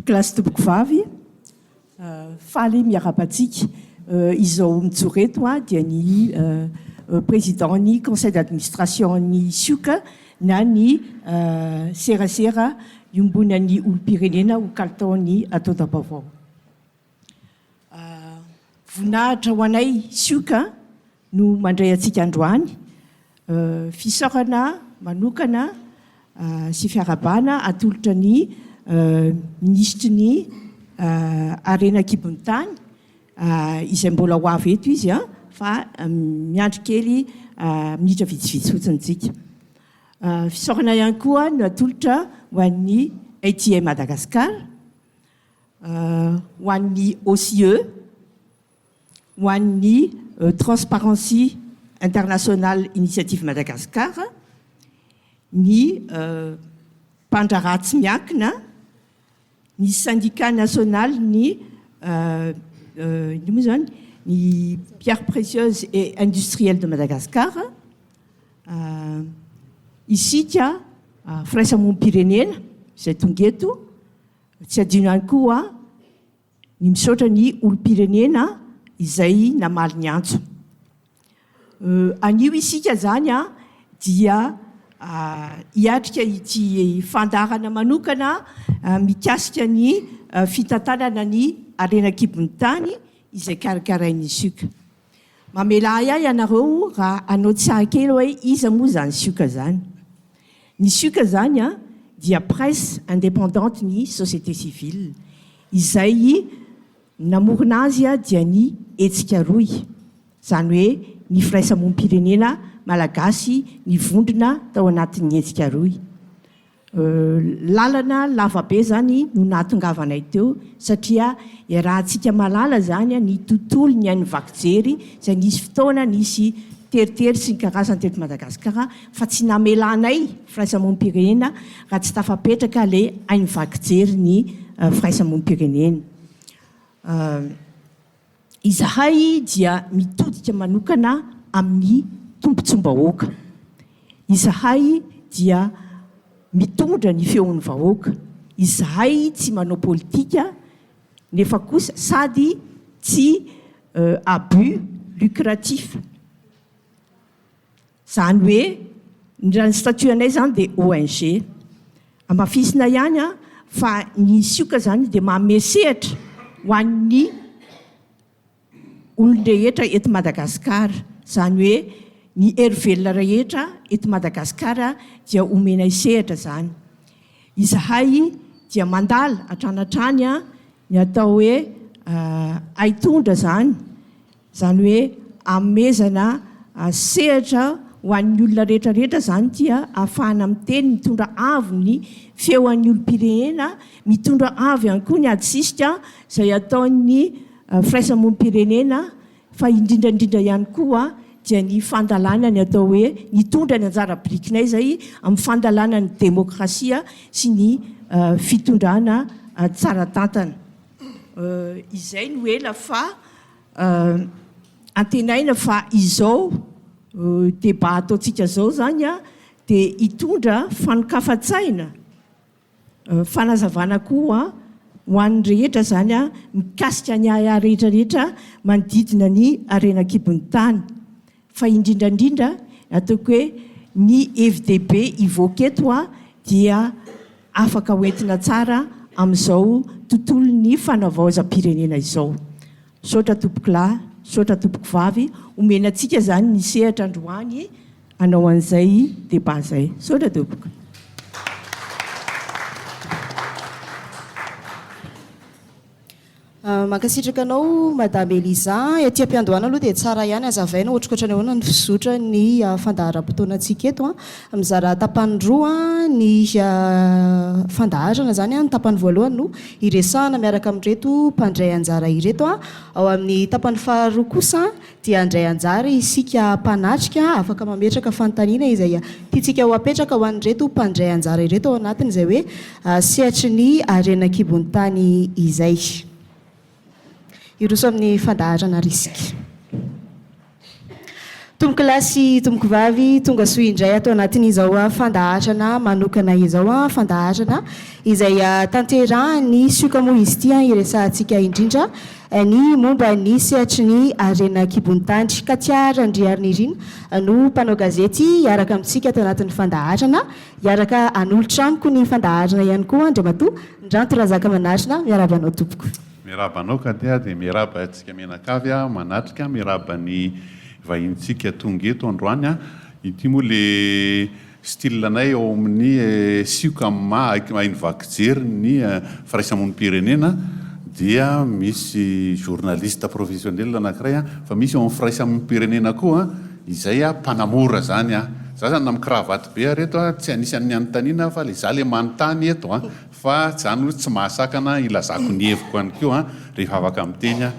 Tompokolahy sy tompokovavy, faly miarahaba antsika. Izao mijoro eto dia ny Président ny Conseil d'administration ny Sioka na ny serasera iombonan'ny olom-pirenena ho kalitaon'ny antontam-baovao. Voninahitra ho anay Sioka no mandray antsika androany. Fisaorana manokana sy fiarahabana atolotra ny Minisitry ny Harena an-kibon'ny tany izay mbola ho avy eto izy fa miandry kely minitra vitsivitsy fotsiny tsika. Fisaorana ihany koa no atolotra ho an'ny ATA Madagascar, ho an'ny OCE, ho an'ny Transparency International Initiative Madagascar, ny mpandraharaha tsy miankina, ny Syndicat national ny inona moa izany, ny pierres précieuses et industrielles de Madagascar, isika firaisamonim-pirenena izay tonga eto, tsy adino ihany koa Ny misaotra ny olom-pirenena izay namaly ny antso. Anio isika izany dia hiatrika ity fandaharana manokana mikasika ny fitantanana ny harena an-kibon'ny tany izay karakarain'ny sioka. Mamelà ahy ianareo raha hanao tsiahy kely hoe iza moa izany sioka izany. Ny sioka izany dia presse indépendante ny société civile. Izay namorona azy dia ny hetsika rohy, izany hoe ny firaisamonim-pirenena malagasy nivondrona tao anatin'ny hetsika rohy. Lalana lavabe izany no nahatongavanay teo satria iarahantsika mahalala izany ny tontolon'ny haino vaky jery izay nisy fotoana nisy teritery sy ny karazany teto Madagasikara fa tsy namelanay firaisamonim-pirenena raha tsy tafapetraka ilay haino vaky jery ny firaisamonim-pirenena. Izahay dia mitodika manokana amin'ny tombontsoam-bahoaka. Izahay dia mitondra ny feon'ny vahoaka. Izahay tsy manao politika nefa kosa sady tsy à but lucratif. Izany hoe ny raha ny statut anay izany dia ONG. Hamafisina ihany fa ny sioka izany dia manome sehatra ho an'ny olon-drehetra eto Madagasikara. Izany hoe ny hery velona rehetra eto Madagasikara dia omenay sehatra izany. Izahay dia mandala hatrany hatrany ny atao hoe haitondra izany. Izany hoe hanomezana sehatra ho an'ny olona rehetra rehetra izany ity ahafahana miteny, mitondra avo ny feon'ny olom-pirenena, mitondra avo ihany koa ny ady sisika izay ataon'ny firaisamonim-pirenena fa indrindra indrindra ihany koa dia ny fandalana ny atao hoe nitondra ny anjara birikinay izay amin'ny fandalana ny demokrasia sy ny fitondrana tsara tantana. Izay no ela fa Antenaina fa izao débat ataontsika izao izany dia hitondra fanokafan-tsaina, fanazavana koa ho an'ny rehetra izany mikasika ny ahiahy rehetra rehetra manodidina ny harena an-kibon'ny tany. Fa indrindra indrindra ataoko hoe ny hevi-dehibe hivoaka eto dia afaka hoentina tsara amin'izao tontolon'ny fanavaozam-pirenena izao. Misaotra tompokolahy, misaotra tompokovavy, omena antsika izany ny sehatra androany hanao an'izay débat izay. Misaotra tompoko. Mankasitraka anao Madame Eliza. Ety am-piandohana aloha dia tsara ihany hazavaina ohatrohatran'ny ahoana ny fizotran'ny fandaharam-potoanantsika eto. Mizara tapany roa ny fandaharana izany. Ny tapany voalohany no hiresahana miaraka amin'ireto mpandray anjara ireto. Ao amin'ny tapany faharoa kosa dia handray anjara isika mpanatrika, afaka mametraka fanontaniana izay tiantsika ho apetraka ho an'ireto mpandray anjara ireto ao anatin'izay hoe sehatry ny harena an-kibon'ny tany izay. Hiroso amin'ny fandaharana ary isika. Tompokolahy sy tompokovavy, tonga soa indray ato anatin'izao fandaharana manokana izao, fandaharana izay tanterahan'ny sioka moa izy ity iresahantsika indrindra ny momba ny sehatry ny harena an-kibon'ny tany. Katia Randriarinirina no mpanao gazety hiaraka amintsika ato anatin'ny fandaharana. Hiaraka hanolotra amiko ny fandaharana ihany koa Andriamatoa Ndranto Razakamanarina, miarahaba anao tompoko. Miarahaba anao Katia dia miarahaba antsika mianakavy manatrika, miarahaba ny vahinintsika tonga eto androany. Ity moa le style anay ao amin'ny sioka amin'ny maha haino vaky jery ny firaisamonim-pirenena dia misy journaliste professionnel anankiray fa misy ao amin'ny firaisamonim-pirenena koa izay mpanamora zany. Za zany na mi-cravate be ary eto tsy anisan'ny anontaniana fa le za le manontany eto Fa zany hoy tsy mahasakana hilazako ny heviko ihany koa rehefa afaka miteny aho.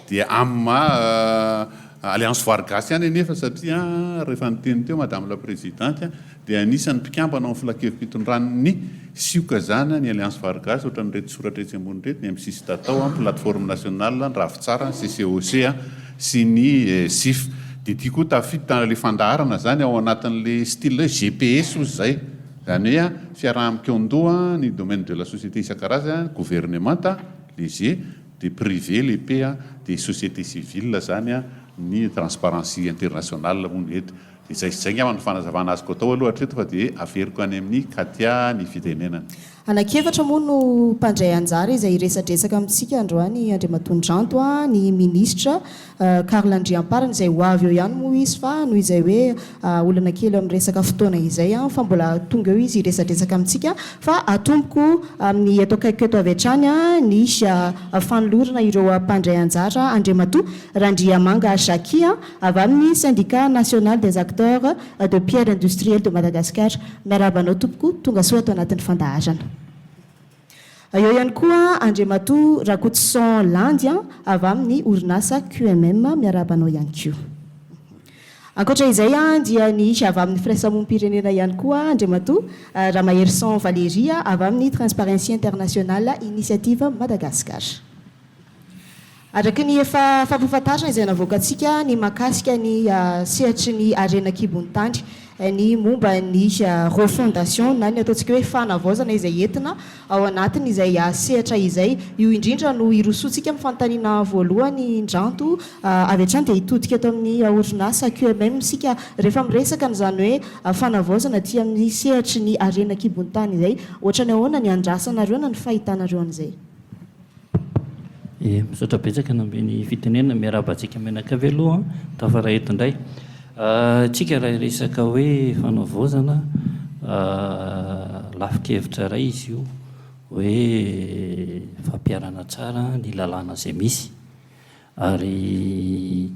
Dia amin'ny maha Alliance Voary Gasy ihany anefa satria rehefa niteny teo Madame la Présidente dia anisan'ny mpikambana ao amin'ny filankevi-pitondran'ny sioka zany ny Alliance Voary Gasy ohatran'ireto soratra etsy ambony ireto, ny M6 Tatao, Plateforme Nationale, ny Ravitsara, ny CCOC sy ny SIF. Dia ity koa tafiditra ilay fandaharana zany ao anatin'ilay style hoe GPS hozy izay. Izany hoe fiaraha-mikaon-doha ny domaine de la société isan-karazany, governemanta, le G, dia privé, le P, dia société civile izany ny Transparency International moa no eto. Dia izay sy izay angamba no fanazavana azoko atao aloha hatreto fa dia averiko any amin'i Katia ny fitenenana. Anankiefatra moa no mpandray anjara izay hiresadresaka amintsika androany, Andriamatoa Ndranto, ny minisitra Carl Andriamparany izay ho avy eo ihany moa izy fa noho izay hoe olana kely eo amin'ny resaka fotoana izay fa mbola tonga eo izy hiresadresaka amintsika fa atomboko amin'ny eto akaikiko eto avy hatrany ny fanolorana ireo mpandray anjara Andriamatoa Randriamanga Jacquis avy amin'ny Syndicat National des Acteurs de Pierre Industrielle de Madagascar. Miarahaba anao tompoko, tonga soa ato anatin'ny fandaharana. Eo ihany koa Andriamatoa Rakotoson Landy avy amin'ny orinasa QMM, miarahaba anao ihany koa. Ankoatra izay dia ny avy amin'ny firaisamonim-pirenena ihany koa Andriamatoa Ramaherison Valérie avy amin'ny Transparency International Initiative Madagascar. Araka ny efa fampahafantarana izay navoakantsika ny mahakasika ny sehatry ny harena an-kibon'ny tany, ny momba ny refondation na ny ataontsika hoe fanavaozana izay entina ao anatin'izay sehatra izay. Io indrindra no hirosoantsika amin'ny fanontaniana voalohany Ndranto. Avy hatrany dia hitodika eto amin'ny orinasa QMM isika rehefa miresaka an'izany hoe fanavaozana aty amin'ny sehatry ny harena an-kibon'ny tany izay. Ohatran'ny ahoana ny andrasanareo na ny fahitanareo an'izay? Ie, misaotra betsaka nanome ny fitenenana, miarahaba antsika mianakavy aloha an, tafaray eto indray. Tsika raha hiresaka hoe fanavaozana, lafin-kevitra iray izy io hoe fampiharana tsara ny lalàna izay misy ary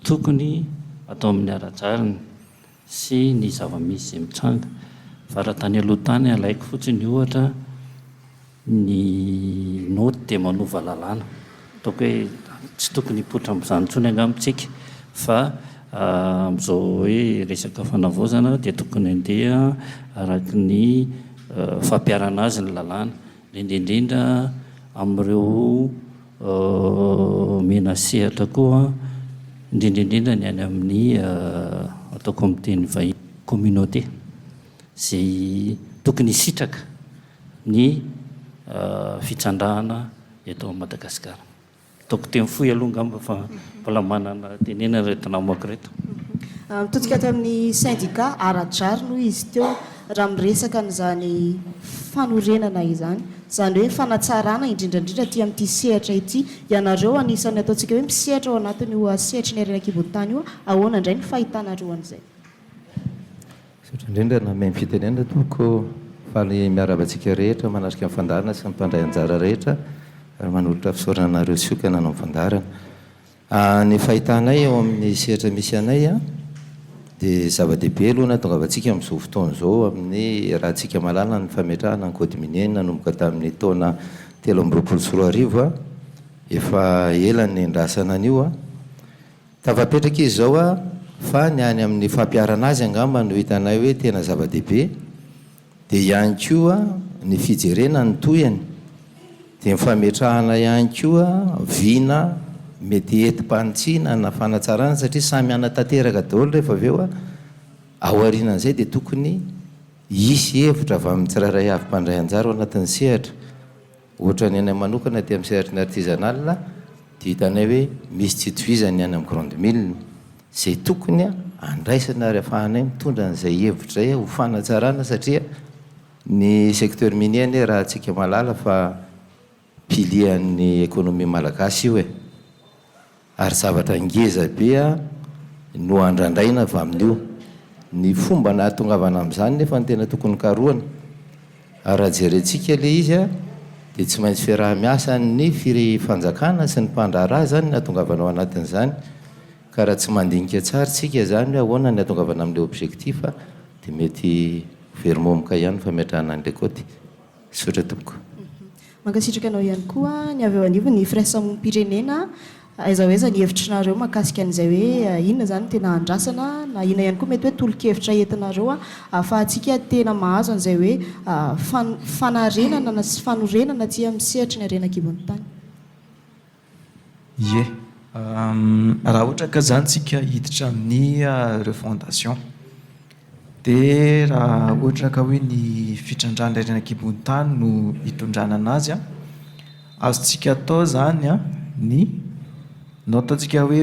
tokony atao amin'ny ara-drariny sy ny zava-misy izay mitranga. Fa raha tany aloha tany alaiko fotsiny ohatra, Ny naoty dia manova lalàna. Ataoko hoe tsy tokony hipoitra amin'izany intsony angamba isika fa amin'izao hoe resaka fanavaozana dia tokony handeha araka ny fampiharana azy ny lalàna, indrindra indrindra amin'ireo omena sehatra koa, indrindra indrindra ny any amin'ny ataoko amin'ny teny vahiny communauté izay tokony hisitraka ny fitrandrahana eto Madagasikara. Ataoko teny fohy aloha angamba fa mbola manana tenenana ireto namako ireto. Mitodika ato amin'ny syndicat ara-drariny hoy izy teo raha miresaka an'izany fanorenana izany, izany hoe fanatsarana indrindra indrindra aty amin'ity sehatra ity. Ianareo anisan'ny ataontsika hoe misehatra ao anatin'io sehatry ny harena an-kibon'ny tany io, ahoana indray ny fahitanareo an'izay? Misaotra indrindra nanome ny fitenenana tompoko. Faly miarahaba antsika rehetra manatrika ny fandaharana sy ny mpandray anjara rehetra ary manolotra fisaorana anareo sioka nanao ny fandaharana. Ny fahitanay eo amin'ny sehatra misy anay dia zava-dehibe aloha ny hahatongavantsika amin'izao fotoana izao amin'ny raha antsika mahalala ny fametrahana ny code minier nanomboka tamin'ny taona 2023, efa ela ny niandrasana an'io. Tafapetraka izy izao a, fa ny any amin'ny fampiharana azy angamba no hitanay hoe tena zava-dehibe, dia ihany koa ny fijerena ny tohiny, dia ny fametrahana ihany koa vina. mety entim-panitsiana na fanatsarana satria samy hanatanteraka daholo rehefa avy eo, aorianan'izay dia tokony hisy hevitra avy amin'ny tsirairay avy mpandray anjara ao anatin'ny sehatra. Ohatra ny anay manokana aty amin'ny sehatry ny artisanal dia hitanay hoe misy tsy itovizany ny any amin'ny grande mine izay tokony andraisana ary afahanay mitondra an'izay hevitra izay ho fanatsarana satria ny secteur minier anie raha antsika mahalala fa pilier an'ny économie malagasy io e! Ary zavatra ngeza be no andrandraina avy amin'io. Ny fomba nahatongavana amin'izany nefa no tena tokony karohana. Ary raha jerentsika ilay izy dia tsy maintsy fiaraha-miasan'ny fire fanjakana sy ny mpandraharaha izany ny hahatongavana ao anatin'izany. Ka raha tsy mandinika tsara isika izany hoe ahoana ny hahatongavana amin'ilay objectif dia mety ho very momoka ihany ny fametrahana an'ilay kaoty. Misaotra tompoko. Mankasitraka anao ihany koa ny avy eo anivon'ny firaisamonim-pirenena. Aiza ho aiza ny hevitrinareo mahakasika an'izay hoe inona izany no tena andrasana na inona ihany koa mety hoe tolo-kevitra entinareo ahafahantsika tena mahazo an'izay hoe fanarenana na sy fanorenana aty amin'ny sehatry ny harena an-kibon'ny tany. Ie. Raha ohatra ka izany tsika hiditra amin'ny refondation dia raha ohatra ka hoe ny fitrandrahana harena an-kibon'ny tany no hitondrana an'azy an, azontsika atao izany an ny, ndao ataontsika hoe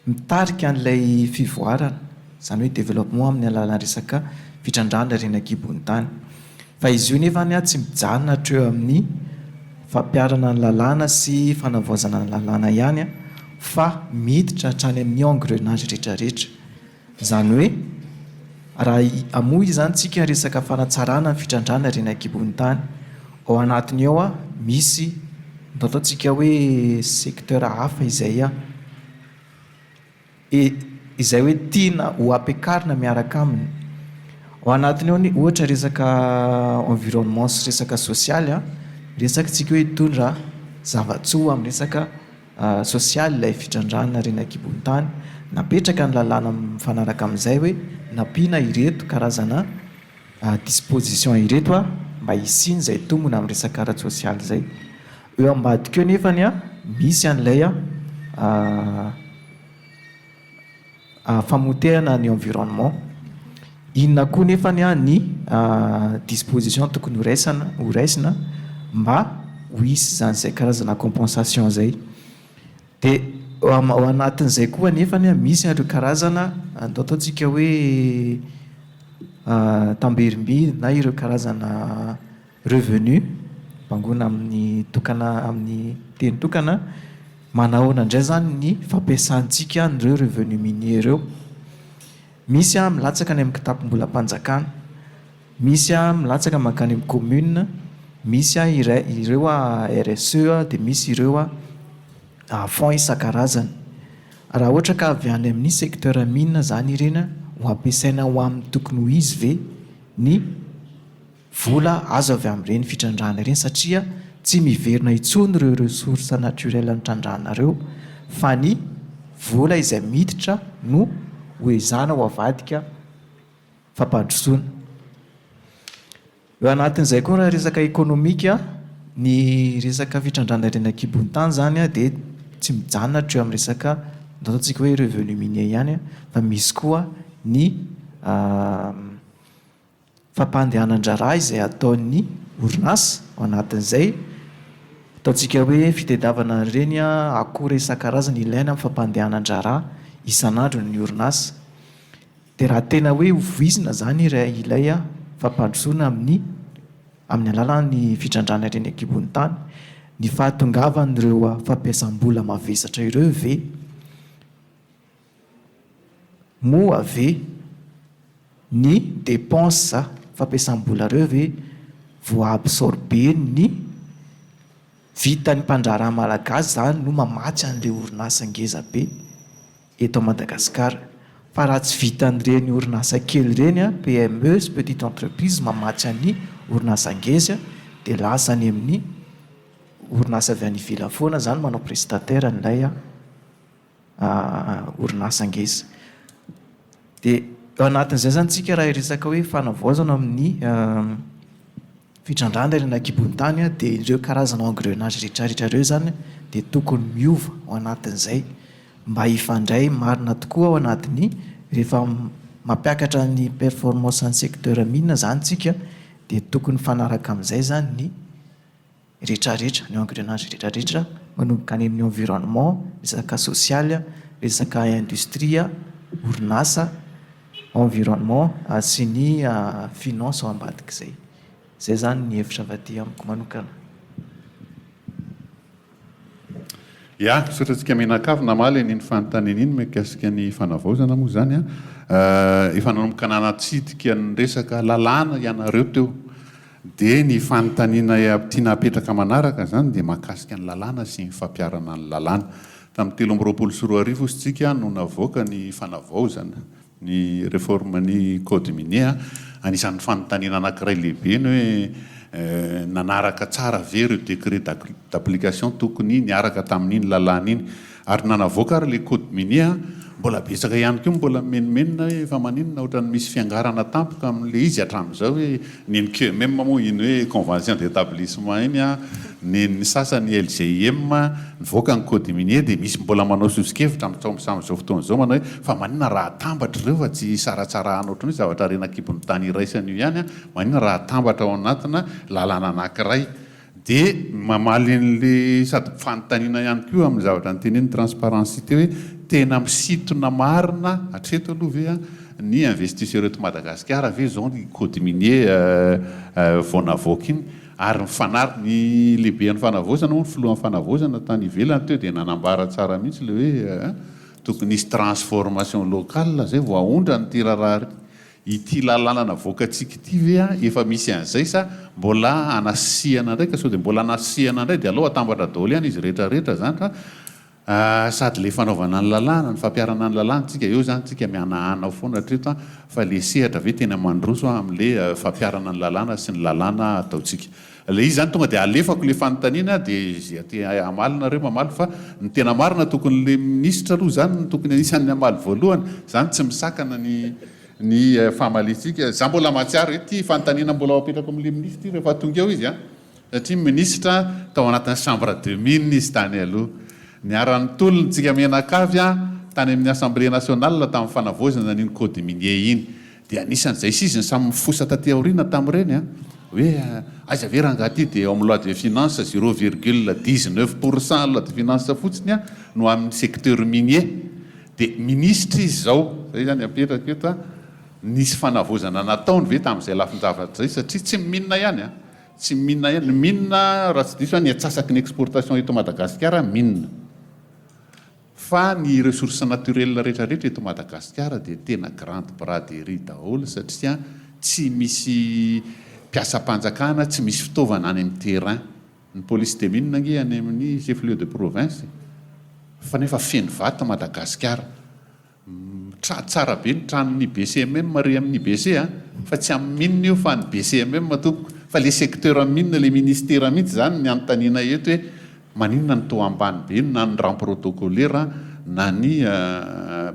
Mitarika an'ilay fivoarana, izany hoe développement amin'ny alalan'ny resaka fitrandrahana harena an-kibon'ny tany. Fa izy io nefa anie tsy mijanona hatreo amin'ny fampiharana ny lalàna sy fanavaozana ny lalàna ihany fa miditra hatrany amin'ny engrenage rehetrarehetra. Izany hoe raha hamoy izany tsika resaka fanatsarana ny fitrandrahana harena an-kibon'ny tany, ao anatiny ao misy ny ataontsika hoe secteur hafa izay izay hoe tiana ho ampiakarina miaraka aminy. Ao anatiny ao ny ohatra resaka environnement sy resaka sosialy, resaka tsika hoe hitondra zava-tsoa amin'ny resaka sosialy ilay fitrandrahana harena an-kibon'ny tany. Napetraka ny lalàna mifanaraka amin'izay hoe nampiana ireto karazana disposition ireto mba hisian'izay tombony amin'ny resaka ara-tsosialy izay. Eo ambadika eo nefany misy an'ilay famotehana ny environnement. Inona koa nefany ny disposition tokony horaisana horaisina mba ho hisy izany izay karazana compensation izay. Dia ao anatin'izay koa anefany misy an'ireo karazana andao ataontsika hoe tamberim-bidy na ireo karazana Revenu, bangoina amin'ny tokana amin'ny teny tokana, manahoana indray izany ny fampiasantsika an'ireo revenu minier ireo? Misy milatsaka any amin'ny kitapom-bolam-panjakana, misy milatsaka mankany amin'ny commune, misy ireo RSE dia misy ireo fonds isan-karazany. Raha ohatra ka avy any amin'ny secteur mine izany ireny ho ampiasaina ho amin'ny tokony ho izy ve ny vola azo avy amin'ireny fitrandrahana ireny satria tsy miverina intsony ireo ressources naturelles notrandrahana ireo fa ny vola izay miditra no ho ezahana ho avadika fampandrosoana. Eo anatin'izay koa raha resaka ekonomika, ny resaka fitrandrahana harena an-kibon'ny tany izany dia tsy mijanona hatreo amin'ny resaka ataontsika hoe revenu minier ihany fa misy koa ny fampandehanan-draharaha izay ataon'ny orinasa ao anatin'izay ataontsika hoe fitadiavana an'ireny akora isan-karazany ilaina amin'ny fampandehanan-draharaha isan'andro ny orinasa. Dia raha tena hoe ho voizina izany ilay fampandrosoana amin'ny amin'ny alalan'ny fitrandrahana ireny an-kibon'ny tany, ny fahatongavan'ireo fampiasam-bola mavesatra ireo ve Moa ve ny dépenses fampiasam-bola reo ve voa-absorber-n'ny vitan'ny mpandraharaha malagasy zany no mamatsy an'le orinasa ngeza be eto Madagascar? Fa raha tsy vitan'ireny orinasa kely ireny, PME sy petite entreprise mamatsy an'ny orinasa ngeza dia lasa any amin'ny orinasa avy any ivelany foana zany manao prestataire an'ilay orinasa ngeza. Dia ao anatin'izay izany tsika raha hiresaka hoe fanavaozana amin'ny fitrandrahana harena an-kibon'ny tany dia ireo karazana engrenage rehetrarehetra ireo izany dia tokony miova ao anatin'izay mba hifandray marina tokoa ao anatin'ny rehefa mampiakatra ny performance ny secteur mine izany tsika dia tokony mifanaraka amin'izay izany ny rehetrarehetra, ny engrenage rehetrarehetra manomboka any amin'ny environnement, resaka sosialy, resaka industrie, orinasa, environnement sy ny finance ao ambadik'izay. Izay izany ny hevitra avy aty amiko manokana. Ya, misaotra antsika mianakavy namaly an'iny fanontaniana iny mikasika ny fanavaozana moa izany an. Efa nanomboka nanatsidika ny resaka lalàna ianareo teo. Dia ny fanontaniana tiana hapetraka manaraka izany dia mahakasika ny lalàna sy ny fampiharana ny lalàna. Tamin'ny 2023 hozy tsika no navoaka ny fanavaozana Ny réforme ny code minier, anisan'ny fanontaniana anankiray lehibe ny hoe nanaraka tsara ve ireo décret d'application tokony niaraka tamin'iny lalàna iny. Ary na navoaka ary ilay code minier, mbola betsaka ihany koa mbola mimenomenona hoe fa maninona ohatran'ny misy fiangarana tampoka amin'ilay izy hatramin'izao hoe ny NQMM moa iny hoe convention d'établissement iny an, ny ny sasany LGIM, nivoaka ny code minier dia misy mbola manao soso-kevitra amin'izao fotoana izao manao hoe fa maninona raha atambatra ireo fa tsy saratsarahana ohatran'ny hoe zavatra harena an-kibon'ny tany iraisana io ihany an, maninona raha atambatra ao anatina lalàna anankiray. Dia mamaly an'ilay sady fanontaniana ihany koa amin'ny zavatra notenenin'i Transparency teo hoe tena misintona marina hatreto aloha ve an ny investisseur eto Madagasikara ve izao ny code minier vao navoaka iny ary ny fanar ny lehiben'ny fanavaozana moa ny filohan'ny fanavaozana tany ivelany teo dia nanambara tsara mihitsy ilay hoe tokony hisy transformation locale izay vao aondrana ity raharaha Ity lalàna navoakantsika ity ve an efa misy an'izay sa mbola hanasihana indray ka sao dia mbola hanasihana indray dia aleo atambatra daholo ihany izy rehetra rehetra zany fa sady le fanaovana ny lalàna ny fampiharana ny lalàna tsika eo zany tsika mihanahana ao foana hatreto an fa le sehatra ve tena mandroso an amle fampiharana ny lalàna sy ny lalàna ataontsika le izy zany tonga dia alefako le fanontaniana dia ze te hamaly nareo mamaly fa ny tena marina tokony le minisitra aloha zany no tokony anisan'ny hamaly voalohany zany tsy misakana ny ny famaliantsika. Za mbola mahatsiaro hoe ity fanontaniana mbola ho apetrako amin'ilay minisitra ity rehefa tonga eo izy an! Satria minisitra tao anatin'ny chambre de mine izy tany aloha. Niara-nitolona tsika mianakavy an, tany amin'ny assemblée nationale tamin'ny fanavaozana an'iny code minier iny. Dia anisan'izay sy izy no samy mifosa taty aoriana tamin'ireny an! Hoe aiza ve rangahy ity dia eo amin'ny loi de finance zero virgule dix-neuf pour cent loi de finance fotsiny an no amin'ny secteur minier. Dia minisitra izy izao, izay izany apetrako eto an, nisy fanavaozana nataony ve tamin'izay lafin-javatra izay satria tsy ny mine ihany an, tsy ny mine ihany, ny mine raha tsy diso aho ny antsasaky ny exportation eto Madagasikara mine, fa ny ressources naturelles rehetra rehetra eto Madagasikara dia tena grande braderie daholo satria tsy misy mpiasam-panjakana, tsy misy fitaovana any amin'ny terrain. Ny police des mines ange any amin'ny chef lieu de province e! Fa nefa feno vato Madagasikara. Tra tsara be ny tranon'ny BCMM ary amin'ny IBC a! Fa tsy amin'ny mine io fa ny BCMM tompoko. Fa le secteur mine, le ministera mihitsy zany ny anontaniana eto hoe maninona no toa ambany be na ny rang protocolaire na ny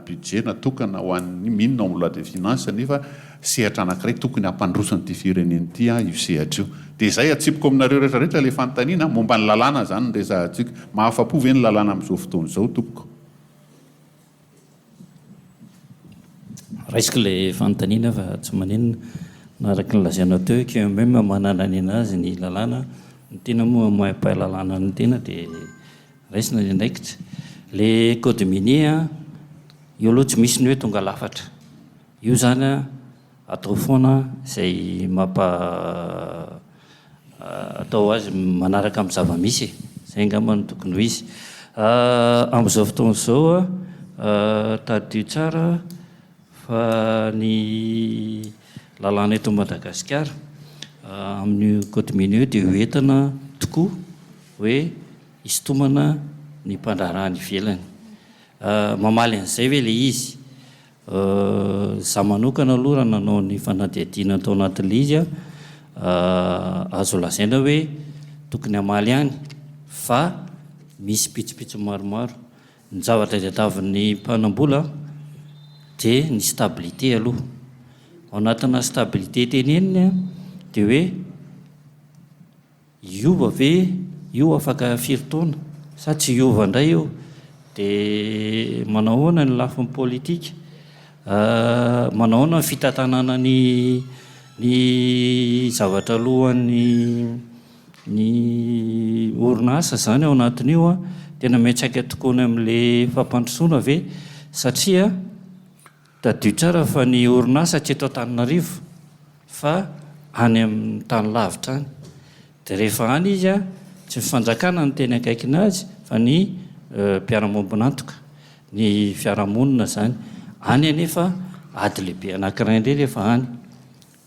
budget natokana ho an'ny mine ao amin'ny loi de finance nefa sehatra anankiray tokony hampandroso an'ity firenena ity io sehatra io. Dia izay atsipiko aminareo rehetra rehetra ilay fanontaniana, momba ny lalàna izany no resahantsika. Mahafa-po ve ny lalàna amin'izao fotoana izao tompoko? Raisiko ilay fanontaniana fa tsy maninona. Na araka ny lazainao teo hoe QMM manana ny an'azy ny lalàna, ny tena moa mahay mpahay lalàna ny tena dia raisina ny andraikitra. Ilay code minier an, io aloha tsy misy ny hoe tonga lafatra. Io zany an, atao foana izay mampa atao azy manaraka amin'ny zava-misy e, izay angamba no tokony ho izy. Amin'izao fotoana izao an, tadidio tsara fa ny lalàna eto Madagasikara amin'io code minier io dia ho entina tokoa hoe hisintomana ny mpandraharaha any ivelany. Mamaly an'izay ve ilay izy? Izaho manokana aloha raha nanao ny fanadihadiana tao anatin'ilay izy an, azo lazaina hoe tokony hamaly ihany fa misy pitsopitsony maromaro. Ny zavatra tadiavin'ny mpanambola dia ny stabilité aloha. Ao anatina stabilité teneniny an, dia hoe. Hiova ve io afaka firy taona sa tsy hiova indray io? Dia manao ahoana ny lafiny politika? Manao ahoana ny fitantanana ny ny zavatra alohan'ny ny orinasa izany ao anatin'io an? Tena miantraika tokoa any amin'ilay fampandrosoana ve? Satria tadidio tsara fa ny orinasa tsy eto Antananarivo fa any amin'ny tany lavitra any. Dia rehefa any izy an, tsy ny fanjakana no teny akaikinazy fa ny mpiara-miombon'antoka, ny fiarahamonina izany. Any anefa ady lehibe anankiray indray rehefa any.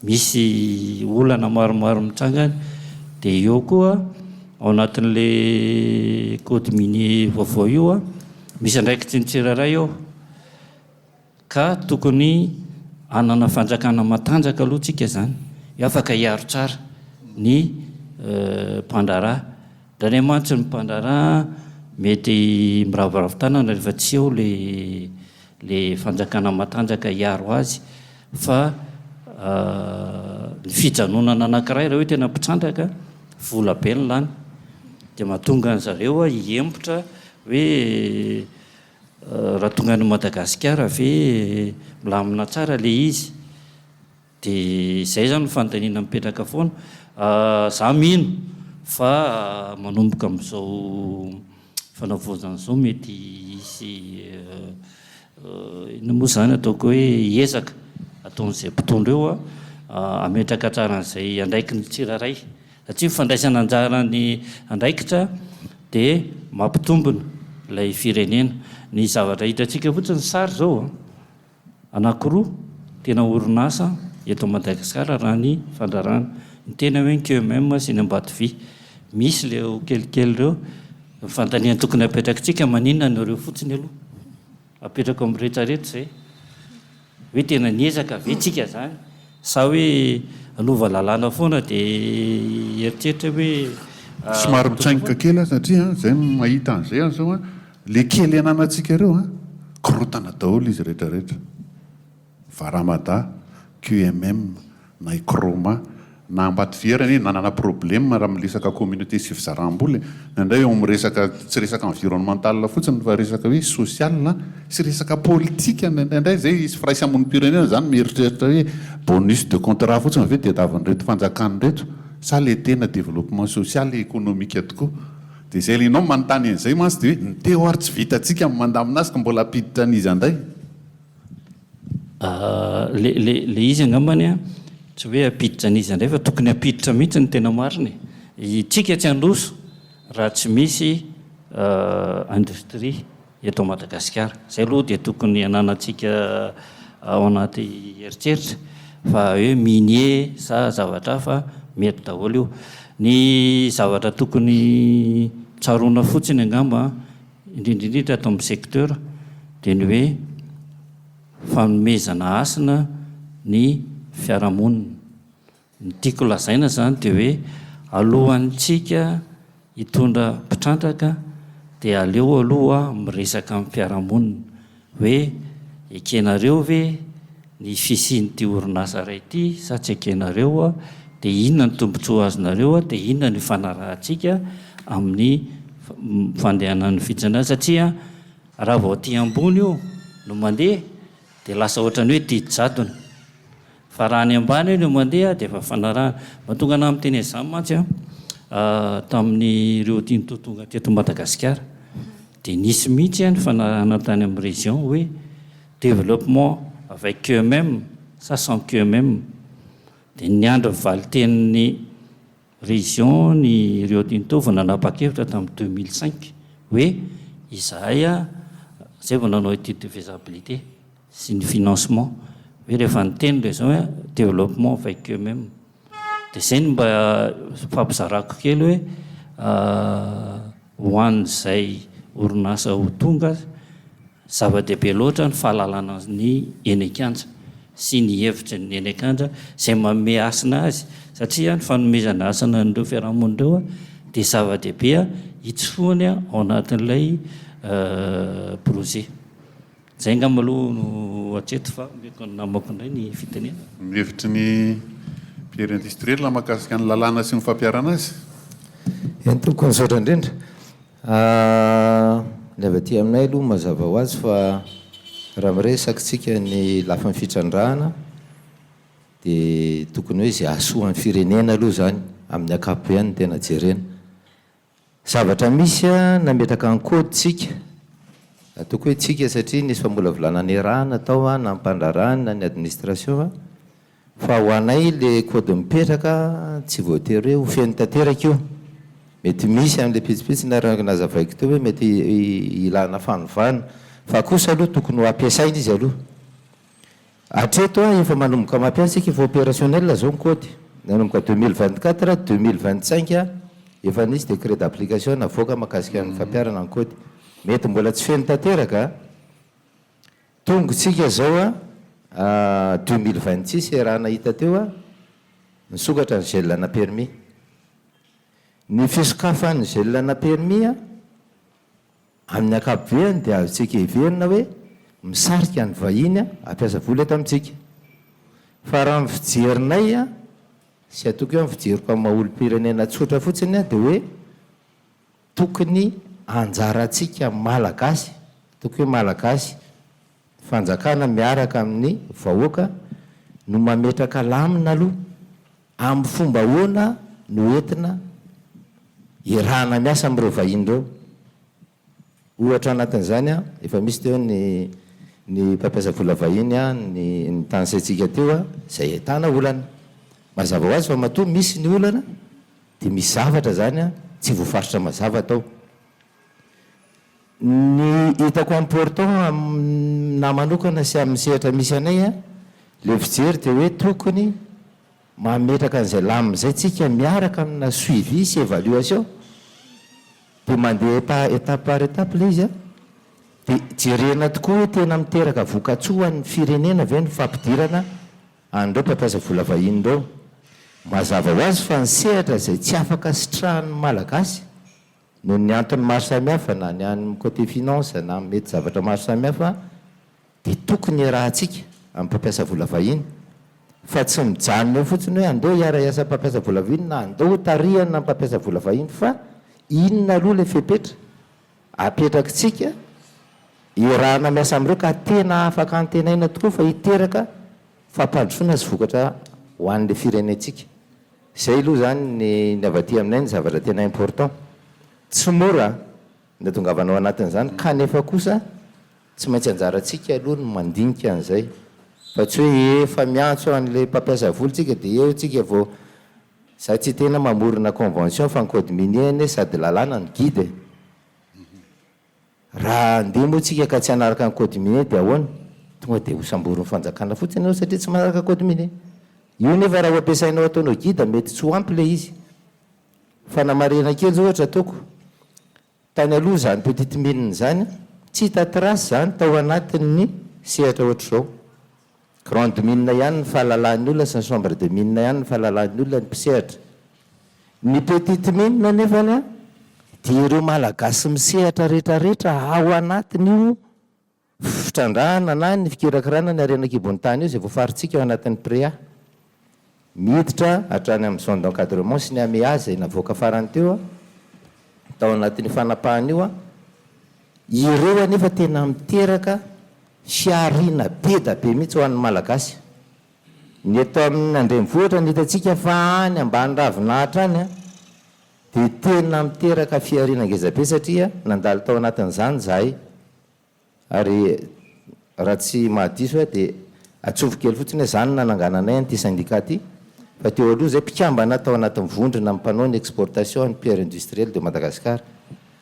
Misy olana maromaro mitranga any. Dia eo koa ao anatin'ilay code minier vaovao io an, misy andraikitry ny tsirairay ao. Ka tokony hanana fanjakana matanjaka aloha tsika zany, hoe afaka hiaro tsara ny mpandraharaha. Indraindray mantsy ny mpandraharaha mety miraviravy tanana rehefa tsy eo le le fanjakana matanjaka hiaro azy fa ny fijanonana anankiray raha hoe tena mpitrandraka, vola be ny lany. Dia mahatonga an'zareo hihemotra hoe Raha tonga any Madagasikara ve milamina tsara le izy? De izay zany no fanontaniana mipetraka foana. Za mino fa manomboka amin'izao fanavaozana izao mety hisy inona moa zany ataoko hoe ezaka ataon'izay mpitondra eo hametraka tsara an'izay andraikiny tsirairay. Satria ny fandraisana anjara ny andraikitra dia mampitombina ilay firenena. Ny zavatra hitantsika fotsiny sary izao an, anankiroa tena orinasa eto Madagasikara raha ny fandrarana. Ny tena hoe ny QMM sy ny Ambatovy. Misy ireo kelikely ireo, ny fanontaniana tokony hapetrakitsika maninona nareo fotsiny aloha? Apetrako amin'ny retraretra izay. Hoe tena niezaka ve tsika zany sa hoe hanova lalàna foana dia hieritreritra hoe Somary mitsaingoka kely aho satria izay no mahita an'izay aho izao an, le kely ananantsika ireo an, korontana daholo izy retraretra. Varamada, QMM, na i Chroma, na Ambatofiera anie nanana problème raha amin'ny resaka communauté sy fizaram-bola e! Indraindray eo amin'ny resaka, tsy resaka environnemental fotsiny fa resaka hoe social sy resaka politika indraindray izay hisy firaisamonim-pirenena izany mieritreritra hoe bonus de contrat fotsiny ve tadiavin'ireto fanjakana ireto sa le tena développement social et économique tokoa? Dia izay le ianao manontany an'izay mantsy dia hoe ny teo ary tsy vitantsika ny mandamina azy ka mbola hampiditra an'iza indray? Le le le izy angambany an, tsy hoe hampiditra an'iza indray fa tokony hampiditra mihitsy ny tena marina e. Itsika tsy handroso raha tsy misy industrie eto Madagasikara. Zay aloha dia tokony hananantsika ao anaty eritreritra fa hoe minier sa zavatra hafa mety daholo io. Ny zavatra tokony tsaroana fotsiny angamba indrindra indrindra ato amin'ny secteur dia ny hoe fanomezana hasina ny fiarahamonina. Ny tiako lazaina izany dia hoe alohantsika hitondra mpitrandraka dia aleo aloha miresaka amin'ny fiarahamonina hoe ekenareo ve ny fisian'ity orinasa iray ity sa tsy ekenareo, dia inona ny tombontsoa azonareo, dia inona no ifanarahantsika amin'ny fandehanan'ny fitsandrana satria raha vao aty ambony io no mandeha dia lasa ohatran'ny hoe didy jadona fa raha any ambany io no mandeha dia efa fanarahana. Mahatonga anah miteny an'izany mantsy an, tamin'ny Rio Tinto tonga teto Madagasikara dia nisy mihitsy ny fanarahana tany amin'ny région hoe Développement avec QMM sa sans QMM? Dia niandry ny valin-tenin'ny région ny Rio Tinto vao nanapa-kevitra tamin'ny 2005 hoe izahay izay vao nanao étude de faisabilité sy ny financement hoe rehefa niteny ny région hoe développement avec QMM. Dia izay no mba fampizarako kely hoe ho an'izay orinasa ho tonga Zava-dehibe loatra ny fahalalana ny eny an-kianja sy ny hevitry ny eny an-kianja izay manome hasina azy satria ny fanomezana hasina an'ireo fiarahamonina ireo dia zava-dehibe hitsofohany ao anatin'ilay projet. Izay angamba aloha no hatreto fa omeko ny namako indray ny fitenenana. Ny hevitry ny Pierre Industriel mahakasika ny lalàna sy ny fampiharana azy? Eny tompoko, misaotra indrindra. Ny avy aty aminay aloha mazava ho azy fa raha miresaka isika ny lafiny fitrandrahana dia tokony hoe izay hahasoa ny firenena aloha izany amin'ny ankapobeny no tena jerena. Zavatra misy nametraka ny code tsika, ataoko hoe tsika satria nisy famolavolana niarahana tao na ny mpandraharaha na ny administration fa ho anay le code mipetraka tsy voatery hoe ho feno tanteraka io, mety misy an'le pitsopitsony araka ny nazavaiko teo hoe mety ilana fanovana fa kosa aloha tokony ho ampiasaina izy aloha. Hatreto a efa manomboka mampiasa isika efa opérationnel zao ny code, nanomboka 2024, 2025 efa nisy décret d'application navoaka mahakasika ny fampiharana ny code. Mety mbola tsy feno tanteraka a, tonga isika zao a 2026 raha nahita teo a, nisokatra ny gel ana permis. Ny fisokafan'ny gel ana permis a, Amin'ny ankapobeany dia azontsika heverina hoe misarika ny vahiny hampiasa vola eto amintsika. Fa raha ny fijerinay sy ataoko hoe ny fijeriko amin'ny maha olom-pirenena tsotra fotsiny dia hoe tokony anjarantsika Malagasy, ataoko hoe Malagasy, fanjakana miaraka amin'ny vahoaka no mametraka lamina aloha amin'ny fomba ahoana no entina iarahana miasa amin'ireo vahiny ireo. Ohatra anatin'izany, efa misy teo ny ny mpampiasa vola vahiny ny nitanisaintsika teo izay ahitana olana. Mazava ho azy fa matoa misy ny olana dia misy zavatra izany tsy voafaritra mazava tao. Ny hitako important aminahy manokana sy amin'ny sehatra misy anay le fijery dia hoe tokony mametraka an'izay lamina izay tsika miaraka amina suivi sy évaluation dia mandeha étape par étape ilay izy dia jerena tokoa hoe tena miteraka vokatsoa ho an'ny firenena ve ny fampidirana an'ireo mpampiasa vola vahiny ireo. Mazava ho azy fa ny sehatra izay tsy afaka sitrahan'ny Malagasy Noho ny antony maro samihafa na ny any côté finance na mety zavatra maro samihafa dia tokony iarahantsika amin'ny mpampiasa vola vahiny fa tsy mijanona eo fotsiny hoe andao hiara-hiasa amin'ny mpampiasa vola vahiny na andao ho tarihana ny mpampiasa vola vahiny fa inona aloha ilay fepetra apetrakitsika iarahana miasa amin'ireo ka tena afaka antenaina tokoa fa hiteraka fampandrosoana sy vokatra ho an'ilay firenentsika. Izay aloha izany ny ny avy aty aminay ny zavatra tena important. Tsy mora ny atongavana ao anatin'izany kanefa kosa tsy maintsy anjarantsika aloha ny mandinika an'izay fa tsy hoe efa miantso an'ilay mpampiasa vola tsika dia eo tsika vao za tsy tena mamorona convention fa ny code minier anie sady lalàna no guide e. Raha handeha moa tsika ka tsy hanaraka ny code minier dia ahoana? Tonga dia hosamborin'ny fanjakana fotsiny ianao satria tsy manaraka code minier. Io nefa raha ho ampiasainao ataonao guide mety tsy ho ampy ilay izy. Fanamarihana kely izao ohatra ataoko, tany aloha izany petite mine izany tsy hita trace izany tao anatin'ny sehatra ohatr'izao. Grande mine ihany ny fahalalan'ny olona sy ny chambre de mine ihany ny fahalalan'ny olona ny mpisehatra. Ny petite mine anefany an, dia ireo Malagasy misehatra rehetrarehetra ao anatin'io fitrandrahana na ny fikirakirana ny harena an-kibon'ny tany io izay voafaritsika ao anatin'ny PREA. Miditra hatrany amin'ny zone d'encadrement sy ny AMEA izay navoaka farany teo tao anatin'io fanapahana io. Ireo anefa tena miteraka fihariana be da be mihitsy ho an'ny Malagasy. Ny eto amin'ny andrenivohitra no hitantsika fa any ambany ravinahitra any dia tena miteraka fihariana ngeza be satria nandalo tao anatin'izany izahay ary raha tsy mahadiso aho dia atsofiko kely fotsiny hoe izany no nanangananay an'ity syndicat ity fa teo aloha izay mpikambana tao anatin'ny vondrona mpanao ny exportation ny pierre industrielle de Madagascar.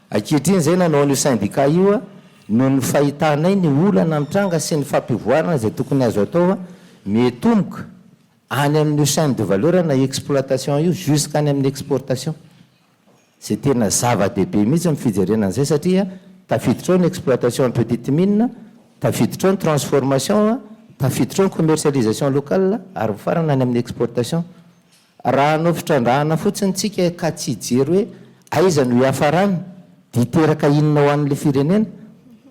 Ankehitriny izay nanao an'io syndicat io noho ny fahitanay ny olana mitranga sy ny fampivoarana izay tokony azo atao mitomboka any amin'io chaine de valeur na exploitation io jusqu'any amin'ny exportation. Izay tena zava-dehibe mihitsy ny fijerena an'izay satria tafiditra ao ny exploitation en petite mine, tafiditra ao ny transformation, tafiditra ao ny commercialisation locale ary mifarana any amin'ny exportation. Raha hanao fitrandrahana fotsiny tsika ka tsy hijery hoe aiza no hiafarany dia hiteraka inona ho an'ilay firenena?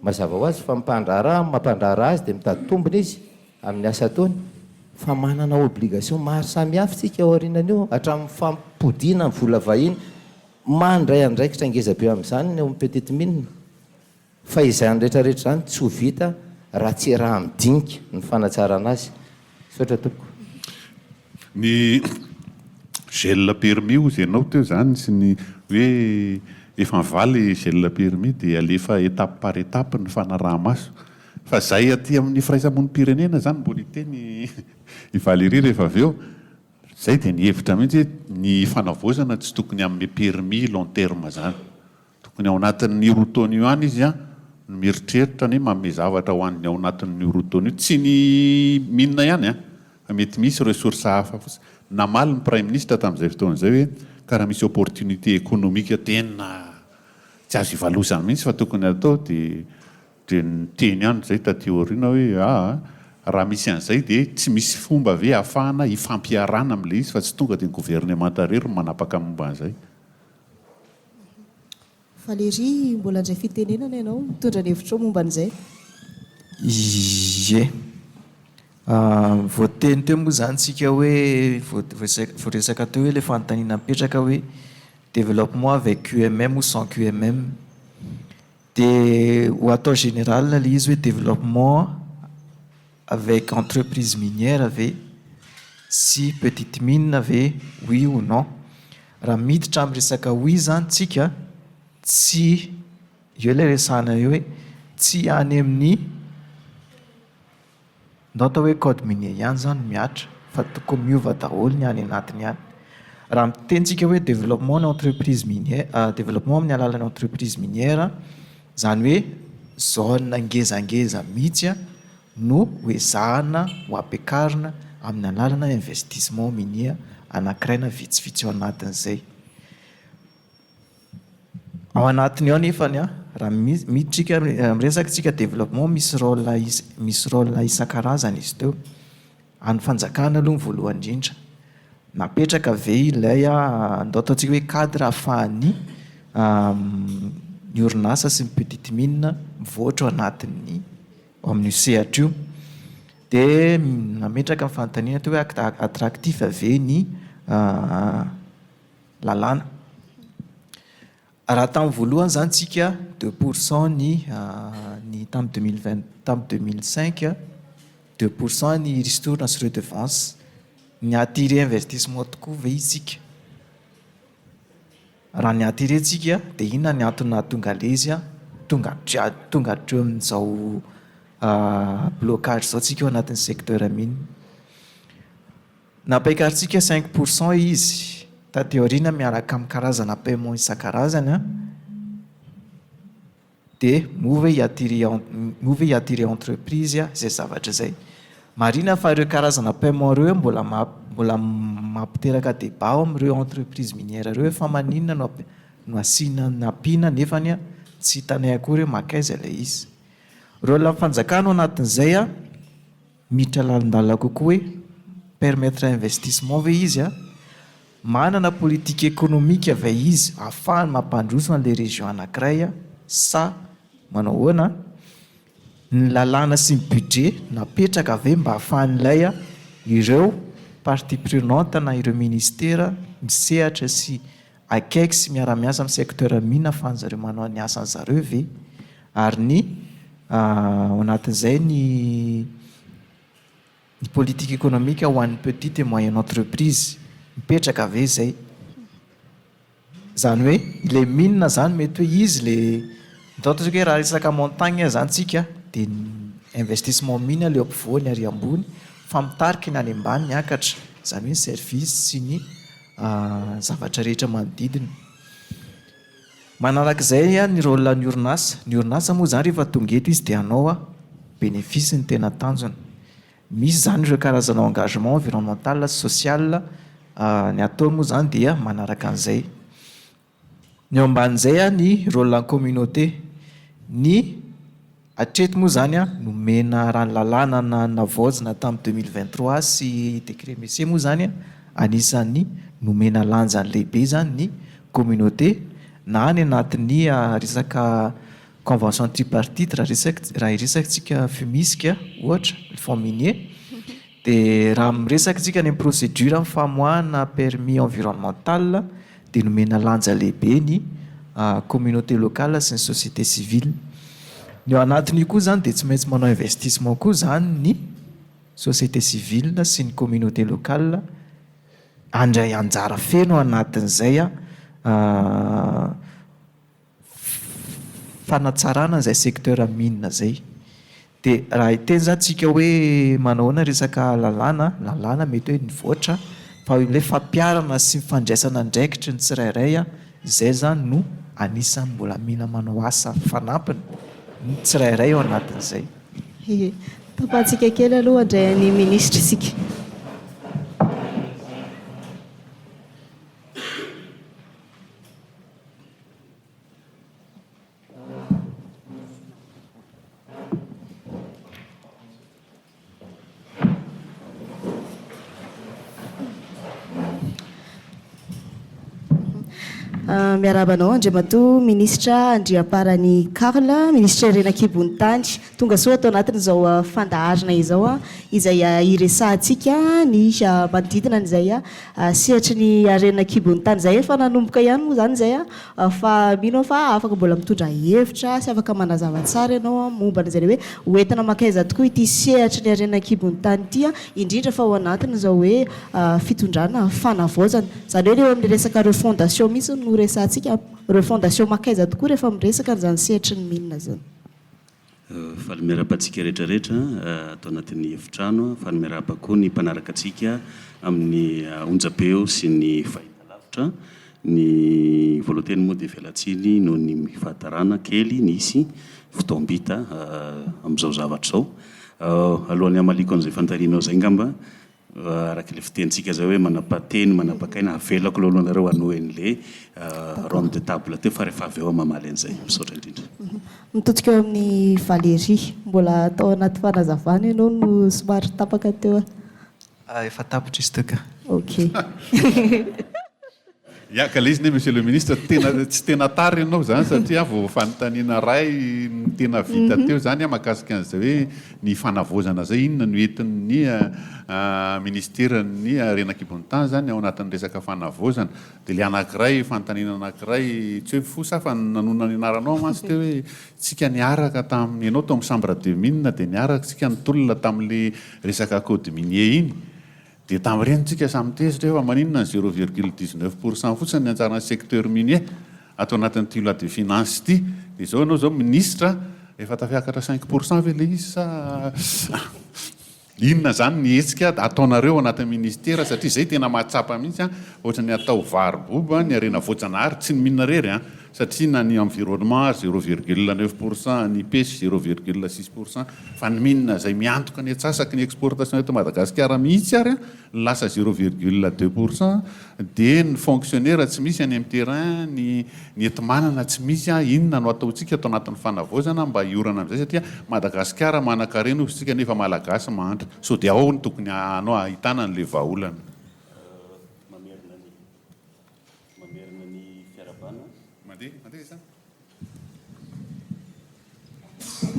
Mazava ho azy fa ny mpandraharaha amin'ny maha mpandraharaha azy dia mitady tombony izy amin'ny asa ataony fa manana obligation maro samihafa tsika ao aorianan'io hatramin'ny fampodiana ny vola vahiny. Mandray andraikitra ngeza be amin'izany ny ao amin'ny Petite Mine. Fa izany rehetra rehetra izany tsy ho vita raha tsy iaraha-midinika ny fanatsarana azy. Misaotra tompoko. Ny gel permis hozy ianao teo izany sy ny hoe efa mivaly gel permis dia alefa étape par étape ny fanaraha-maso. Fa izay aty amin'ny firaisamonim-pirenena izany mbola hiteny i Valérie rehefa avy eo. Izay dia nihevitra mihitsy hoe ny fanavaozana tsy tokony hanome permis long terme izany. Tokony ao anatin'ny roa taona io ihany izy no mieritreritra ny hoe manome zavatra ho an'ny ao anatin'io roa taona io. Tsy ny mine ihany an, fa mety misy ressources hafa fotsiny. Namaly ny Praiminisitra tamin'izay fotoana izay hoe ka raha misy opportunité économique tena tsy azo ivalozana mihitsy fa tokony hatao dia dia niteny ihany izay taty aoriana hoe aa raha misy an'izay dia tsy misy fomba ve ahafahana hifampiharana amin'ilay izy fa tsy tonga dia ny governemanta irery no manapaka momba an'izay. Valérie, mbola handray fitenenana ianao, mitondra ny hevitrao momba an'izay. Ie. Voateny teo moa izany tsika hoe, voaresaka teo hoe ilay fanontaniana mipetraka hoe développement avec QMM ou sans QMM. Dia ho atao général ilay izy hoe développement avec entreprise minière ve sy petite mine ve oui ou non. Raha miditra amin'ny resaka oui izany tsika, tsy, eo ilay resahana eo hoe tsy any amin'ny Ndao atao hoe code minier ihany izany no mihatra fa tokony miova daholo ny any anatiny any. Raha miteny tsika hoe développement ny entreprise minière, développement amin'ny alalan'ny entreprise minière, izany hoe zone ngezangeza mihitsy no ho ezahana ho ampiakarina amin'ny alalana investissement minier anankiray na vitsivitsy ao anatin'izay. Ao anatiny ao nefany an, raha miditra miresaka tsika développement misy rôle misy rôle isan-karazany izy teo. An'ny fanjakana aloha ny voalohany indrindra. Napetraka ve ilay andao ataontsika hoe cadre ahafahan'ny ny orinasa sy ny petite mine mivoatra ao anatin'ny ao amin'io sehatra io. Dia nametraka ny fanontaniana teo hoe attractif ve ny lalàna. Raha tamin'ny voalohany izany tsika 2 % ny ny tamin'ny 2020 tamin'ny 2005 2 % ny ristourne sy redevance. Ny attirer investissement tokoa ve isika? Raha ny attirer tsika dia inona ny antony nahatonga ilay izy tonga tonga hatreo amin'izao blocage izao tsika ao anatin'ny secteur mine. Nampiakarintsika 5 % izy taty aoriana miaraka amin'ny karazana paiement isan-karazany an, dia moa ve hi-attirer moa ve hi-attirer entreprise izay zavatra izay. Marihina fa ireo karazana paiement ireo mbola mbola mampiteraka débat ao amin'ireo entreprise minière ireo hoe fa maninona no no asiana nampiana nefany tsy hitanay akory hoe mankaiza ilay izy. Rôle an'ny fanjakana ao anatin'izay an, Miditra lalindalina kokoa hoe permettre investissement ve izy a? Manana politique économique ve izy ahafahany mampandroso an'ilay région anankiray sa manao ahoana? Ny lalàna sy ny budget napetraka ve mba ahafahan'ilay ireo partie prenante na ireo ministera misehatra sy akaiky sy miara-miasa amin'ny secteur mine ahafahan'zareo manao ny asan'zareo ve? Ary ny ao anatin'izay ny ny politique économique ho an'ny petite et moyenne entreprise, mipetraka ve izay? Izany hoe ilay mine izany mety hoe izy ilay, ndao ataontsika hoe raha resaka montagne izany tsika dia ny investissement mine ilay eo ampovoany ary ambony fa mitarika ny any ambany miakatra, izany hoe ny service sy ny zavatra rehetra manodidina. Manarak'izay ny rôle ny orinasa. Ny orinasa moa izany rehefa tonga eto izy dia hanao bénéfice ny tena tanjony. Misy izany ireo karazana engagement environnemental sy social, ny ataony moa izany dia manaraka an'izay. Ny eo ambanin'izay ny rôle ny communauté. Ny hatreto moa izany nomena raha ny lalàna navaozina tamin'ny 2023 sy décret MECE moa izany, anisan'ny nomena lanjany lehibe izany ny communauté na any anatin'ny resaka convention tripartite raha resak raha hiresaka tsika FUMISC ohatra, fonds minier, dia raha miresaka tsika any amin'ny procédure amin'ny famoahana permis environnemental. dia nomena lanja lehibe ny communauté locale sy ny société civile. Ny ao anatin'io koa izany dia tsy maintsy manao investissement koa izany ny société civile sy ny communauté locale handray anjara feno ao anatin'izay fanatsarana an'izay secteur mine izay. Dia raha hiteny izany tsika hoe manao ahoana resaka lalàna, lalàna mety hoe nivoatra fa ilay fampiharana sy ny fandraisana andraikitry ny tsirairay izay izany no anisan'ny mbola mila manao asa fanampiny ny tsirairay ao anatin'izay. Ie. Tapahantsika kely aloha handray an'ny minisitra isika. Miarahaba anao Andriamatoa Minisitra Andriamparany Carl, Minisitry ny Harena an-kibon'ny tany. Tonga soa ato anatin'izao fandaharana izao izay hiresahantsika ny manodidina an'izay sehatry ny harena an-kibon'ny tany izay. Efa nanomboka ihany moa izany izay fa mino aho fa afaka mbola mitondra hevitra sy afaka manazava tsara ianao momba an'izay ilay hoe hoentina mankaiza tokoa ity sehatry ny harena an-kibon'ny tany ity, indrindra fa ao anatin'izao hoe fitondrana fanavaozana. Izany hoe eo amin'ny resaka refondation mihitsy no resahantsika, refondation mankaiza tokoa rehefa miresaka an'izany sehatry ny mines izany. Faly miarahaba antsika rehetra rehetra ato anatin'ny efitrano, faly miarahaba koa ny mpanaraka antsika amin'ny onjam-peo sy ny fahitalavitra. Ny voalohan-teny moa dia fialan-tsiny noho ny fahatarana kely nisy fotoam-bita amin'izao zavatra izao. Alohan'ny hamaliako an'izay fanontanianao izay angamba Araka ilay fitenintsika izay hoe manapa-teny, manapak'aina, avelako aloha nareo hanohy an'ilay round de table teo fa rehefa avy eo aho mamaly an'izay. Misaotra indrindra. Mitodika eo amin'i Valérie. Mbola tao anaty fanazavana ianao no somary tapaka teo. Efa tapitra izy teo ka. Ok. Ya, ka le izy ne monsieur le ministre tena tsy tena tara ianao zany satria vao fanontaniana iray no tena vita teo zany mahakasika an'izay hoe ny fanavaozana zay inona no entin'ny ministeran'ny harena an-kibon'ny tany zany ao anatin'ny resaka fanavaozana. Dia le anankiray fanontaniana anankiray tsy hoe mifosa aho fa nanonona ny anaranao mantsy teo hoe tsika niaraka tamin'ny ianao tao amin'ny chambre de mine dia niaraka tsika nitolona tamin'le resaka code minier iny. Dia tamin'ireny tsika samy tezitra hoe fa maninona ny zéro virgule dix neuf pour cent fotsiny ny anjaran'ny secteur minier ato anatin'ity loi de finance ity. Dia izao ianao izao minisitra efa tafiakatra cinq pour cent ve ilay izy sa inona izany ny hetsika ataonareo ao anatin'ny ministera satria izay tena mahatsapa mihitsy an, ohatran'ny atao varo-boba ny harena voajanahary, tsy ny mine irery an, satria na ny environnement ary zéro virgule neuf pour cent, ny pêche zéro virgule six pour cent. Fa ny mine izay miantoka ny antsasaky ny exportation eto Madagasikara mihitsy ary no lasa zéro virgule deux pour cent, dia ny fonctionnaire tsy misy any amin'ny terrain, ny ny enti-manana tsy misy, inona no ataontsika ato anatin'ny fanavaozana mba hiorana amin'izay satria Madagasikara manankarena hozy tsika nefa Malagasy mahantra, sao dia ao no tokony hanao ahitana an'ilay vahaolana. Mamerina ny mamerina ny fiarahabana. Mandeha mandeha izany.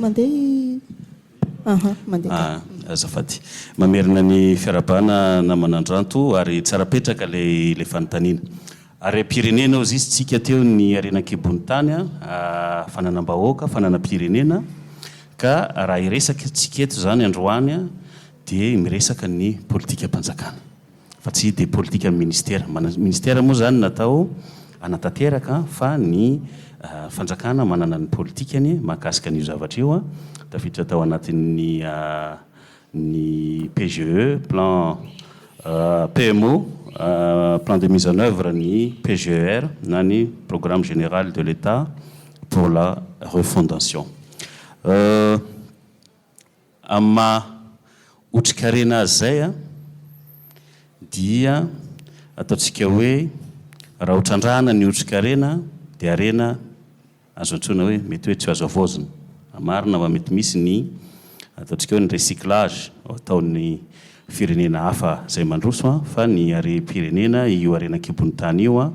Mandeha i Aha, mandeha ka. Ah, azafady. Mamerina ny fiarahabana namana Andranto ary tsara petraka ilay ilay fanontaniana. Harem-pirenena hozy izy tsika teo ny harena an-kibon'ny tany a, fananam-bahoaka, fananam-pirenena, ka raha hiresaka tsika eto izany androany dia miresaka ny politikam-panjakana. Fa tsy dia politikan'ny ministera. Ministera moa izany natao hanatanteraka fa ny fanjakana manana ny politikany mahakasika an'io zavatra io, tafiditra tao anatin'ny ny PGE, plan PMO, plan de mise en oeuvre ny PGER na ny programme général de l'Etat pour la refondation. Amin'ny maha otrikarena azy izay dia ataontsika hoe raha ho trandrahana ny otrikarena dia harena azo antsoina hoe mety hoe tsy azo havaozina. Marina fa mety misy ny ataontsika hoe ny recyclage ataon'ny firenena hafa izay mandroso fa ny harem-pirenena io harena an-kibon'ny tany io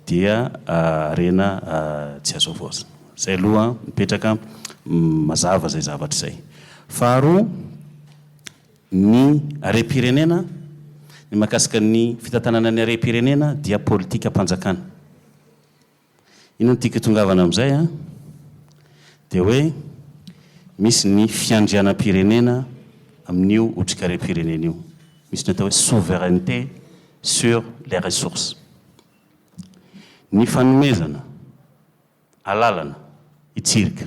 dia harena tsy azo havaozina. Izay aloha mipetraka mazava izay zavatra izay. Faharoa, ny harem-pirenena Ny mahakasika ny fitantanana ny harem-pirenena dia politikam-panjakana. Inona no tiako hitongavana amin'izay an? Dia hoe misy ny fiandrianam-pirenena amin'io otrikarem-pirenena io. Misy ny atao hoe souveraineté sur les ressources. Ny fanomezana alalana hitsirika,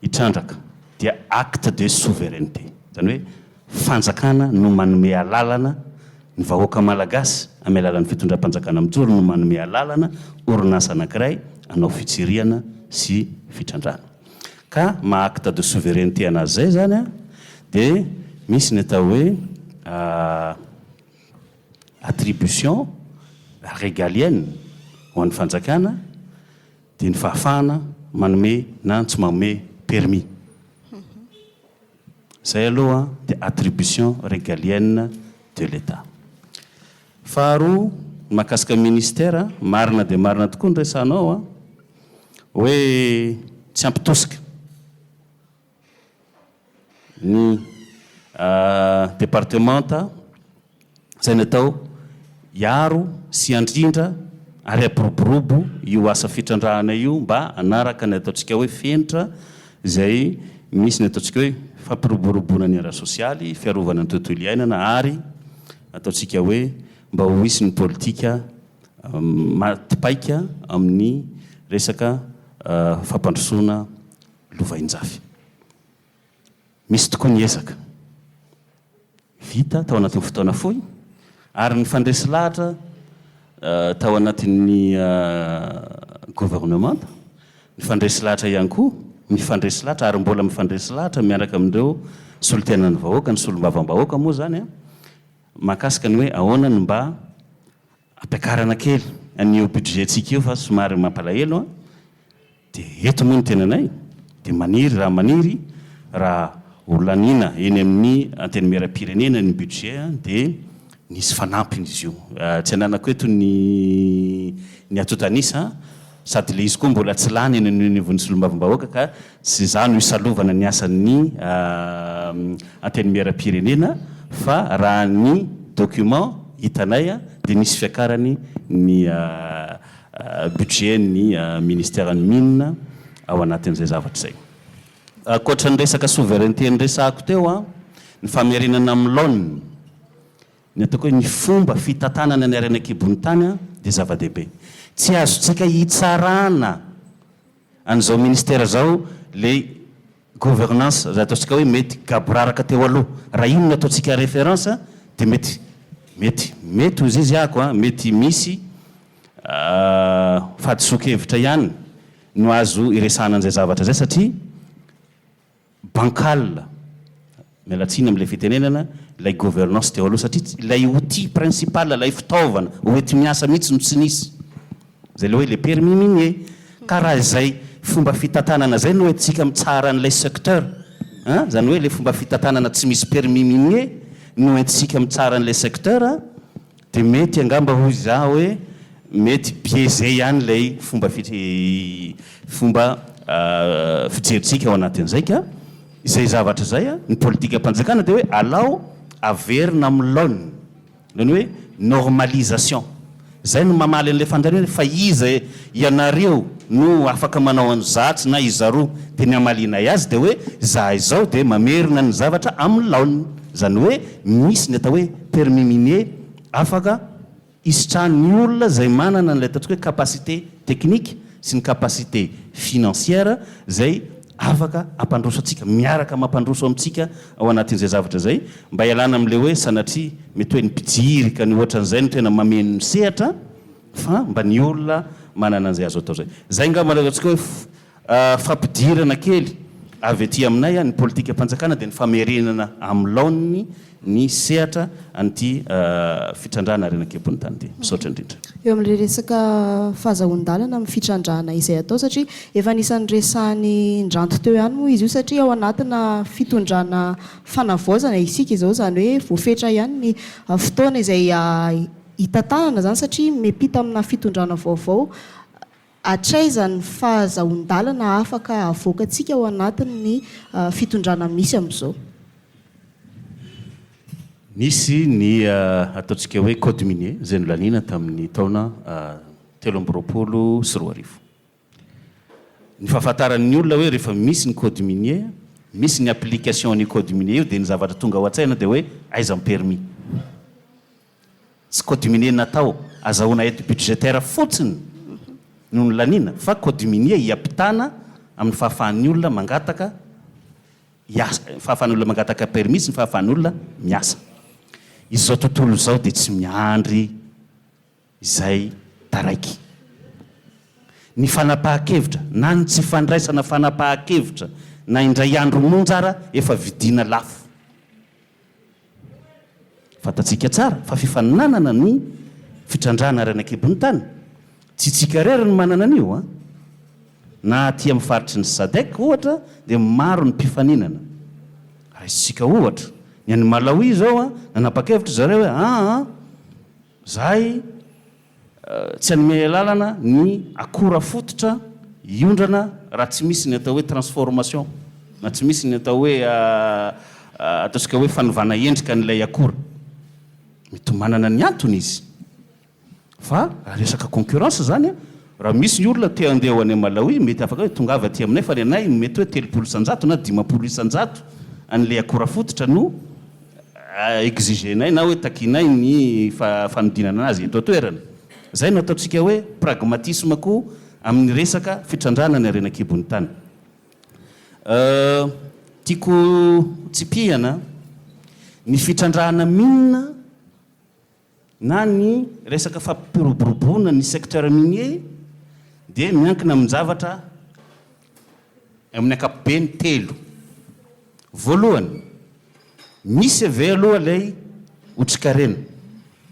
hitrandraka dia acte de souveraineté. Izany hoe fanjakana no manome alalana ny vahoaka malagasy amin'ny alalan'ny fitondram-panjakana mijoro no manome alalana orinasa anankiray hanao fitsirihana sy fitrandrahana. Ka maha acte de souveraineté anazy izay izany dia misy ny atao hoe attribution régalienne ho an'ny fanjakana dia ny fahafahana manome na tsy manome permis. Izay aloha dia attribution régalienne de l'Etat. Faharoa, ny mahakasika ny ministère, marina dia marina tokoa ny resahanao an, hoe tsy ampy tosika. Ny departemanta izay natao hiaro sy handrindra ary hampiroborobo io asa fitrandrahana io mba hanaraka ny ataontsika hoe fenitra izay misy ny ataontsika hoe fampiroboroboana ny ara-sosialy, fiarovana ny tontolo iainana ary ataontsika hoe mba ho hisy ny politika maty paika amin'ny resaka fampandrosoana lovainjafy. Misy tokoa ny ezaka vita tao anatin'ny fotoana fohy ary nifandresy lahatra tao anatin'ny governemanta, nifandresy lahatra ihany koa, mifandresy lahatra ary mbola mifandresy lahatra miaraka amin'ireo solontenan'ny vahoaka, ny solombavambahoaka moa izany mahakasika ny hoe ahoana no mba ampiakarana kely an'io budget-tsika io fa somary mampalahelo an! Dia eto moa ny tenanay dia maniry raha maniry raha ho laniana eny amin'ny Antenimierampirenena ny budget dia nisy fanampiny izy io. Tsy ananako eto ny ny antontan'isa sady ilay izy koa mbola tsy lany eny anivon'ny solombavambahoaka ka tsy izaho no hisalovana ny asan'ny Antenimierampirenena fa raha ny document hitanay dia nisy fiakarany ny budget ny ministère ny mines ao anatin'izay zavatra izay. Ankoatra ny resaka souveraineté niresahako teo an, ny famerenana amin'ny laoniny, ny ataoko hoe ny fomba fitantanana ny harena an-kibon'ny tany an dia zava-dehibe. Tsy azontsika hitsarana an'izao ministère izao le Gouvernance, izay ataontsika hoe mety gaboraraka teo aloha, raha iny no ataontsika référence dia mety, mety, mety hozy izy ako an, mety misy fahadisoan-kevitra ihany no azo iresahana an'izay zavatra izay satria bancal, miala tsiny amin'ilay fitenenana, ilay gouvernance teo aloha satria ilay outil principal, ilay fitaovana hoenti-miasa mihitsy no tsy nisy. Izay ilay hoe le permis minier. Ka raha izay fomba fitantanana izay no entintsika mitsara an'ilay secteur an, izany hoe ilay fomba fitantanana tsy misy permis minier no entintsika mitsara an'ilay secteur dia mety angamba hoy izaho hoe mety biaisé ihany ilay fomba fomba fijerintsika ao anatin'izay ka izay zavatra izay an, ny politikam-panjakana dia hoe alao averina amin'ny laoniny. Ilay hoe normalisation. Izay no mamaly an'ilay fanontaniana hoe fa iza ianareo no afaka manao an'izatsy na izaroa? Dia ny hamalianay azy dia hoe izahay izao dia mamerina ny zavatra amin'ny laoniny. Izany hoe misy ny atao hoe permis minier afaka hisitrahan'ny olona izay manana an'ilay ataontsika hoe capacité technique sy ny capacité financière izay afaka hampandroso antsika, miaraka mampandroso amintsika ao anatin'izay zavatra izay, mba hialana amin'ilay hoe sanatria mety hoe ny mpijery ka ny ohatran'izay no tena mameno ny sehatra fa mba ny olona manana an'izay azo atao izay. Izay angamba no ataontsika hoe fampidirana kely avy aty aminay, ny politikam-panjakana dia ny famerenana amin'ny laoniny ny sehatra an'ity fitrandrahana harena an-kibon'ny tany ity. Misaotra indrindra. Eo amin'ilay resaka fahazahoan-dalana amin'ny fitrandrahana izay atao satria efa anisan'ny resahan'i Ndranto teo ihany moa izy io satria ao anatina fitondrana fanavaozana isika izao izany hoe voafetra ihany ny fotoana izay hitantanana izany satria miampita amina fitondrana vaovao hatraiza ny fahazahoan-dalana afaka avoakantsika ao anatin'ny fitondrana misy amin'izao. Nisy ny ataontsika hoe code minier izay nolaniana tamin'ny taona 2023. Ny fahafantaran'ny olona hoe rehefa misy ny code minier, misy ny application an'io code minier io dia ny zavatra tonga ao an-tsaina dia hoe aiza ny permis. Tsy code minier natao azahoana aide budgétaire fotsiny no nolaniana fa code minier hiampitana amin'ny fahafahan'ny olona mangataka hiasa, fahafahan'ny olona mangataka permis sy ny fahafahan'ny olona miasa. Izao tontolo izao dia tsy miandry izay taraiky. Ny fanapahan-kevitra na ny tsy fandraisana fanapahan-kevitra na indray andro monja ara efa vidiana lafo. Fantatsika tsara fa fifaninanana ny fitrandrahana harena an-kibon'ny tany. Tsy isika irery no manana an'io an! Na aty amin'ny faritry ny Sadec ohatra dia maro ny mpifaninana. Raisintsika ohatra, ny any Malawi izao an, nanapa-kevitra zareo hoe aa zahay Tsy hanome alalana ny akora fototra hiondrana raha tsy misy ny atao hoe transformation na tsy misy ny atao hoe ataontsika hoe fanovana endrika an'ilay akora. Mety ho manana ny antony izy. Fa raha resaka concurrence izany, raha misy ny olona te handeha ho any Malawi, mety afaka hoe tongava aty aminay fa ny anay mety hoe 30% na 50% an'ilay akora fototra no exiger-nay na hoe takianay ny fanodinana azy eto an-toerana. Izay no ataontsika hoe pragmatisme koa amin'ny resaka fitrandrahana ny harena an-kibon'ny tany. Tiako tsipihana, ny fitrandrahana mine na ny resaka fampiroboroboana ny secteur minier dia miankina amin-javatra amin'ny ankapobeny telo. Voalohany, misy ve aloha ilay otrikarena?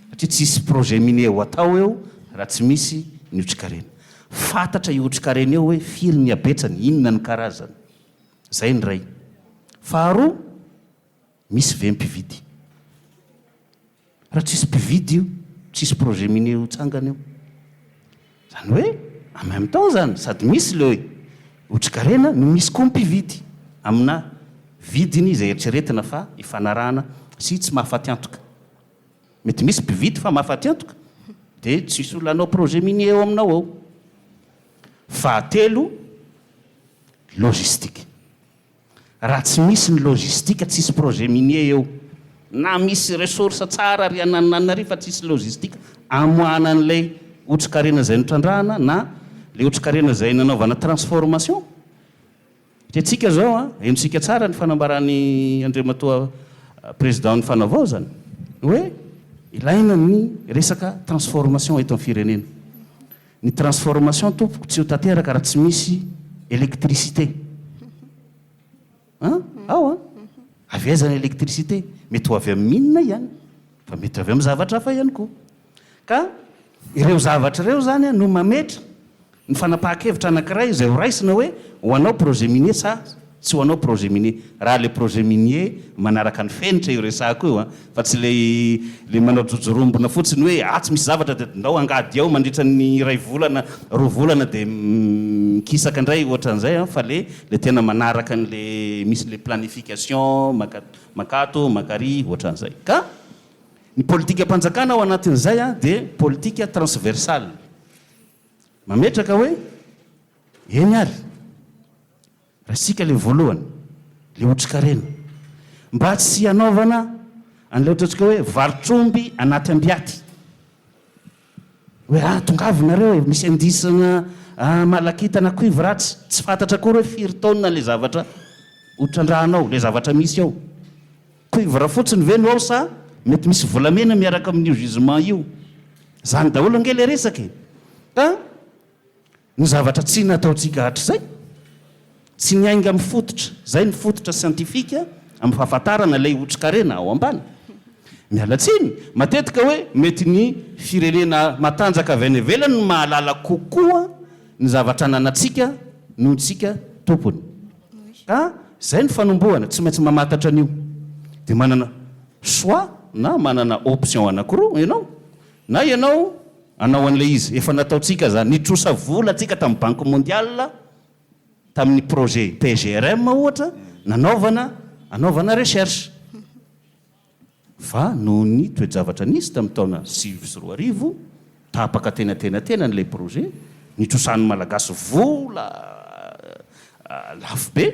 Satria tsy hisy projet minier ho atao eo raha tsy misy ny otrikarena. Fantatra io otrikarena io hoe firy ny habetsany, inona ny karazany. Izay ny iray. Faharoa, misy ve mpividy? Raha tsisy mpividy io, tsisy projet minier ho tsangana eo. Zany hoe en même temps zany sady misy le otrikarena no misy koa mpividy amina vidiny izay eritreretina fa ifanarahana sy tsy mahafaty antoka. Mety misy mpividy fa mahafaty antoka dia tsisy olona hanao projet minier eo aminao ao. Fahatelo, logistique. Raha tsy misy ny logistique tsisy projet minier eo. Na misy ressource tsara ary anananana ary fa tsisy logistique amoahana an'ilay otrikarena izay notrandrahana na ilay otrikarena izay nanaovana transformation. Satria tsika izao an, henontsika tsara ny fanambaran'i Andriamatoa Président ny Fanavaozana hoe ilaina ny resaka transformation eto amin'ny firenena. Ny transformation tompoko tsy ho tanteraka raha tsy misy électricité. An? Ao an? Avy aiza ny électricité? Mety ho avy amin'ny mine ihany, fa mety avy amin'ny zavatra hafa ihany koa. Ka ireo zavatra ireo izany no mametra ny fanapahan-kevitra anankiray izay ho raisina hoe ho anao projet minier sa tsy ho anao projet minier. Raha ilay projet minier manaraka ny fenitra io resahako io an, fa tsy ilay ilay manao jojorombona fotsiny hoe atsy misy zavatra dia ndao angady ao mandritra ny iray volana, roa volana dia mikisaka indray ohatran'izay an, fa ilay ilay tena manaraka an'ilay misy ilay planification maka makato makary ohatran'izay. Ka ny politikam-panjakana ao anatin'izay an dia politika transversale. Mametraka hoe, eny ary, raisika ilay voalohany, ilay otrikarena, mba tsy hanaovana an'ilay ataontsika hoe varotr'omby anaty ambiaty. Hoe ah, tongava nareo e, misy indice-na malachite na cuivre atsy, tsy fantatra akory hoe firy taonina ilay zavatra hotrandrahanao, ilay zavatra misy ao. Cuivre fotsiny ve no ao sa mety misy volamena miaraka amin'io gisement io? Zany daholo ange le resaka e! Ka ny zavatra tsy nataontsika hatrizay, tsy niainga amin'ny fototra, zay ny fototra siantifika amin'ny fahafantarana ilay otrikarena ao ambany. Miala tsiny, matetika hoe mety ny firenena matanjaka avy any ivelany no mahalala kokoa ny zavatra ananantsika noho tsika tompony. Ka zay ny fanombohana, tsy maintsy mamantatra an'io. Dia manana choix na manana option anakiroa ianao, na ianao hanao an'ilay izy efa nataontsika zany, nitrosa vola tsika tamin'ny banque mondiale, tamin'ny projet PGRM ohatra, nanaovana, anaovana recherche. Fa noho ny toe-javatra nisy tamin'ny taona 2009, tapaka teny antenatenany ilay projet, nitrosan'ny Malagasy vola lafo be,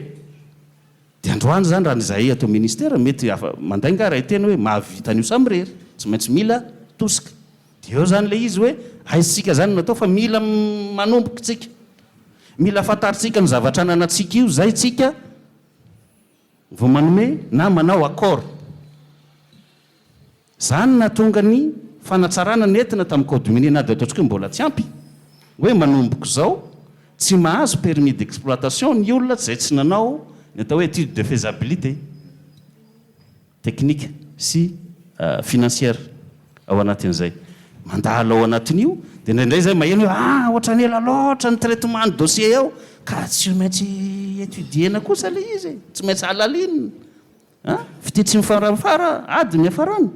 dia androany izany raha ny izahay ato amin'ny ministera mety afa mandainga aho raha hiteny hoe mahavita an'io samirery, tsy maintsy mila tosika. Dia eo izany ilay izy hoe aiza isika izany no atao fa mila manomboka isika. Mila fantarintsika ny zavatra ananantsika io izay isika vao manome na manao accord. Izany nahatonga ny fanatsarana nentina tamin'ny code minier na dia ataontsika hoe mbola tsy ampy, hoe manomboka izao tsy mahazo permis d'exploitation ny olona izay tsy nanao ny atao hoe étude de faisabilité technique sy financière ao anatin'izay. Mandalo ao anatin'io dia indraindray izay maheno hoe ah ohatran'ny ela loatra ny traitement ny dossier ao ka tsy maintsy étudier-na kosa ilay izy e, tsy maintsy halalinina. A! Fitia tsy mifaramfara, ady ny hiafarany.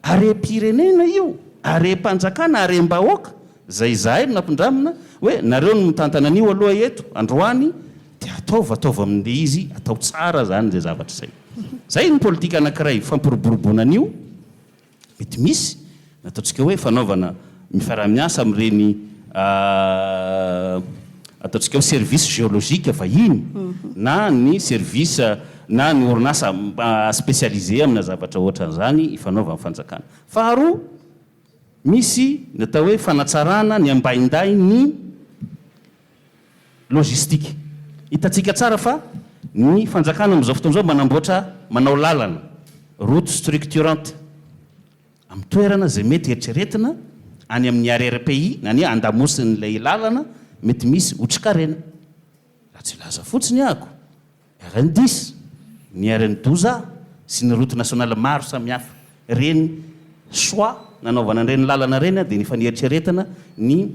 Harem-pirenena io, harem-panjakana, harem-bahoaka, izay izahay no nampindramina hoe nareo no mitantana an'io aloha eto androany dia ataovy, ataovy amin'ilay izy, atao tsara izany izay zavatra izay. Izay ny politika anankiray fampiroboroboana an'io. Mety misy ny ataontsika hoe fanaovana mifiaraha-miasa amin'ireny ataontsika hoe service géologique vahiny na ny service na ny orinasa spécialisé amina zavatra ohatran'izany ifanaovan'ny fanjakana. Faharoa, misy ny atao hoe fanatsarana ny ambaindain'ny logistique. Hitantsika tsara fa ny fanjakana amin'izao fotoana izao manamboatra, manao lalana, route structurante, amin'ny toerana izay mety eritreretina any amin'ny arrière pays na ny andamosin'ilay lalana mety misy otrikarena. Raha tsy hilaza fotsiny ahako, RN dix, ny RN 12 A sy ny route nationale maro samihafa. Ireny choix nanaovana an'ireny lalana ireny dia efa nieritreretana ny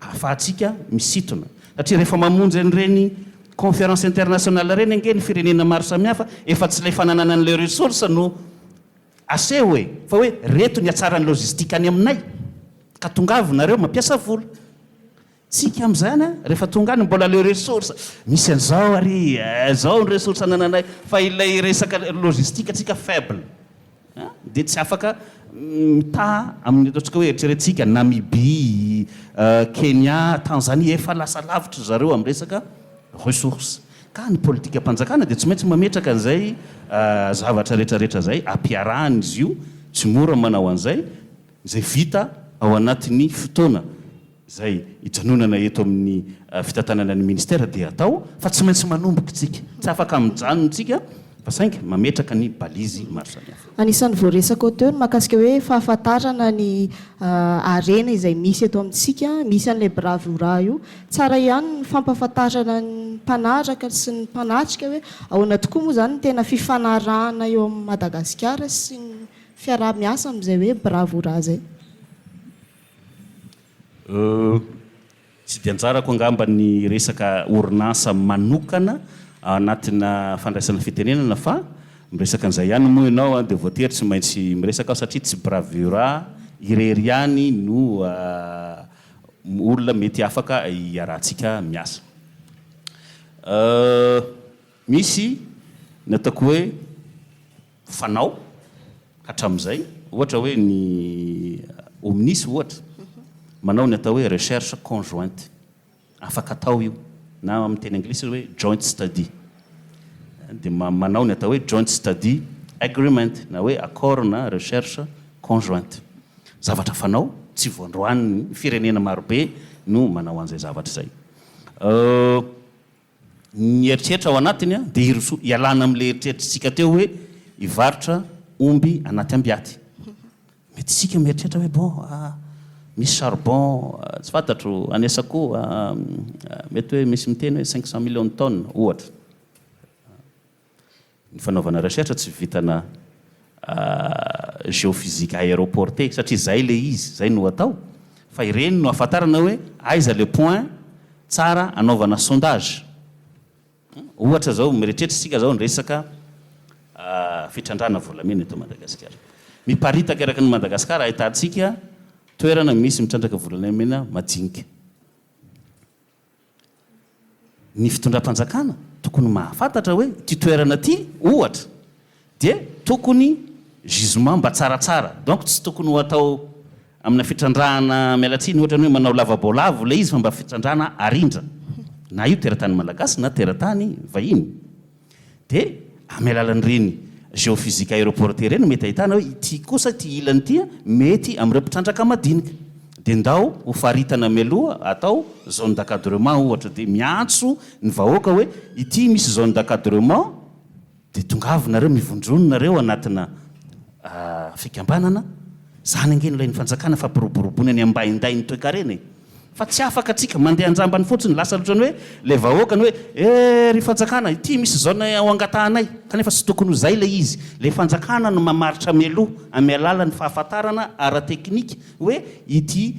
ahafahantsika misintona. Satria rehefa mamonjy an'ireny conférence internationale ireny ange ny firenena maro samihafa, efa tsy ilay fananana an'ilay ressource no aseho e! Fa hoe reto ny hatsaran'ny logistique any aminay ka tongava nareo mampiasa vola. Tsika amin'izany an, rehefa tonga any mbola le ressource, misy an'izao ary eh, zao ny ressource anananay, fa ilay resaka logistique tsika faible an, dia tsy afaka mitaha amin'ny ataontsika hoe eritreretintsika Namibie, Kenya, Tanzanie, efa lasa lavitra ry zareo amin'ny resaka ressource. Ka ny politikam-panjakana dia tsy maintsy mametraka an'izay zavatra rehetrarehetra izay, ampiarahana izy io, tsy mora manao an'izay, izay vita ao anatin'ny fotoana Izay hijanonana eto amin'ny fitantanana ny ministera dia atao fa tsy maintsy manomboka isika. Tsy afaka mijanona isika fa saingy mametraka ny balizy maro samihafa. Anisan'ny voaresaka ao teo ny mahakasika hoe fahafantarana ny harena izay misy eto amintsika, misy an'ilay bravura io. Tsara ihany ny fampahafantarana ny mpanaraka sy ny mpanatrika hoe ahoana tokoa moa izany ny tena fifanarahana eo amin'i Madagasikara sy ny fiaraha-miasa amin'izay hoe bravura izay. Tsy dia anjarako angamba ny resaka orinasa manokana anatina fandraisana fitenenana fa miresaka an'izay ihany moa ianao dia voatery tsy maintsy miresaka aho satria tsy bravura irery ihany no olona mety afaka hiarahantsika miasa. Misy ny ataoko hoe fanao hatramin'izay, ohatra hoe ny Omnis ohatra, manao ny atao hoe recherche conjointe, afaka atao io, na amin'ny teny anglisy hoe joint study, dia manao ny atao hoe joint study agreement na hoe accord na recherche conjointe. Zavatra fanao, tsy vao androany ny firenena marobe no manao an'izay zavatra izay. Ny eritreritra ao anatiny dia hiroso hialana amin'ilay eritreritritsika teo hoe hivarotra omby anaty ambiaty. Mety isika mieritreritra hoe bon misy charbon tsy fantatro any Sakoa mety hoe misy miteny hoe 500 millions de tonnes ohatra. Ny fanaovana recherche tsy vitana géophysique aéroportée satria zay le izy, zay no atao fa ireny no ahafantarana hoe aiza le point tsara anaovana sondage. Ohatra zao mieritreritra isika zao ny resaka fitrandrahana volamena eto Madagasikara. Miparitaka eraky ny Madagasikara ahitantsika toerana misy mitrandraka volamena majinika. Ny fitondram-panjakana tokony mahafantatra hoe ity toerana ity ohatra dia tokony. gisement mba tsaratsara. Donc tsy tokony ho atao amina fitrandrahana, miala tsiny, ohatrany hoe manao lava-boalavo ilay izy fa mba fitrandrahana arindra. Na io teratany malagasy na teratany vahiny. Dia amin'ny alalan'ireny géophysique aéroportée ireny no mety ahitana hoe ity kosa ity ilany ity mety amin'ireo mpitrandraka madinika. Dia ndao ho faritana mialoha atao zone d'encadrement ohatra dia miantso ny vahoaka hoe ity misy zone d'encadrement dia tongava nareo mivondrona nareo anatina fikambanana, izany ange no ilain'ny fanjakana fampiroboroboana ny ambaindain'ny toekarena e! Fa tsy afaka tsika mandeha anjambany fotsiny, lasa otrany hoe le vahoaka ny hoe eh ry fanjakana ity misy zone ao angatahanay, kanefa tsy tokony ho zay le izy, le fanjakana no mamaritra mialoha amin'ny alalan'ny fahafantarana ara-teknika hoe ity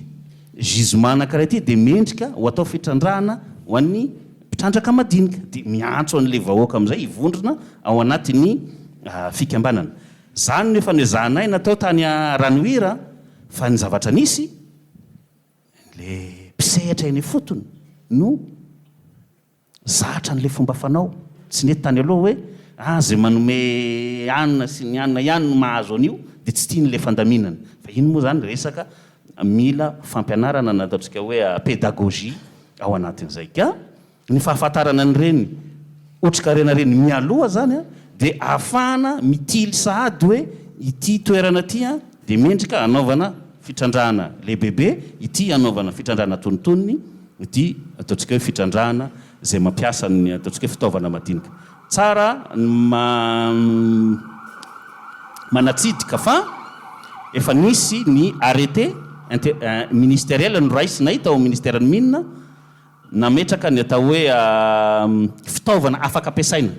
gisement anakiray ity dia mendrika ho atao fitrandrahana ho an'ny mpitrandraka madinika, dia miantso an'le vahoaka amin'izay hivondrona ao anatin'ny fikambanana. Zany no efa noezahanay natao tany Ranohira fa ny zavatra nisy, Le mpisehatra eny ifotony no zatra an'le fomba fanao, tsy nety tany aloha hoe ah ze manome anona sy ny anona ihany no mahazo an'io de tsy tiany le fandaminana, fa iny moa zany resaka mila fampianarana na ataontsika hoe pédagogie ao anatin'izay ka. Ny fahafantarana an'ireny otrikarena ireny mialoha izany dia ahafahana mitily sahady hoe ity toerana ity dia mendrika hanaovana fitrandrahana lehibebe, ity hanaovana fitrandrahana antonontonony, ity ataontsika hoe fitrandrahana izay mampiasa ny ataontsika hoe fitaovana madinika. Tsara ny manatsidika fa efa nisy ny arrêté ministériel noraisinay tao amin'ny ministeran'ny Mines, Nametraka ny atao hoe fitaovana afaka ampiasaina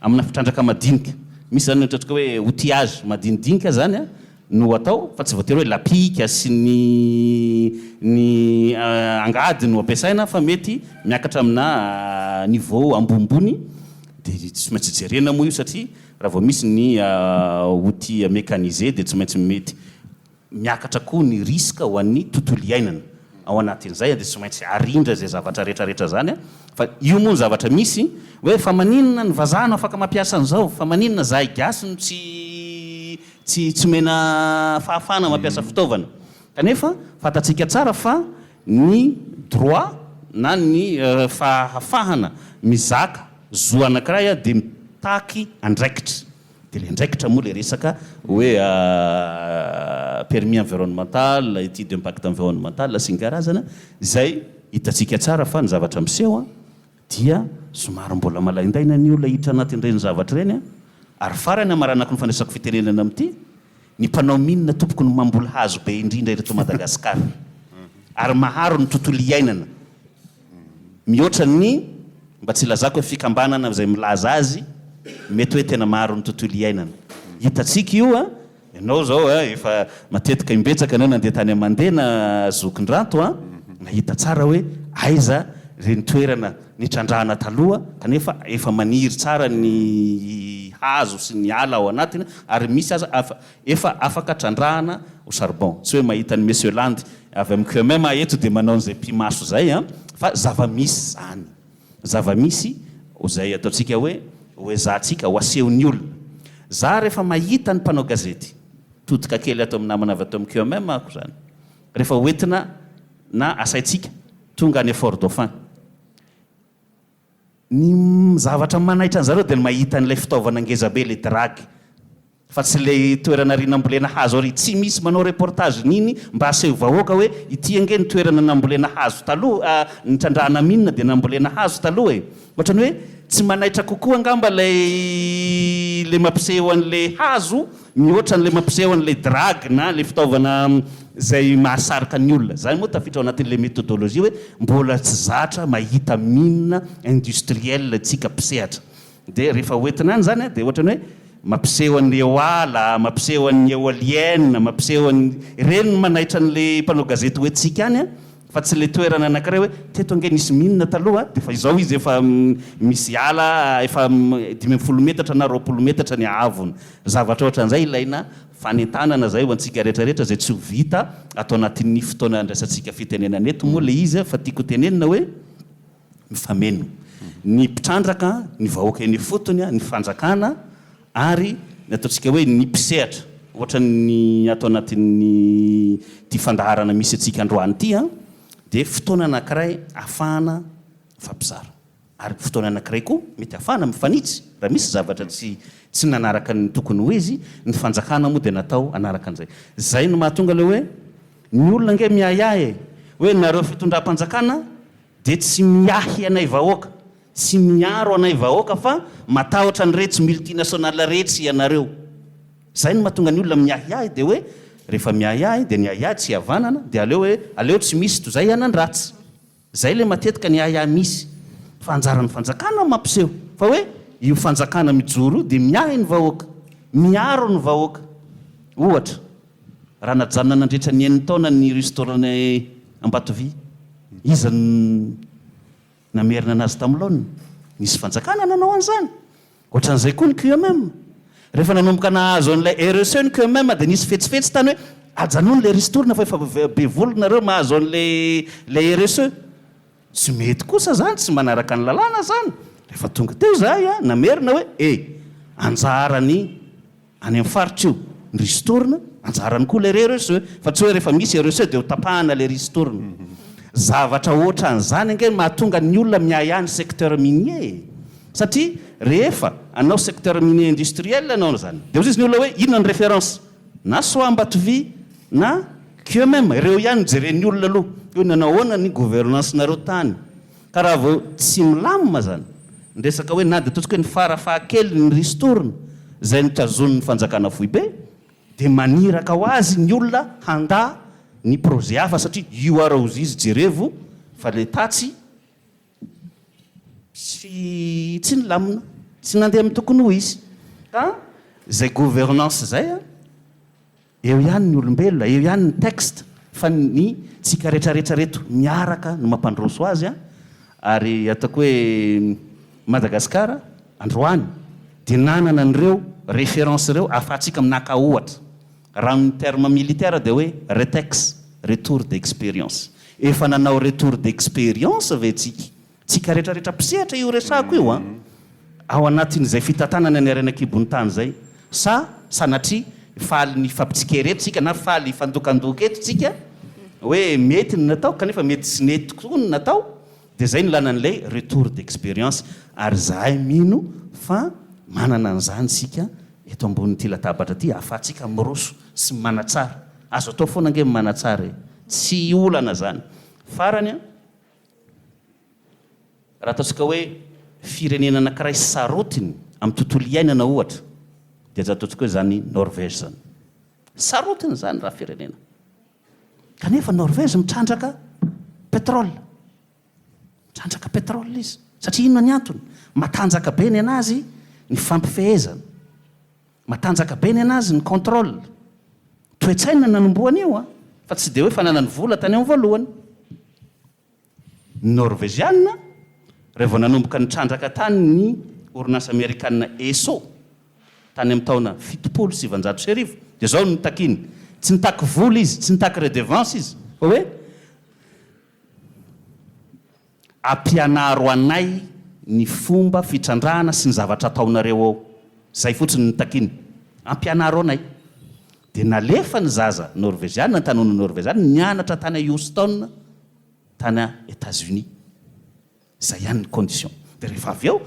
amina fitrandraka madinika. Misy izany ny ataontsika hoe outillage madinidinika izany no atao fa tsy voatery hoe lapika sy ny ny angady no ampiasaina fa mety miakatra amina niveau ambonimbony dia tsy maintsy jerena moa io satria raha vao misy ny outil mécanisé dia tsy maintsy mety Miakatra koa ny risque ho an'ny tontolo iainana. Ao anatin'izay dia tsy maintsy arindra izay zavatra rehetra rehetra izany fa io moa ny zavatra misy hoe fa maninona ny vazaha no afaka mampiasa an'izao fa maninona zahay gasy no tsy tsy tsy omena fahafahana mampiasa fitaovana. Kanefa fantatsika tsara fa ny droit na ny fahafahana mizaka zo anankiray dia mitaky andraikitra. Dia ilay andraikitra moa ilay resaka hoe permis environnemental, étude d'impact environnemental sy ny karazana, izay hitantsika tsara fa ny zavatra miseho dia somary mbola malaindaina ny olona hiditra anatin'ireny zavatra ireny ary farany hamaranako ny fandraisako fitenenana amin'ity, ny mpanao mine tompoko no mamboly hazo be indrindra eto Madagasikara ary maharo ny tontolo iainana. Mihoatra ny, mba tsy ilazako hoe fikambanana izay milaza azy, mety hoe tena maro ny tontolo iainana. Hitantsika io an, ianao izao an, efa matetika imbetsaka ianao nandeha tany Amandena Zokindranto an, nahita tsara hoe aiza ireny toerana nitrandrahana taloha kanefa efa maniry tsara ny hazo sy ny ala ao anatiny ary misy aza Efa afaka trandrahana ho charbon. Tsy hoe mahita an'i Monsieur Landy avy amin'ny QMM aho eto dia manao an'izay pi-maso izay an, fa zava-misy izany. Zava-misy izay ataontsika hoe ho ezahantsika ho asehon'ny olona. Za rehefa mahita ny mpanao gazety, todika kely ato amin'ny namana avy ato amin'ny QMM aho izany, rehefa hoentina na asaintsika tonga any Fort Dauphin, Ny zavatra manaitra an'zareo dia ny mahita an'ilay fitaovana ngeza be, ilay drague, fa tsy ilay toerana ary nambolena hazo ary. Tsy misy manao reportage n'iny mba aseho vahoaka hoe ity ange ny toerana nambolena hazo taloha, nitrandrahana mine dia nambolena hazo taloha e. Ohatran'ny hoe tsy manaitra kokoa angamba ilay ilay mampiseho an'ilay hazo Mihoatra an'ilay mampiseho an'ilay drague na ilay fitaovana izay mahasarika ny olona. Izany moa tafiditra ao anatin'ilay méthodologie hoe mbola tsy zatra mahita mine industrielle isika mpisehatra. Dia rehefa hoentina any izany dia ohatran'ny hoe mampiseho an'ny eoala, mampiseho an'ny eolienne, mampiseho an'ny, ireny no manaitra an'ilay mpanao gazety hoentintsika any. Fa tsy le toerana anakiray hoe teto ange nisy mine taloha dia efa izao izy efa misy ala efa 15 metatra na 20 metatra ny haavony. Zavatra ohatran'izay ilaina fanentanana izay ho antsika rehetra rehetra izay tsy ho vita ato anatin'ny fotoana andraisantsika fitenenana eto moa le izy fa tiako tenenina hoe mifameno ny mpitrandraka, ny vahoaka eny ifotony, ny fanjakana ary ny ataontsika hoe ny mpisehatra. ohatran'ny ato anatin'ny ity fandaharana misy antsika androany ity an, dia fotoana anankiray ahafahana mifampizara. Ary fotoana anankiray koa mety ahafahana mifanitsy raha misy zavatra tsy tsy nanaraka ny tokony ho izy, ny fanjakana moa dia natao hanaraka an'izay. Izay no mahatonga ilay hoe ny olona ange miahiahy e! Hoe nareo fitondram-panjakana dia tsy miahy anay vahoaka, tsy miaro anay vahoaka fa matahotra an'iretsy multinationales iretsy ianareo. Izay no mahatonga ny olona miahiahy dia hoe rehefa miahiahy dia ny ahiahy tsy ihavanana dia aleo hoe aleo tsy misy toy izay hanan-dratsy. Izay ilay matetika ny ahiahy misy fa anjaran'ny fanjakana mampiseho fa hoe io fanjakana mijoro io dia miahy ny vahoaka, miaro ny vahoaka. Ohatra, raha najanona nandritra ny enin-taona ny restaurant Ambatovy, iza no namerina anazy tamin'ny laoniny? Nisy fanjakana nanao an'izany. Ohatran'izay koa ny QMM. Rehefa nanomboka nahazo an'ilay RSE ny QMM dia nisy fetsifetsy tany hoe ajanony ilay ristourne fa efa be vola nareo mahazo an'ilay ilay RSE. Tsy mety kosa izany, tsy manaraka ny lalàna izany. Rehefa tonga teo izahay namerina hoe e! anjaran'ny Any amin'ny faritra io, ny ristourne, anjarany koa ilay RSE, fa tsy hoe rehefa misy RSE dia ho tapahana ilay ristourne. Zavatra ohatran'izany ange no mahatonga ny olona miahiahy ny secteur minier e! Satria rehefa hanao secteur minier industriel ianao izany, dia hoy izy ny olona hoe inona ny référence? Na soit Ambatovy na QMM, ireo ihany no jeren'ny olona aloha, hoe nanao ahoana ny gouvernance-nareo tany. Ka raha vao tsy milamina zany ny resaka hoe na dia ataontsika hoe ny fara fahakeliny ny ristourne izay notazonin'ny fanjakana foibe dia maniraka ho azy ny olona handà ny projet hafa satria io ara ozizy jerevo fa le tatsy tsy tsy nilamina, tsy nandeha amin'ny tokony ho izy. Ka izay gouvernance izay an! Eo ihany ny olombelona, eo ihany ny texte fa ny tsika retraretra reto miaraka no mampandroso azy an! Ary ataoko hoe Madagascar androany dia nanana an'ireo référence ireo ahafahantsika mnaka ohatra. Raha amin'ny terme militaire dia hoe retex, retour d'expérience. Efa nanao retour d'expérience ve tsika? Tsika retraretra mpisehatra io resahako io an! Ao anatin'izay fitantanana ny harena an-kibon'ny tany izay. Sa sanatria faly nifampitsikera eto tsika na faly hifandokandoka eto tsika hoe mety ny natao kanefa mety tsy nety koa ny natao dia izay no ilana an'ilay retour d'expérience ary izahay mino fa manana an'izany isika eto ambonin'ity latabatra ity ahafahantsika miroso sy manatsara. Azo atao foana ange ny manatsara e! Tsy olana izany. Farany an! Raha ataontsika hoe firenena anankiray sarotiny amin'ny tontolo iainana ohatra, dia aza ataontsika hoe izany Norvège izany. Sarotiny izany raha firenena. Kanefa Norvège mitrandraka pétrole. Mitrandraka pétrole izy. Satria inona ny antony? Matanjaka be ny an'azy ny fampifehezana. Matanjaka be ny an'azy ny contrôle. Toe-tsaina no nanombohany io an! Fa tsy dia hoe fananany vola tany amin'ny voalohany. Ny Norveziana, raha vao nanomboka nitrandraka tany ny orinasa amerikana Esso, tany amin'ny taona 1970, dia izao no notakiny, tsy nitaky vola izy, tsy nitaky redevance izy, fa hoe, Ampianaro anay ny fomba fitrandrahana sy ny zavatra ataonareo ao. Izay fotsiny no takiany. Ampianaro anay. Dia nalefa ny zaza norveziana, ny tanora norveziana, nianatra tany Houston, tany Etats-Unis. Izay ihany ny condition. Dia rehefa avy eo,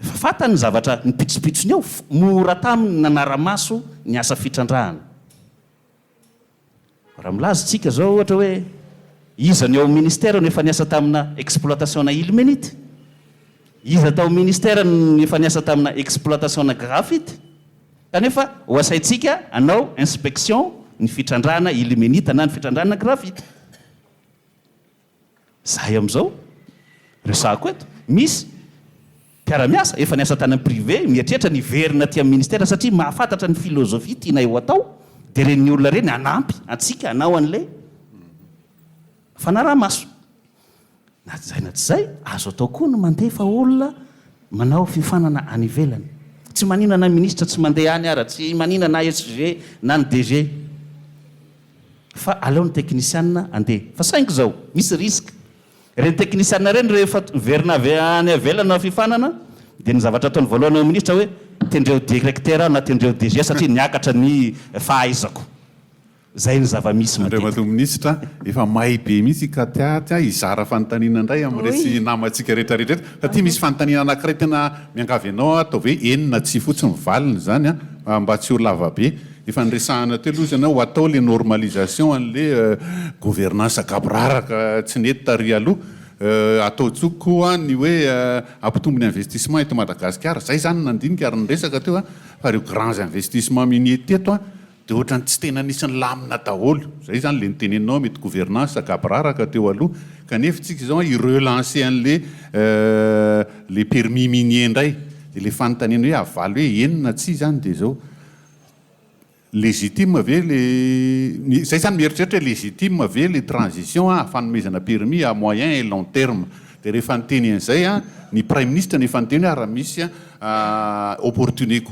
efa fantany ny zavatra, ny pitsopitsony eo, mora taminy ny nanara-maso ny asa fitrandrahana. Raha milaza isika izao ohatra hoe iza ny ao amin'ny ministère no efa niasa tamina exploitation-na ilmenite? Iza tao amin'ny ministère no efa niasa tamina exploitation-na graphite? Kanefa ho asaintsika hanao inspection ny fitrandrahana ilmenite na ny fitrandrahana graphite. Izahay amin'izao, resahako eto, misy mpiara-miasa efa niasa tany amin'ny privé mieritreritra ny hiverina aty amin'ny ministère satria mahafantatra ny philosophie tianay ho atao dia ireny olona ireny hanampy antsika hanao an'ilay fanaraha-maso. Na izay na tsy izay, azo atao koa ny mandefa olona manao fiofanana any ivelany. Tsy maninona na minisitra tsy mandeha any ara, tsy maninona na SG na ny DG. Fa aleo ny teknisianina andeha. Fa saingy izao, misy risque. Ireny teknisianina ireny rehefa miverina avy any ivelany na fifanana dia ny zavatra ataony voalohany ao amin'ny minisitra hoe. tendreo directeur aho na tendreo DG satria niakatra ny fahaizako. Zay ny zava-misy matetika. Andriamatoa Minisitra, efa may be mihitsy i Katia aty hizara fanontaniana indray amin'iresy namantsika rehetra rehetra eto. Fa ity misy fanontaniana anankiray tena miangavy anao aho, ataovy hoe eny na tsia fotsiny ny valiny izany an, mba tsy ho lava be. Efa niresahana teo aloha izany hoe ho atao ilay normalisation an'ilay gouvernance gaboraraka tsy nety tary aloha. Atao koa ny hoe hampitombo ny investissement eto Madagasikara. Izay izany no nandinika ary niresaka teo fa ireo grands investissements miniers teto Dia ohatran'ny tsy tena nisy nilamina daholo. Izay izany ilay noteneninao mety gouvernance gaboraraka teo aloha. Kanefa tsika izao hi-relancer an'ilay ilay permis minier indray. Dia ilay fanontaniana hoe havaly hoe eny na tsia izany dia izao. Légitime ve ilay, izay izany mieritreritra hoe légitime ve ilay transition fanomezana permis à moyen et long terme. Dia rehefa niteny an'izay ny praiminisitra no efa niteny hoe raha misy opportunité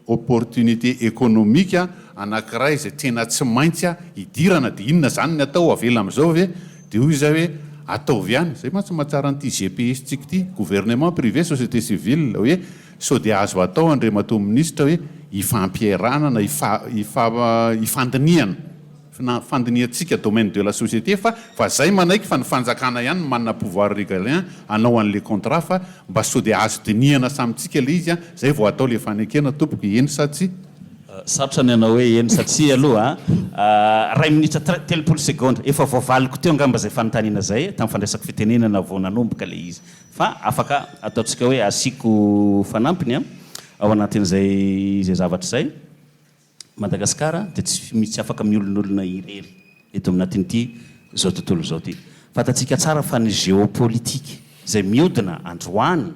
Opportunité économique anankiray izay tena tsy maintsy hidirana dia inona izany ny atao? Avela amin'izao ve? Dia hoy izahay hoe ataovy ihany. Izay mantsy mahatsara an'ity GPS tsika ity, gouvernement, privé, société civile, hoe sao dia azo atao Andriamatoa Minisitra hoe ifampiarahana na ifandinihana. Fandinihantsika domaine de la société fa fa zay manaiky fa ny fanjakana ihany no manana pouvoir régalien hanao anle contrat fa mba sao de azo dinihana samy tsika le izy an, zay vao atao le fanekena tompoko eny sa tsia? Sarotra ny hanao hoe eny sa tsia aloha a! Iray minitra 30 segondra, efa voavaliko teo angamba izay fanontaniana izay tamin'ny fandraisako fitenenana vao nanomboka ilay izy. Fa afaka ataontsika hoe asiako fanampiny ao anatin'izay izay zavatra izay. Madagasikara dia tsy misy afaka miolonolona irery eto aminatin'ity izao tontolo izao ity. Fantatsika tsara fa ny géopolitique izay miodina androany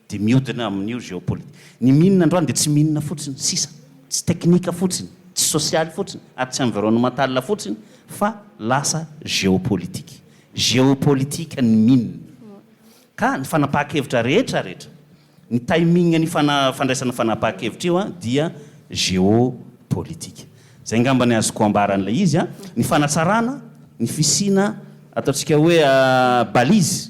dia miodina amin'io géopolitique. Ny mine androany dia tsy mine fotsiny sisa, tsy teknika fotsiny, tsy sosialy fotsiny ary tsy environnemental fotsiny fa lasa géopolitique. Géopolitique ny mine. Ka ny fanapahan-kevitra rehetra rehetra Ny timing ny fandraisana fanapahan-kevitra io dia géopolitique. Izay angamba ny azoko ambara an'ilay izy. Ny fanatsarana ny fisiana ataontsika hoe balise,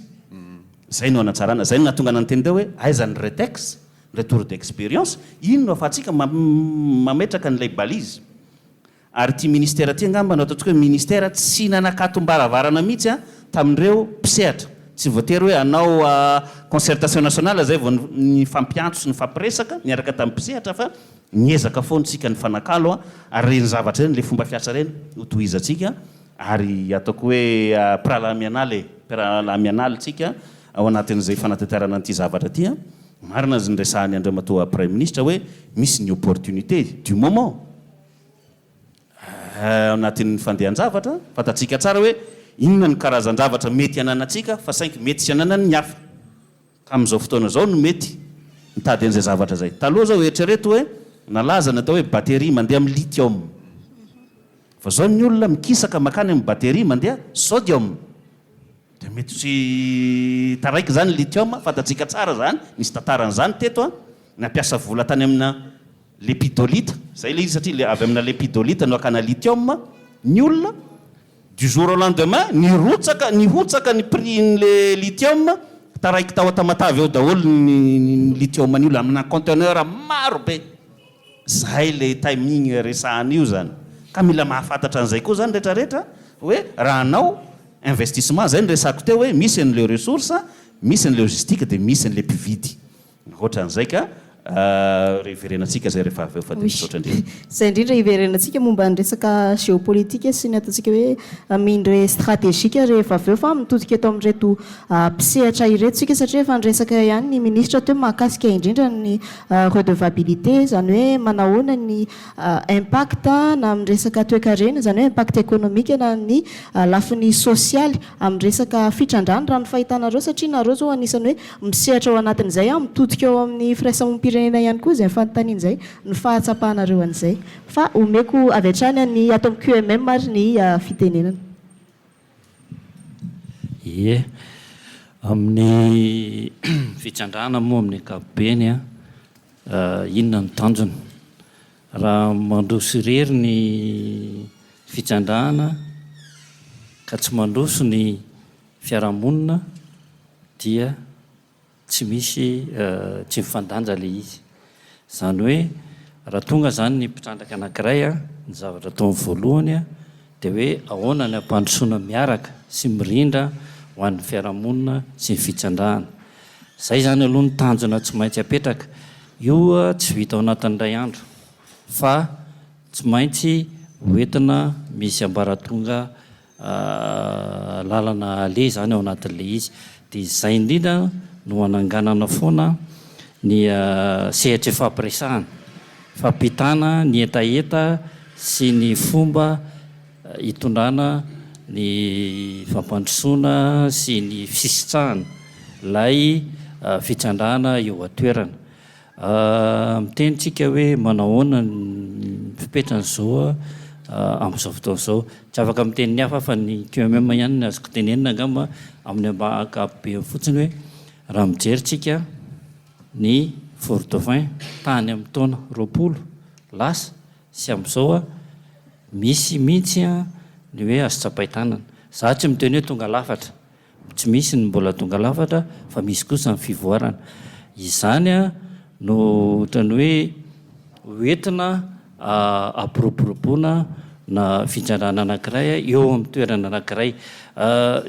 izay no hanatsarana. Izay no nahatonga anah niteny teo hoe aiza ny retex, ny retour d'expérience, iny no ahafahantsika mametraka an'ilay balise. Ary ity ministera ity angamba no ataontsika hoe ministera tsy nanakatom-baravarana mihitsy tamin'ireo mpisehatra. Tsy voatery hoe hanao concertation nationale izay vao nifampiantso sy nifampiresaka niaraka tamin'ny mpisehatra fa niezaka foana isika nifanakalo ary ireny zavatra ireny, ilay fomba fiasa ireny ho tohizantsika ary ataoko hoe mpirahalahy mianala e, mpirahalahy mianala isika ao anatin'izay fanatanterahana an'ity zavatra ity. Marina ny niresahan'i Andriamatoa Praiminisitra hoe misy ny opportunité du moment. Ao anatin'ny fandehan-javatra, fantatsika tsara hoe inona ny karazan-javatra mety hananantsika fa saingy mety tsy hananan'ny hafa. Ka amin'izao fotoana izao no mety mitady an'izay zavatra izay. Taloha izao eritrereto hoe nalaza ny atao hoe batterie mandeha amin'ny lithium. Fa izao ny olona mikisaka mankany amin'ny batterie mandeha sodium. Dia mety tsy taraiky izany ny lithium, fantatsika tsara izany, nisy tantaran'izany teto an, nampiasa vola tany amina Lepidolite, zay ilay izy satria le avy amina lepidolite no akana lithium, ny olona du jour au lendemain nirotsaka, nihotsaka ny prix n'le lithium, taraiky tao Tamatave ao daholo ny ny lithium ny olona amina conteneur maro be, zay le timing resahana io zany, ka mila mahafantatra an'izay koa zany rehetra rehetra hoe raha hanao investissement, zay no resahako teo hoe misy an'le ressource, misy ny logistique dia misy an'le mpividy. Ankoatran'izay ka hiverenantsika izay rehefa avy eo fa dia misaotra indrindra. Izay indrindra hiverenantsika momba ny resaka géopolitique sy ny ataontsika hoe minerais stratégique rehefa avy eo fa mitodika eto amin'ireto mpisehatra ireto isika satria efa niresaka ihany ny minisitra teo mahakasika indrindra ny redevabilité izany hoe manahoana ny impact na amin'ny resaka toekarena izany hoe impact économique na ny lafiny sosialy amin'ny resaka fitrandrahana raha ny fahitanareo satria nareo izao anisan'ny hoe Misehatra ao anatin'izay aho, mitodika ao amin'ny firaisamonim-pirenena ihany koa izay fanontaniana izay, ny fahatsapanareo an'izay. Fa omeko avy hatrany an'ny ato amin'ny QMM ary ny fitenenana. Ie. Amin'ny fitrandrahana moa amin'ny ankapobeny, inona no tanjona? Raha mandroso irery ny fitrandrahana ka tsy mandroso ny fiarahamonina dia tsy misy tsy mifandanja ilay izy. Izany hoe raha tonga izany ny mpitrandraka anankiray, ny zavatra ataony voalohany dia hoe ahoana ny hampandrosoana miaraka sy mirindra ho an'ny fiarahamonina sy ny fitrandrahana. Izay izany aloha ny tanjona tsy maintsy apetraka. Io tsy vita ao anatin'ny iray andro fa tsy maintsy hoentina misy ambaratonga lalana aleha izany ao anatin'ilay izy. Dia izay indrindra no hananganana foana ny sehatra ifampiresahana, fampitana ny hetaheta sy ny fomba hitondrana ny fampandrosoana sy ny fisitrahana ilay fitrandrahana eo an-toerana. Miteny tsika hoe manahoana ny fipetran'izao amin'izao fotoana izao. Tsy afaka miteny ny hafa fa ny QMM ihany no azoko tenenina angamba amin'ny ankapobeny fotsiny hoe raha mijery tsika ny Fort Dauphin tany amin'ny taona 20 lasa sy amin'izao misy mihitsy ny hoe azo tsapain-tanana. Za tsy miteny hoe tonga lafatra Tsy misy ny mbola tonga lafatra fa misy kosa ny fivoarana. Izany no ohatran'ny hoe hoentina hampiroboroboana na fitrandrahana anankiray eo amin'ny toerana anankiray.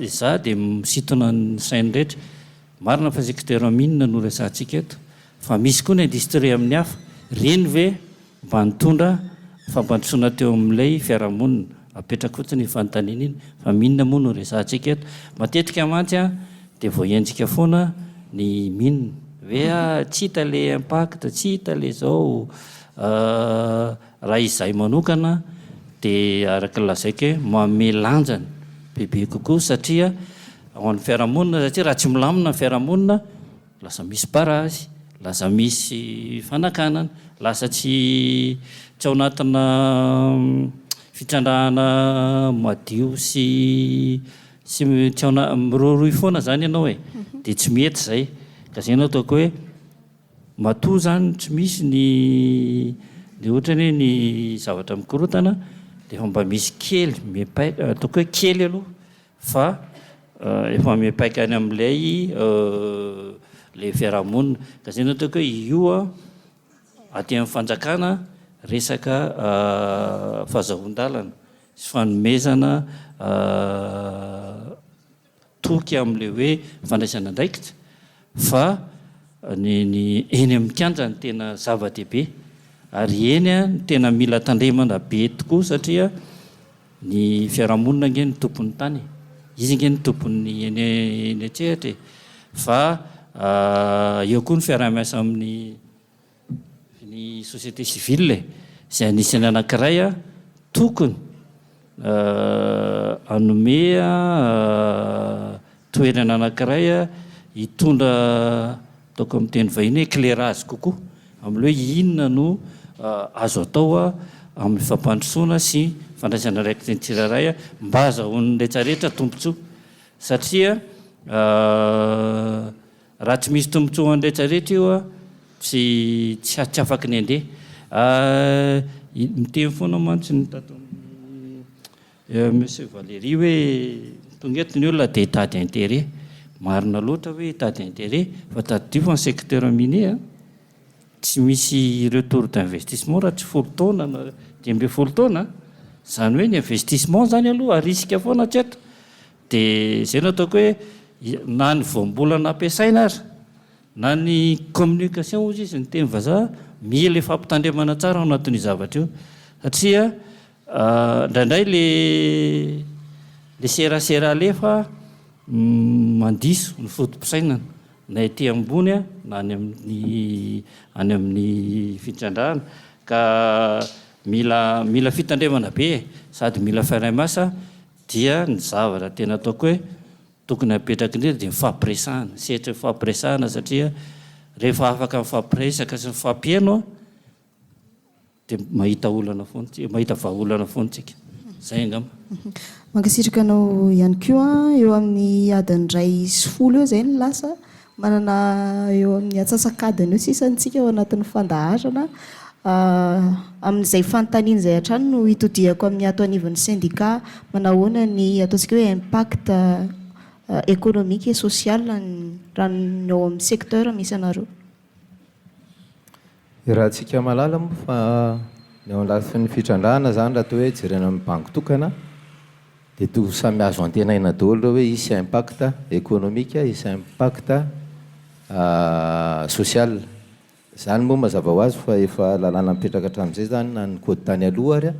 Izaho dia misintona ny sain'ny rehetra. Marina fa secteur mine no resahantsika eto fa misy koa ny industrie amin'ny hafa. Ireny ve Mba nitondra fampandrosoana teo amin'ilay fiarahamonina. Apetrako fotsiny iny fanontaniana iny, fa mine moa no resahantsika eto. Matetika mantsy dia voahenjika foana ny mine, hoe tsy hita ilay impact, tsy hita ilay izao. Raha izahay manokana dia araka ny lazaiko hoe manome lanjany bebe kokoa satria ao amin'ny fiarahamonina, satria raha tsy milamina ny fiarahamonina, Lasa misy barazy, lasa misy fanakanana, lasa tsy tsy ao anatina fitrandrahana madio sy sy tsy ao ana- mirohirohy foana zany ianao e, de tsy mety zay. Ka zay no ataoko hoe matoa zany tsy misy ny ny ohatrany hoe ny zavatra mikorontana de efa mba misy kely mipaika, ataoko hoe kely aloha fa efa mipaika any amin'ilay ilay fiarahamonina. Ka izay no ataoko hoe io an, aty amin'ny fanjakana resaka fahazahoan-dalana sy fanomezana toky amin'ilay hoe fandraisana andraikitra fa ny ny eny amin'ny kianja no tena zava-dehibe ary eny no tena mila tandremana be tokoa satria Ny fiarahamonina ange no tompon'ny tany e! Izy ange no tompon'ny eny eny an-tsehatra e! Fa eo koa ny fiaraha-miasa amin'ny ny société civile e! Izay anisan'ny anankiray tokony hanome toerana anankiray hitondra ataoko amin'ny teny vahiny hoe éclairage kokoa amin'ilay hoe inona no azo atao amin'ny fampandrosoana sy fandraisana andraikitry ny tsirairay mba hazahoan'ny rehetrarehetra tombontsoa satria raha tsy misy tombontsoa ho an'ny rehetrarehetra io tsy tsy tsy afaky ny handeha. Miteny foana mantsy ny tato amin'ny Monsieur Valéry hoe tonga eto ny olona dia hitady intérêt. Marina loatra hoe hitady intérêt fa tadidio fa ny secteur minier a, tsy misy retour d'investissement raha tsy folo taona na 15 taona. Izany hoe ny investissement izany aloha à risque foana hatreto. Dia izay no ataoko hoe na ny voambolana ampiasaina ary na ny communication hozy izy ny teny vazaha, mila ifampitandremana tsara ao anatin'io zavatra io satria Indraindray le le serasera alefa mandiso ny foto-pisainana na ety ambony na any amin'ny any amin'ny fitrandrahana ka mila mila fitandremana be e, sady mila fiaraha-miasa dia ny zavatra tena ataoko hoe tokony hapetraka indrindra dia mifampiresahana, sehatra ifampiresahana satria rehefa afaka mifampiresaka sy mifampihaino Dia mahita olana foana tsika, mahita vahaolana foana tsika. Zay angamba. Mankasitraka anao ihany koa. Eo amin'ny adiny 1:10 eo izay no lasa. Manana eo amin'ny atsasak'adiny eo sisa isika ao anatin'ny fandaharana. Amin'izay fanontaniana izay hatrany no hitodihako amin'ny ato anivon'ny sendika. Manahoana ny ataontsika hoe impact économique et social raha ny ao amin'ny secteur misy anareo? Iarahantsika mahalala moa fa ny ao lafiny fitrandrahana izany raha toa hoe jerena amin'ny banky tokana dia toa samy azo antenaina daholo ireo hoe hisy impact économique, hisy impact social. Izany moa mazava ho azy fa efa lalàna mipetraka hatramin'izay izany na ny code tany aloha ary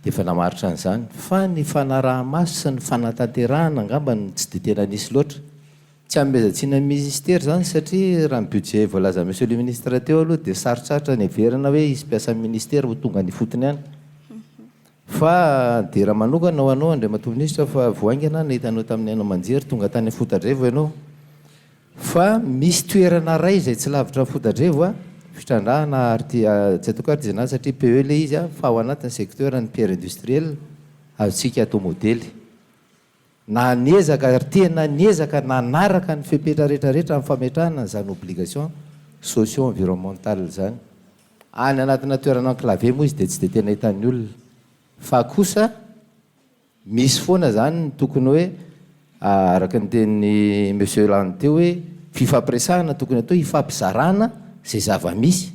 dia efa namaritra an'izany. Fa ny fanaraha-maso sy ny fanatanterahana angamba no tsy dia tena nisy loatra. Tsy anomezan-tsiny ny Minisitera izany satria raha ny budget voalazan'i Monsieur le Ministre teo aloha dia sarotsarotra ny heverina hoe hisy mpiasan'ny Minisitera ho tonga any ifotony any. Fa dera manokana ho anao Andriamatoa Minisitra fa vao haingana aho nahita anao tamin'ny haino aman-jery tonga tany Fotadrevo ianao. Fa misy toerana iray izay tsy lavitra an'i Fotadrevo, fitrandrahana arti, tsy ataoko artisanal satria PE ilay izy fa ao anatin'ny secteur ny pierre industrielle azontsika atao modely. Na niezaka ary tena niezaka nanaraka ny fepetra rehetra rehetra amin'ny fametrahana an'izany obligation socio environnementale izany. Any anatina toerana enclavé moa izy dia tsy dia tena hitan'ny olona. Fa kosa misy foana izany ny tokony hoe araka ny tenin'i Monsieur Lany teo hoe fifampiresahana tokony atao hifampizarana izay zava-misy.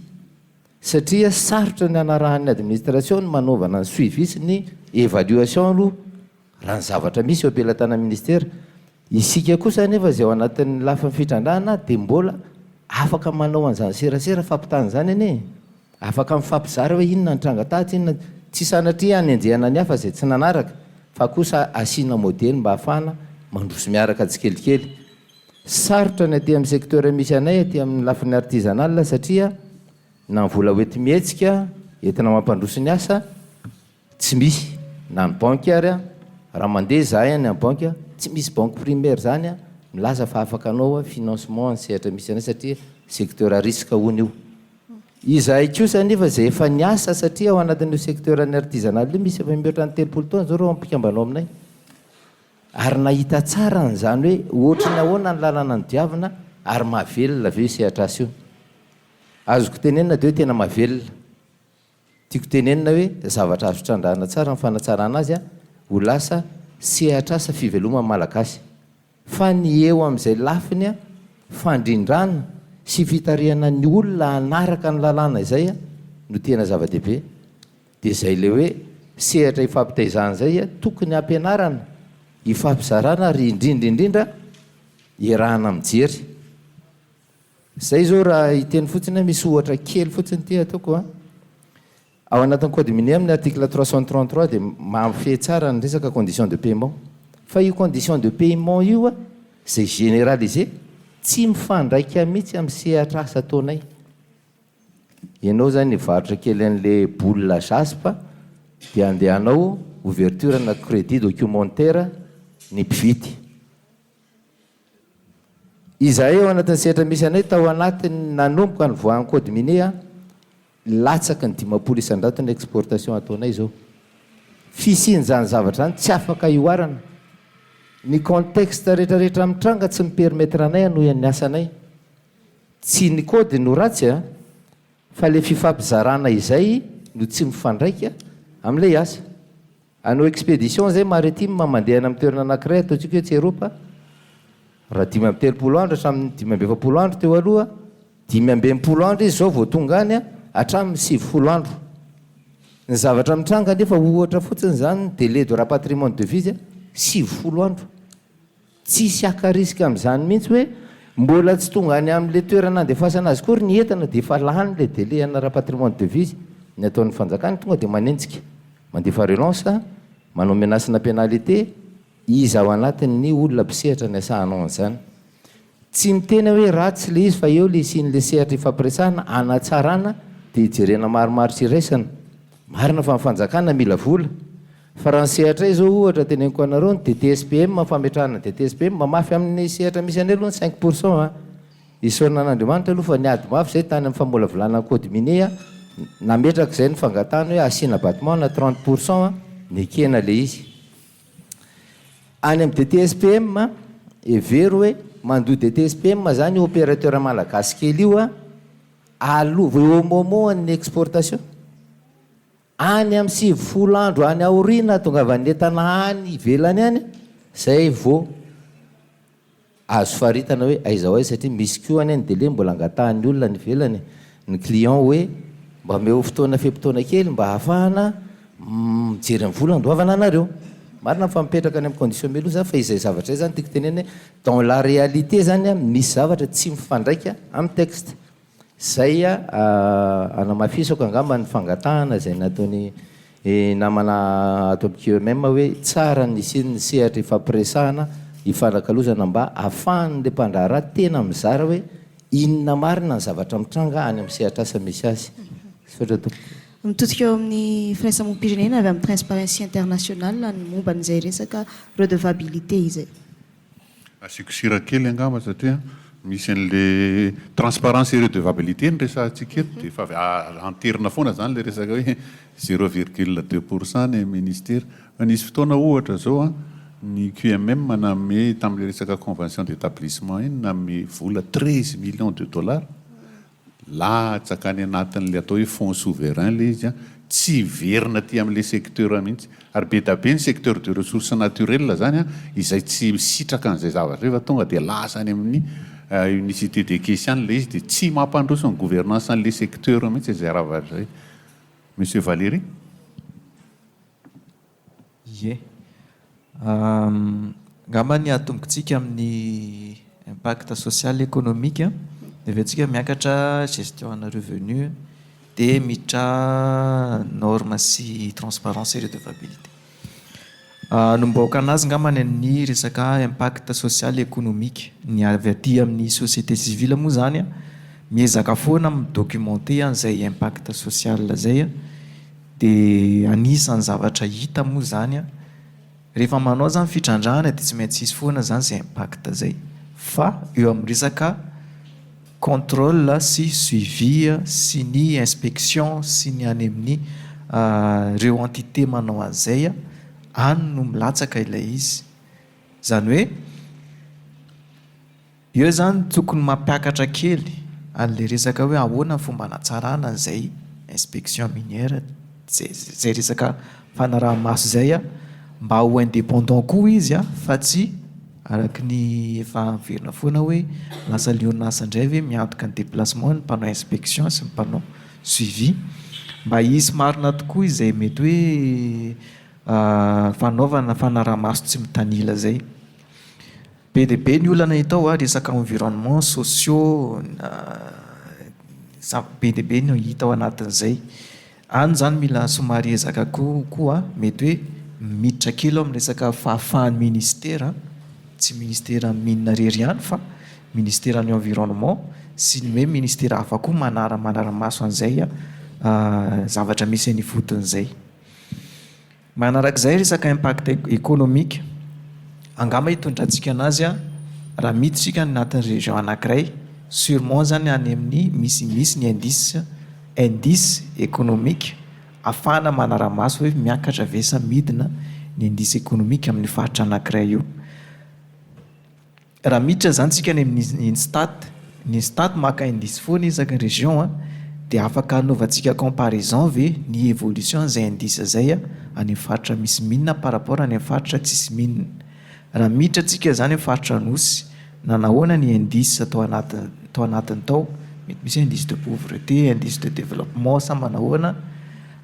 Satria sarotra ny hanarahan'ny administration ny manaovana ny suivi sy ny évaluation aloha Raha ny zavatra misy eo am-pelatanan'ny ministera, isika kosa anefa izay ao anatin'ny lafiny fitrandrahana dia mbola afaka manao an'izany serasera fampitana izany anie e! Afaka mifampizara hoe inona ny tranga tatsy, inona, tsy sanatria hanenjehana ny hafa izay tsy nanaraka fa kosa asiana modely mba hahafahana mandroso miaraka tsikelikely. Sarotra ny aty amin'ny secteur misy anay aty amin'ny lafiny artisanal satria na ny vola hoenti-mihetsika entina mampandroso ny asa, Tsy misy, na ny banky ary an, raha mandeha izahay any amin'ny banky, tsy misy banque primaire izany an, milaza fa afaka hanao financement ny sehatra misy anay satria secteur à risque hono io. Izahay kosa anefa izay efa niasa satria ao anatin'io secteur an'ny artisanal io misy efa mihoatra ny 30 taona izao ireo mpikambana ao aminay ary nahita tsara an'izany hoe ohatry ny ahoana ny lalana nodiavina ary mahavelona ve io sehatr'asa io. Azoko tenenina dia hoe tena mahavelona. Tiako tenenina hoe zavatra azo trandrahana tsara ny fanatsarana azy ho lasa sehatr'asa fiveloman'ny Malagasy. Fa ny eo amin'izay lafiny fandrindrana sy fitarihana ny olona hanaraka ny lalàna izay no tena zava-dehibe. Dia izay ilay hoe sehatra ifampitaizana izay tokony hampianarana, ifampizarana ary indrindra indrindra iarahana mijery. Zay zao raha hiteny fotsiny aho misy ohatra kely fotsiny ity ataoko a. Ao anatin'ny code minier amin'ny article 333 dia mahafehy tsara ny resaka condition de paiement. Fa io condition de paiement io a, izay généralisé, tsy mifandraika mihitsy amin'ny sehatr'asa ataonay. Ianao zany hivarotra kely an'le boule jaspe dia andeha hanao ouverture na crédit documentaire ny mpividy. Izahay ao anatin'ny sehatra misy anay tao anatin'ny nanomboka nivoahan'ny code minier latsaky ny 50% ny exportation ataonay izao. Fisian'izany zavatra izany tsy afaka ihoarana. Ny contexte rehetrarehetra mitranga tsy mi-permettre anay hanohy ny asanay. Tsy ny code no ratsy a, fa le fifampizarana izay no tsy mifandraika amin'ilay asa. Hanao expédition zay maritime mandeha any amin'ny toerana anankiray ataontsika hoe Tseropa, raha 35 andro hatramin'ny 45 andro teo aloha, 65 andro izy zao vao tonga any hatramin'ny 90 andro. Ny zavatra mitranga anefa ohatra fotsiny izany ny délai de rapatriement de devise 90 andro. Tsisy haka risque amin'izany mihitsy hoe mbola tsy tonga any amin'ilay toerana andefasana azy akory ny entana dia efa lany ilay délai ana rapatriement de devise. Ny ataon'ny fanjakana tonga dia manenjika, mandefa relance, manao menace na pénalité, iza ao anatin'ny olona mpisehatra ny asahanao an'izany. Tsy miteny aho hoe ratsy ilay izy fa eo ilay isian'ilay sehatra ifampiresahana hanatsarana dia hijerena marimaritra iraisana. Marina fa ny fanjakana mila vola fa raha ny sehatray izao ohatra teneniko anareo ny DTSPM fametrahana DTSPM mafy amin'ny sehatra misy anay aloha ny cinq pour cent a! Isaorana an'Andriamanitra aloha fa niady mafy izay tany amin'ny famolavolana ny code minier nametraka izay ny fangatahana hoe asiana abattement na 30 pour cent a! Nekena ilay izy. Any amin'ny DTSPM, hevero hoe mandoa DTSPM izany io opérateur malagasy kely io a, aloha, au moment an'ny exportation. Any amin'ny 90 andro any aoriana ahatongavan'ny entana any ivelany any, izay vao azo faritana hoe aiza ho aiza satria misy koa anie ny délai mbola angatahan'ny olona any ivelany, ny client hoe. Mba omeo fotoana fe-potoana kely mba hahafahana mijery ny vola andoavana anareo. Marina fa mipetraka any amin'ny condition mialoha za fa izay zavatra izay zany tiako tenenina hoe dans la réalité zany misy zavatra tsy mifandraika amin'ny texte. Zay anamafisako angamba ny fangatahana izay nataon'i namana ato amin'ny QMM hoe tsara ny hisian'ny sehatra ifampiresahana, ifanakalozana mba ahafahan'ilay mpandraharaha tena mizara hoe inona marina ny zavatra mitranga any amin'ny sehatr'asa misy azy. Misaotra tompoko. Mitodika eo amin'ny firaisamonim-pirenena avy amin'ny Transparency International ny momba an'izay resaka redevabilité izay. Asiako sira kely angamba satria misy an'le transparence et redevabilité no resahantsika eto dia efa anterina foana izany ilay resaka hoe zéro virgule deux pour cent ny ministera. Fa nisy fotoana ohatra izao an, ny QMM nanome tamin'ilay resaka convention d'établissement iny nanome vola 13 millions de dollars Latsaka any anatin'ilay atao hoe fonds souverain ilay izy an, tsy hiverina aty amin'ilay secteur mihitsy. Ary be dia be ny secteur de ressources naturelles izany an, izay tsy misitraka an'izay zavatra izay fa tonga dia lasa any amin'ny unicité de caisse any ilay izy dia tsy mampandroso ny gouvernance an'ilay secteur mihitsy izay zavatra izay. Monsieur Valéry. Ie. Angamba ny hatombokintsika amin'ny impact social économique dia avy eo tsika miakatra gestion ana revenu dia miditra norme sy transparence et redevabilité. Hanombohako anazy angambany ny resaka impact social économique. Ny avy aty amin'ny société civile moa izany miezaka foana mi-documenter an'izay impact social izay. Dia anisan'ny zavatra hita moa izany an, rehefa manao izany fitrandrahana dia tsy maintsy hisy foana izany izay impact izay. Fa eo amin'ny resaka contrôle sy suivi sy ny inspection sy ny any amin'ny ireo entité manao an'izay an, any no milatsaka ilay izy. Izany hoe. Eo izany tokony mampiakatra kely an'ilay resaka hoe ahoana ny fomba hanatsarana an'izay inspection minière, izay resaka fanaraha-maso izay mba ho indépendant koa izy fa tsy araka ny efa miverina foana hoe lasa ilay orinasa indray ve miantoka ny déplacement ny mpanao inspection sy ny mpanao suivi. Mba hisy marina tokoa izay mety hoe fanaovana fanaraha-maso tsy mitanila izay. Be dia be ny olana hita ao, resaka environnement, sociaux, be dia be no hita ao anatin'izay. Any izany mila somary ezaka kokoa, mety hoe miditra kely ao amin'ny resaka fahafahan'ny ministera, tsy ministeran'ny mines irery ihany fa ministeran'ny environnement sy ny hoe ministera hafa koa manara-manara-maso an'izay zavatra misy eny ifotony izay. Manarak'izay resaka impact économique, angamba hitondrantsika anazy raha miditra isika any anatin'ny région anankiray, surement zany any amin'ny misy misy ny indice indice économique ahafahana manara-maso hoe miakatra ve sa midina ny indice économique amin'ny faritra anankiray io. Raha miditra izany tsika any amin'ny INSTAT, ny INSTAT maka indice foana isaky ny région an, dia afaka hanaovantsika comparaison ve ny évolution an'izay indice izay any amin'ny faritra misy mine par rapport any amin'ny faritra tsisy mine. Raha miditra tsika izany amin'ny faritra Anosy, nanahoana ny indice tao anaty tao anatiny tao, mety misy indice de pauvreté, indice de développement sa manahoana,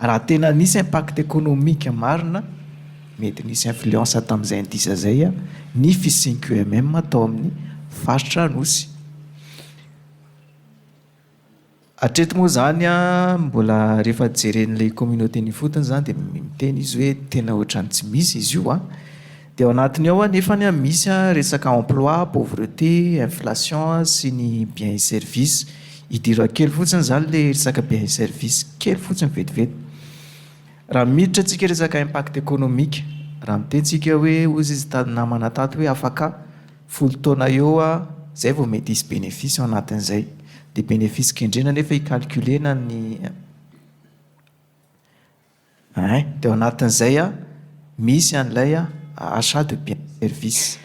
raha tena nisy impact économique marina, Mety nisy influence tamin'izay indice izay ny fisian'ny QMM tao amin'ny faritra Anosy. Hatreto moa izany mbola rehefa jeren'ilay communauté ny ifotony izany dia miteny izy hoe tena ohatran'ny tsy misy izy io an. Dia ao anatiny ao anefany misy resaka emploi, pauvreté, inflation sy ny biens et services. Idirako kely fotsiny izany ilay resaka biens et services, kely fotsiny vetivety. Raha miditra tsika resaka impact économique, raha miteny tsika hoe hozy izy ta namana tato hoe afaka folo taona eo zay vao mety hisy bénéfice ao anatin'izay, de bénéfice kendrena nefa hi-calculer-na ny ein, de ao anatin'izay misy an'ilay achat de biens et services.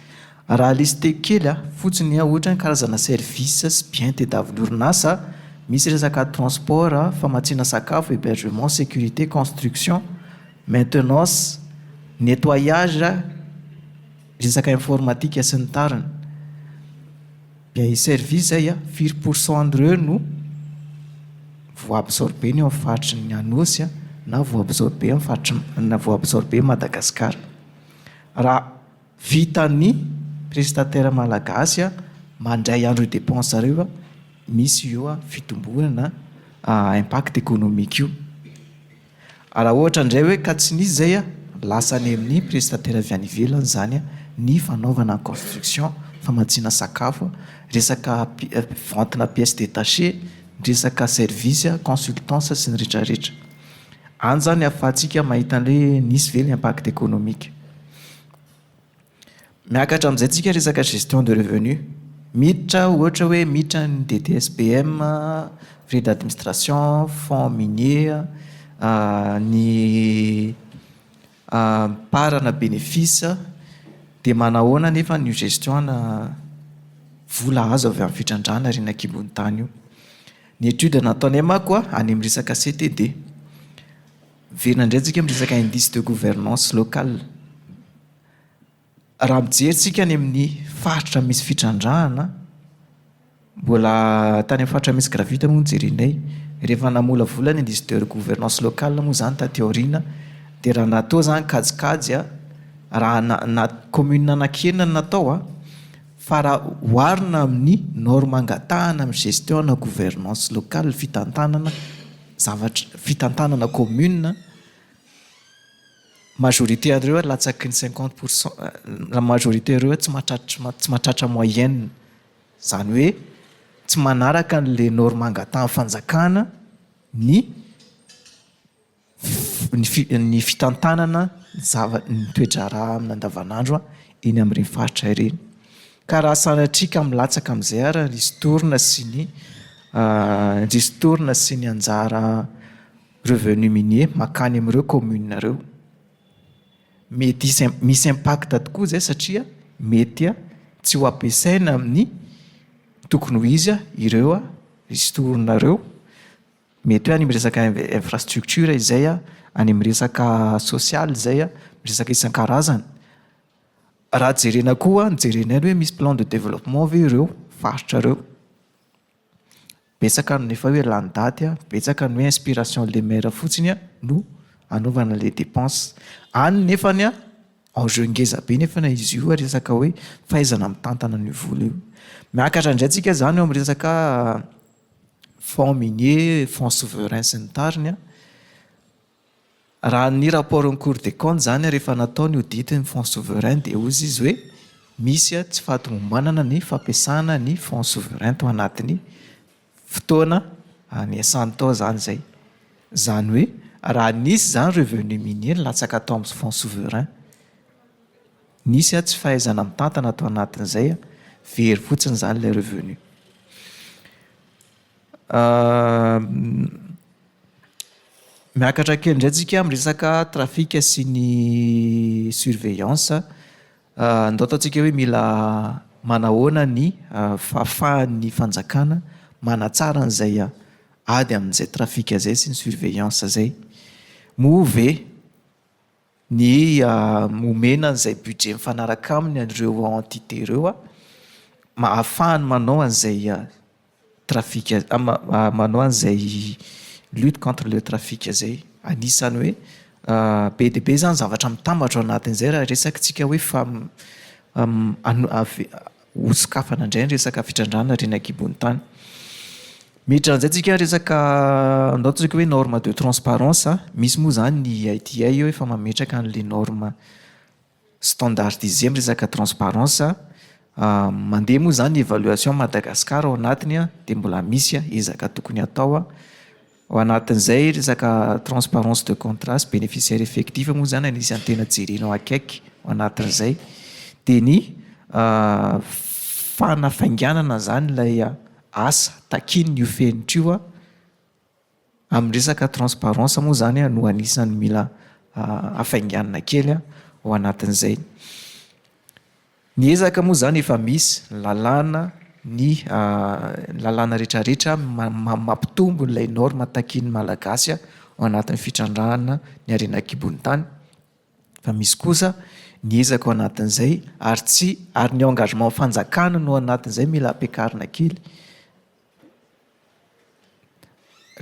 Raha listeko kely fotsiny ohatra ny karazana service sy bien tediavin'ny orinasa, misy resaka transport, famatsiana sakafo, hébergement, sécurité, construction, maintenance, nettoyage, resaka informatique sy ny tariny. Bien et service zay, firy pour cent an'ireo no. voa-absorber ny ao amin'ny faritry ny Anôsy na voa-absorber amin'ny faritry na voa-absorber Madagasikara. Raha vitan'ny prestataire malagasy mandray an'ireo dépenses ireo, misy io fitomboana na impact économique io. Raha ohatra indray hoe ka tsy nisy izay, lasa any amin'ny prestataire avy any ivelany izany ny fanaovana ny construction, famatsiana sakafo, resaka vente-na pièces détachées, resaka service, consultance sy ny rehetra rehetra. Any izany ahafahantsika mahita an'ilay hoe nisy ve ny impact économique. Miakatra amin'izay tsika resaka gestion de revenu. Miditra ohatra hoe miditra ny DTSBM, frais d'administration, fonds minier, ny part na bénéfice dia manahoana nefa ny gestion na vola azo avy amin'ny fitrandrahana harena an-kibon'ny tany io. Ny étude nataonay manko a any amin'ny resaka CTD. Miverina indray tsika amin'ny resaka indice de gouvernance locale. Raha mijery tsika any amin'ny faritra misy fitrandrahana, mbola tany amin'ny faritra misy gravite moa no jerenay, rehefa namolavola ny indice de gouvernance locale moa zany taty aoriana dia raha natao zany kajikajy a, raha na na commune anankienina no natao a, fa raha oharina amin'ny norme angatahana amin'ny gestion na gouvernance locale fitantanana zavatra fitantanana commune, majorité an'ireo latsaky ny 50 % la majorité ireo tsy mahatratra tsy mahatratra moyenne, zany hoe tsy manaraka an'le norme angatahan'ny fanjakana ny ny fi- ny fitantanana zava- ny toe-draharaha amin'ny andavanandro eny amin'ireny faritra ireny. Ka raha sanatria ka milatsaka amin'izay ary ny ristourne sy ny ristourne sy ny anjara revenu minier mankany amin'ireo commune ireo, mety hisy misy impact tokoa zay satria mety tsy ho ampiasaina amin'ny tokony ho izy ireo ristourne ireo. Mety hoe any amin'ny resaka infrastructure izay, any amin'ny resaka sosialy izay, resaka isan-karazany. Raha jerena koa, ny jerenay hoe misy plan de développement ve ireo faritra ireo. Betsaka no efa hoe lany daty, betsaka ny hoe inspiration le maire fotsiny no anaovana le dépense. Any nefany a enjeu ngeza be nefany izy io resaka hoe fahaizana mitantana an'io vola io. Miakatra indray tsika zany eo amin'ny resaka fonds minier, fonds souverain sy ny tariny a. Raha ny rapport ny Cour des comptes zany rehefa natao ny audit ny fonds souverain dia hoy izy hoe misy tsy fahatomombanana ny fampiasana ny fonds souverain tao anatin'ny fotoana niasany tao zany zay. Zany hoe raha nisy zany revenu minier nilatsaka tao amin'ny fonds souverain, nisy tsy fahaizana mitantana tao anatin'izay, very fotsiny zany ilay revenu. Miakatra kely indray tsika amin'ny resaka trafic sy ny surveillance. Andao ataontsika hoe mila manahoana ny fahafahan'ny fanjakana manatsara an'izay ady amin'izay trafic izay sy ny surveillance izay. Moa ve ny omena an'izay budget mifanaraka aminy an'ireo entité ireo ahafahany manao an'izay trafic manao an'izay lutte contre le trafic zay. Anisan'ny hoe be dia be zany zavatra mitambatra ao anatin'izay raha resakitsika hoe fa hosokafana indray ny resaka fitrandrahana harena an-kibon'ny tany. Miditra amin'izay tsika resaka andao ataontsika hoe norme de transparence, misy moa zany ny ITI eo efa mametraka an'le norme standardisé amin'ny resaka transparence. Mandeha moa zany évaluation Madagascar ao anatiny dia mbola misy ezaka tokony hatao ao anatin'izay. Resaka transparence de contrat sy bénéficiaire effectif moa zany anisan'ny tena jerenao akaiky ao anatin'izay. Dia ny fanafainganana zany ilay asa takian'io fenitra io amin'ny resaka transparence moa zany no anisan'ny mila hafainganina kely ao anatin'izay. Ny ezaka moa zany efa misy ny lalàna, ny lalàna rehetrarehetra mampitombo ilay norme takian'ny malagasy ao anatin'ny fitrandrahana ny harena an-kibon'ny tany, fa misy kosa ny ezaka ao anatin'izay ary tsy ary ny engagement fanjakana no ao anatin'izay mila ampiakarina kely.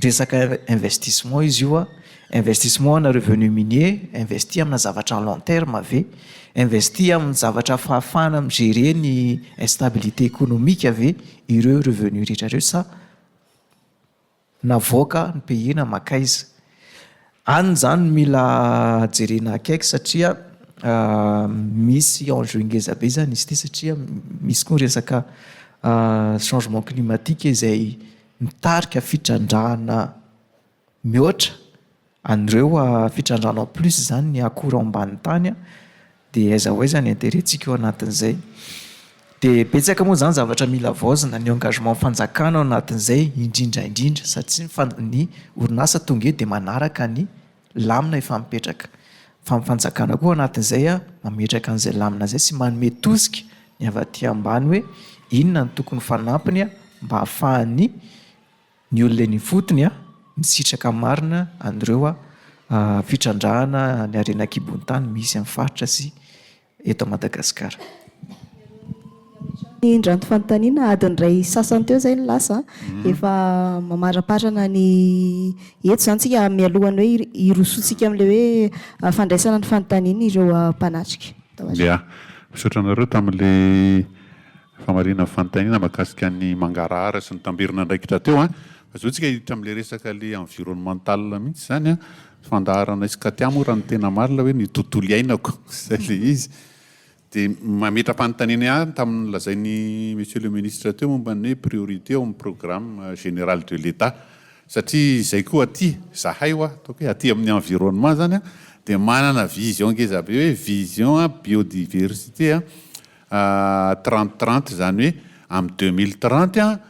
Resaka investissement izy io a, investissement ana revenu minier, investi amina zavatra à long terme ve? Investi amin'ny zavatra fahafahana mi-gérer ny instabilité économique ve ireo revenu rehetra ireo sa navoaka ny pays na mankaiza? Any izany no mila jerena akaiky satria misy enjeu ngeza be izany izy ity satria misy koa ny resaka changement climatique izay mitarika fitrandrahana mihoatra an'ireo fitrandrahana en plus izany ny akora ao ambanin'ny tany dia aiza ho aiza ny intérêt-ntsika ao anatin'izay. Dia betsaka moa izany zavatra mila havaozina, ny engagement fanjakana ao anatin'izay indrindra indrindra satria ny fan- ny orinasa tonga eo dia manaraka ny lamina efa mipetraka. Fa ny fanjakana koa ao anatin'izay mametraka an'izay lamina izay sy manome tosika ny avy aty ambany hoe inona no tokony ho fanampiny mba hahafahan'ny ny olona eny ifotony misitraka marina an'ireo fitrandrahana ny harena an-kibon'ny tany misy amin'ny faritra sy eto Madagasikara. Ny indranto fanontaniana, adiny iray sasany teo izay no lasa, efa mamaraparana ny eto izany tsika mialohan'ny hoe hirosoantsika amin'ilay hoe fandraisana ny fanontaniana ireo mpanatrika. Ya, misaotra anareo tamin'ilay famarinana fanontaniana mahakasika ny mangarahara sy ny tamberin'andraikitra teo an. Fa zao tsika hiditra amin'ilay resaka ilay environnemental mihitsy izany an. Fandaharana sy Katia moa raha ny tena marina hoe ny tontolo iainako izay ilay izy. Dia mametra-panontaniana ihany tamin'ny nolazain'i Monsieur le Ministre teo momba ny hoe priorité ao amin'ny programme général de l'Etat. Satria izay koa aty, zahay hoa, ataoko hoe aty amin'ny environnement izany an, dia manana vision ngeza be hoe vision biodiversité 30 30 izany hoe amin'ny 2030 an,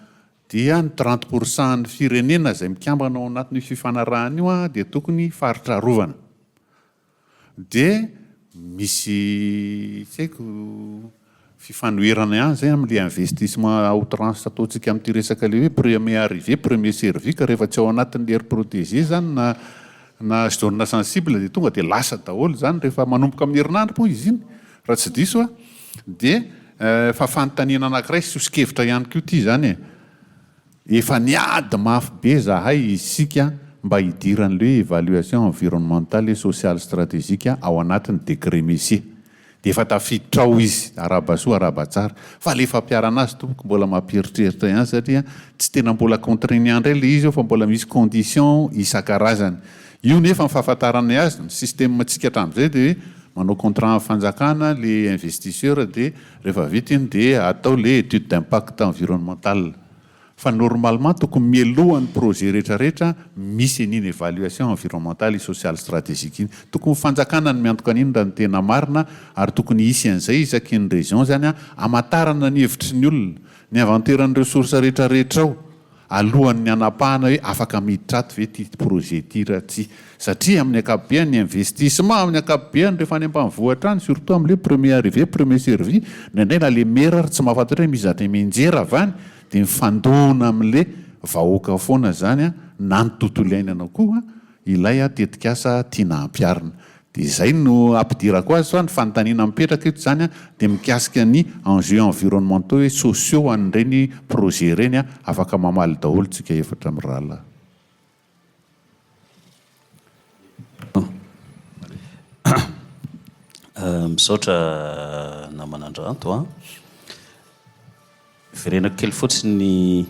dia ny 30 pour cent an'ny firenena izay mikambana ao anatin'io fifanarahana io dia tokony faritra arovana. Dia misy tsy haiko fifanoherana ihany izay amin'ilay investissement à outrance ataontsika amin'ity resaka ilay hoe premier arrivé premier servi ka rehefa tsy ao anatin'ilay aire protégée izany na na zone sensible dia tonga dia lasa daholo izany rehefa manomboka amin'ny herinandro moa izy iny raha tsy diso aho. Dia fa fanontaniana anankiray sy soso-kevitra ihany koa ity izany e. Efa niady mafy be zahay isika mba hidiran'le évaluation environnementale et sociale stratégique ao anatin'ny décret Messie. Dia efa tafiditra ao izy, arahaba soa arahaba tsara. Fa le fampiharana azy tompoko mbola mampieritreritra ihany satria tsy tena mbola contraignant indray le izy ao fa mbola misy conditions isan-karazany. Io nefa ny fahafantaranay azy, ny système tsika hatramin'izay dia hoe manao contrat amin'ny fanjakana le investisseur dia rehefa vita iny dia atao le étude d'impact environnemental. Fa normalement tokony mialoha ny projet rehetra rehetra misy an'iny évaluation environnementale et sociale stratégique iny. Tokony fanjakana no miantoka an'iny raha ny tena marina ary tokony hisy an'izay isaky ny région zany hamantarana ny hevitry ny olona, ny inventaire ny ressources rehetra rehetra ao. alohan'ny hanapahana hoe afaka miditra ato ve ity projet ity ra tsia. Satria amin'ny ankapobeany ny investissement amin'ny ankapobeany rehefa any ambanivohitra any surtout amin'ilay hoe premier arrivé premier servi indraindray na le maire ary tsy mahafantatra hoe misy zavatra mianjera avy any dia mifandona amin'ilay vahoaka foana izany na ny tontolo iainana koa ilay tetikasa tiana hampiharina. Dia izay no ampidirako azy fa ny fanontaniana mipetraka eto izany dia mikasika ny enjeux environnementaux et sociaux an'ireny projet ireny, afaka mamaly daholo tsika efatra mirahalahy. Misaotra namana Andranto a. Verenako kely fotsiny ny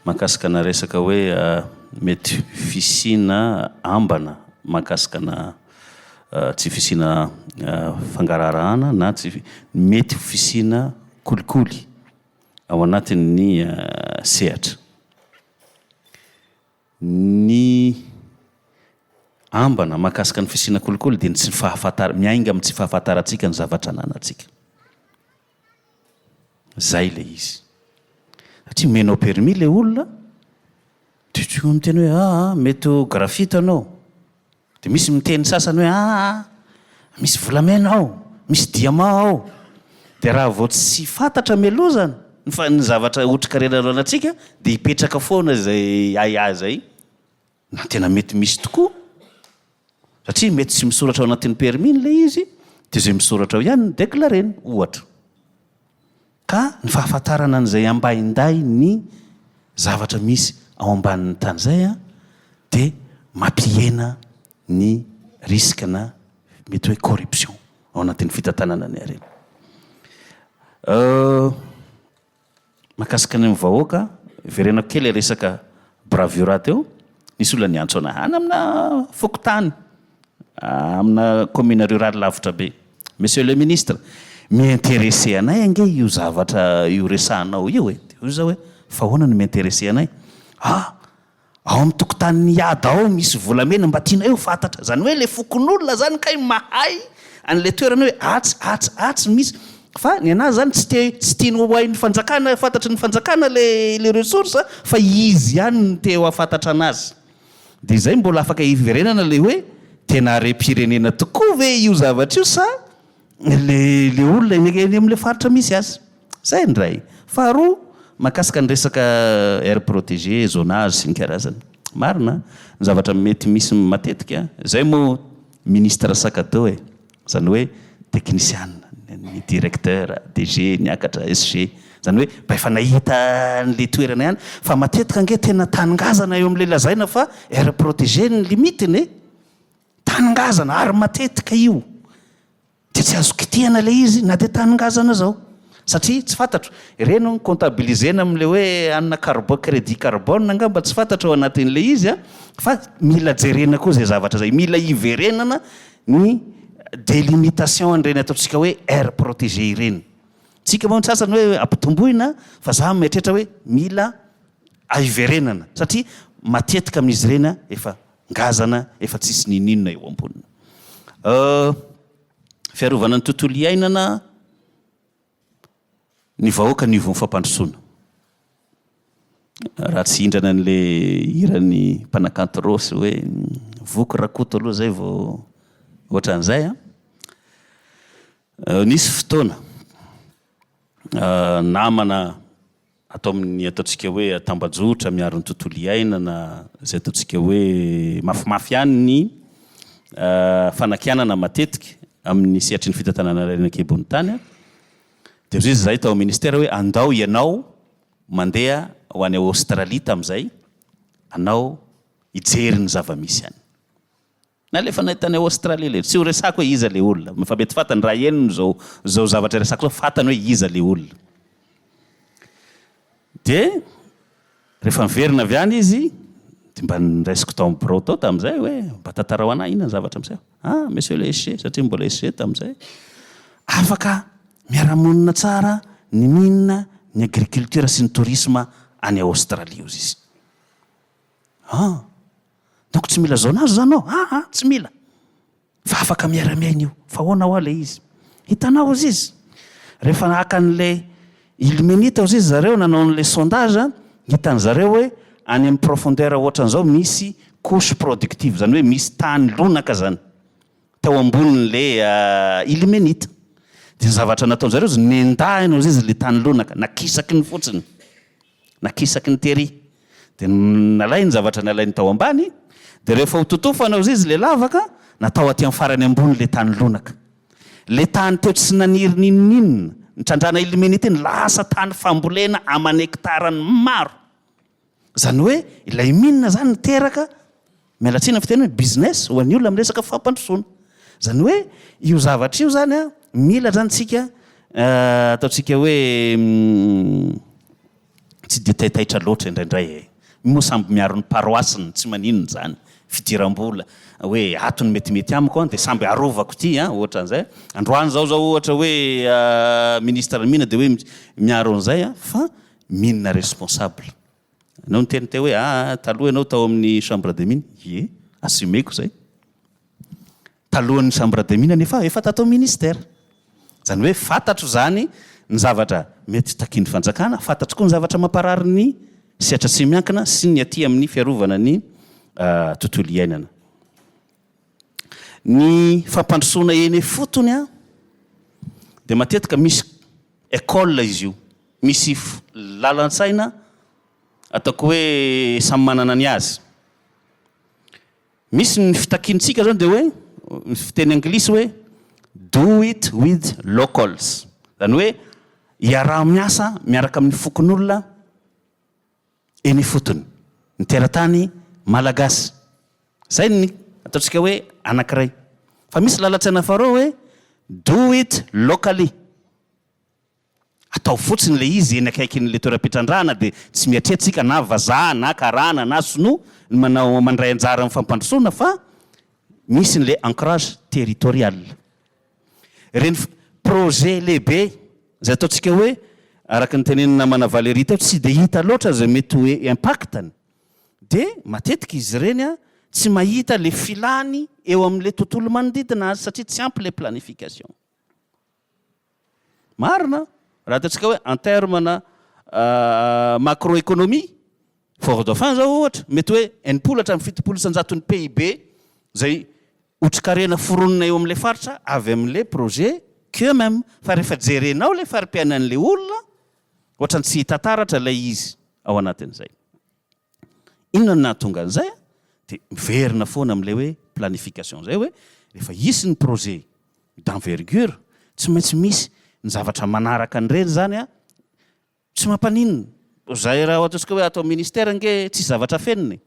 mahakasika ana resaka hoe mety fisiana ambana mahakasika ana tsy fisiana fangaraharahana na tsy mety ho fisiana kolikoly ao anatin'ny sehatra. Ny ambana mahakasika ny fisiana kolikoly dia ny tsy fahafantara- miainga amin'ny tsy fahafantarantsika ny zavatra ananantsika. Zay le izy. Satria omenao permis le olona, de tonga miteny hoe aa mety ho graphite anao. De misy miteny sasany hoe aa misy volamena ao, misy diamant ao. De raha vao tsy fantatra mialoha zany ny fa- ny zavatra otrikarena ananantsika de hipetraka foana izay ahiahy zay. Na tena mety misy tokoa, satria mety tsy misoratra ao anatin'ny permis ilay izy, dia izay misoratra ao ihany no déclarena, ohatra. Ka ny fahafantarana an'izay ambainday ny zavatra misy ao ambanin'ny tany izay an, dia mampihena ny risque na mety hoe corruption ao anatin'ny fitantanana ny harena. Mahakasika ny vahoaka, hiverenako kely ilay resaka bravura teo, nisy olona niantso anah any amina fokontany, amina commune rurale lavitra be, Monsieur le ministre, mi-interesser anay ange io zavatra io resahanao io e! Dia hoy za hoe, fa ahoana no mi-interesser anay? Ah! Ao amin'ny tokotanin'i Iada ao misy volamena mba tianay ho fantatra. Izany hoe ilay fokonolona izany kay mahay an'ilay toerana hoe atsy, atsy, atsy misy. Fa ny an'azy izany tsy te, tsy tiany ho hain'ny fanjakana, fantatry ny fanjakana ilay, ilay ressource fa izy ihany no te ho hahafantatra an'azy. Dia izay mbola afaka hiverenana ilay hoe tena harem-pirenena tokoa ve io zavatra io sa le le olona eny eny amin'ilay faritra misy azy. Zay ny iray. Faharoa, mahakasika ny resaka aire protégée, zonage sy ny karazany. Marina, ny zavatra mety misy matetika, zay moa ministre sac à dos e, zany hoe teknisiana, ny directeur, DG, niakatra SG, zany hoe mba efa nahita an'le toerana ihany, fa matetika ange tena tany ngazana eo amin'le lazaina fa aire protégée ny limite-ny e. Tany ngazana ary matetika io dia tsy azo kitihana ilay izy na dia tany ngazana zao satria tsy fantatro, ireny hono comptabiliser-na amin'ilay hoe anona carbone, crédit carbone angamba tsy fantatro ao anatin'ilay izy an, fa mila jerena koa izay zavatra izay, mila hiverenana ny délimitation an'ireny ataontsika hoe aire protégée ireny. Tsika moa ny sasany hoe ampitomboina fa za mieritreritra hoe mila hiverenana satria matetika amin'izy ireny efa ngazana efa tsisy ninoninona eo amboniny. Fiarovana ny tontolo iainana, ny vahoaka no ivon'ny fampandrosoana. Raha tsy hindrana an'ilay hiran'ny mpanakanto Rossy hoe voky Rakoto aloha zay vao ohatran'izay an. Nisy fotoana namana Atao amin'ny ataontsika hoe tambajotra miaro ny tontolo iainana, izay ataontsika hoe mafimafy ihany ny fanakianana matetika amin'ny sehatry ny fitantanana harena an-kibon'ny tany. Dia hoy izy izahay tao amin'ny ministera hoe andao ianao mandeha ho any Aostralia tamin'izay, anao hijery ny zava-misy any. Nalefanay tany Australie le, tsy ho resako hoe iza le olona, fa mety fantany raha henony zao zao zavatra resako zao fantany hoe iza le olona. De rehefa niverina avy any izy de mba niraisiko tao amin'ny birao tao tamin'izay hoe mba tantarao anah inona ny zavatra miseho. Ah monsieur le SG satria mbola SG tamin'izay, afaka miara-monina tsara ny mine, ny agriculture sy ny tourisme any Australie hozy izy. Ah! Donc tsy mila zonage zany ao? Aa tsy mila! Fa afaka miara-miaina io. Fa ahoana hoa ilay izy? Hitanao hozy izy, rehefa naka an'ilay ilmenite hozy izy zareo nanao an'ilay sondage, hitan'ny zareo hoe any amin'ny profondeur ohatran'izao misy couche productive, zany hoe misy tany lonaka zany tao ambonin'ilay ilmenite. Dia ny zavatra nataon-jareo izy, nendahiny hozy izy ilay tany lonaka, nakisakiny fotsiny. Nakisaky ny tery. Dia nalainy zavatra nalainy tao ambany, dia rehefa ho totofana hozy izy ilay lavaka, natao aty amin'ny farany ambony ilay tany lonaka. Ilay tany teo tsy naniry n'inon'inona, nitrandrahana ilmenite iny, lasa tany fambolena aman'hektarany maro. Izany hoe ilay mine izany niteraka Miala tsiny amin'ny fiteny hoe business ho an'ny olona amin'ny resaka fampandrosoana. Izany hoe io zavatra io izany an, mila izany tsika ataontsika hoe tsy dia taitaitra loatra indraindray e. Moa samby miaro ny paroasiny, tsy maninona izany. Fidiram-bola, hoe ato ny metimety amiko an, dia samby arovako ity an, ohatran'izay. Androany izao izao ohatra hoe ministre ny mine dia hoe miaro an'izay an, fa mine responsable. Ianao niteny teo hoe aa taloha ianao tao amin'ny chambre des mines, ie, assumer-ko izay. Talohan'ny chambre des mines anefa aho efa tato amin'ny ministère. Izany hoe fantatro izany ny zavatra mety takian'ny fanjakana, fantatro koa ny zavatra mamparary ny sehatra tsy miankina sy ny aty amin'ny fiarovana ny tontolo iainana. Ny fampandrosoana eny ifotony dia matetika misy école izy io. Misy lalan-tsaina ataoko hoe samy manana ny azy. Misy ny fitakiantsika zao dia hoe, ny fiteny anglisy hoe do it with locals, izany hoe iaraha-miasa miaraka amin'ny fokonolona eny ifotony, ny teratany malagasy. Zay ny ataontsika hoe anankiray. Fa misy lalan-tsaina faharoa hoe do it locally. Atao fotsiny ilay izy eny akaikin'ilay toeram-pitrandrahana dia tsy mihatreha tsika na vazaha na karana na sinoa ny manao mandray anjara amin'ny fampandrosoana fa misy an'ilay ancrage territorial. Ireny projet lehibe izay ataontsika hoe araka ny tenenin'ny namana Valérie teo tsy dia hita loatra izay mety ho impact-ny dia matetika izy ireny tsy mahita ilay filany eo amin'ilay tontolo manodidina azy satria tsy ampy ilay planification. Marina, raha ataontsika hoe en terme na macroéconomie, Fort Dauphin zao ohatra, mety hoe 60 hatramin'ny 70% PIB izay otrikarena foronina eo amin'ilay faritra avy amin'ilay projet QMM. Fa rehefa jerenao ilay fari-piainan'ilay olona, ohatran'ny tsy hita taratra ilay izy ao anatin'izay. Inona no nahatonga an'izay? Dia miverina foana amin'ilay hoe planification izay hoe rehefa hisy ny projet d'envergure, tsy maintsy misy ny zavatra manaraka an'ireny izany an, tsy mampaninona. Izay raha ataontsika hoe ato amin'ny ministère ange tsisy zavatra afenina e.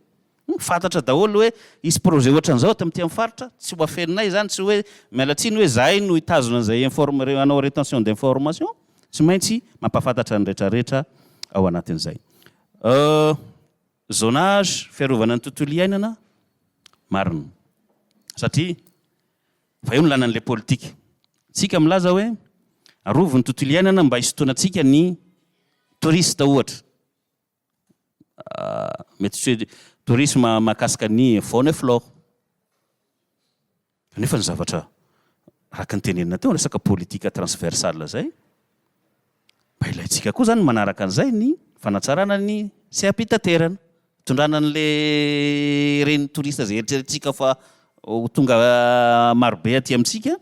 Fantatra daholo hoe hisy projet ohatran'izao ato amin'ity amin'ny faritra, tsy ho afeninay izany, tsy hoe miala tsiny hoe izahay no hitazona an'izay inform-, hanao rétention d'information, tsy maintsy mampahafantatra ny rehetrarehetra ao anatin'izay. Zonage, fiarovana ny tontolo iainana, marina. Satria fa eo ny lalan'ilay politika. Tsika milaza hoe arovy ny tontolo iainana mba hisintonantsika ny touriste ohatra. Mety tsy hoe tourisme mahakasika ny faune et flore. Kanefa ny zavatra araka ny tenenina teo, resaka politique transversale izay, mba ilaintsika koa izany ny manaraka an'izay ny fanatsarana ny seha-pitaterana, hitondrana an'ilay ireny touriste izay eritreretintsika fa ho tonga marobe aty amintsika,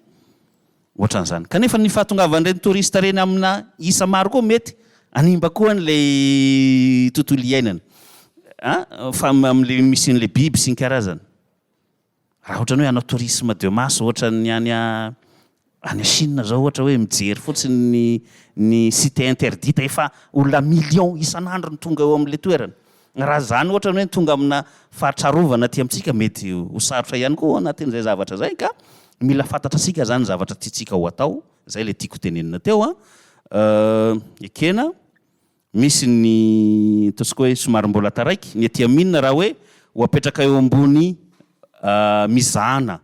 ohatran'izany. Kanefa ny fahatongavan'ireny touriste ireny amina isa maro koa mety hanimba koa an'ilay tontolo iainana, an, fa amin'ilay misy an'ilay biby sy ny karazany. Raha ohatran'ny hoe hanao tourisme de masse ohatran'ny any any Chine zao ohatra hoe mijery fotsiny ny ny cité interdite efa olona millions isan'andro no tonga eo amin'ilay toerana. Raha izany ohatra ny hoe tonga amina faritra arovana aty amintsika mety ho sarotra ihany koa ao anatin'izay zavatra izay ka mila fantatrasika izany ny zavatra tiantsika ho atao, izay ilay tiako tenenina teo an. Ekena. Misy ny ataontsika hoe somary mbola taraiky, ny aty amine raha hoe ho apetraka eo ambony mizana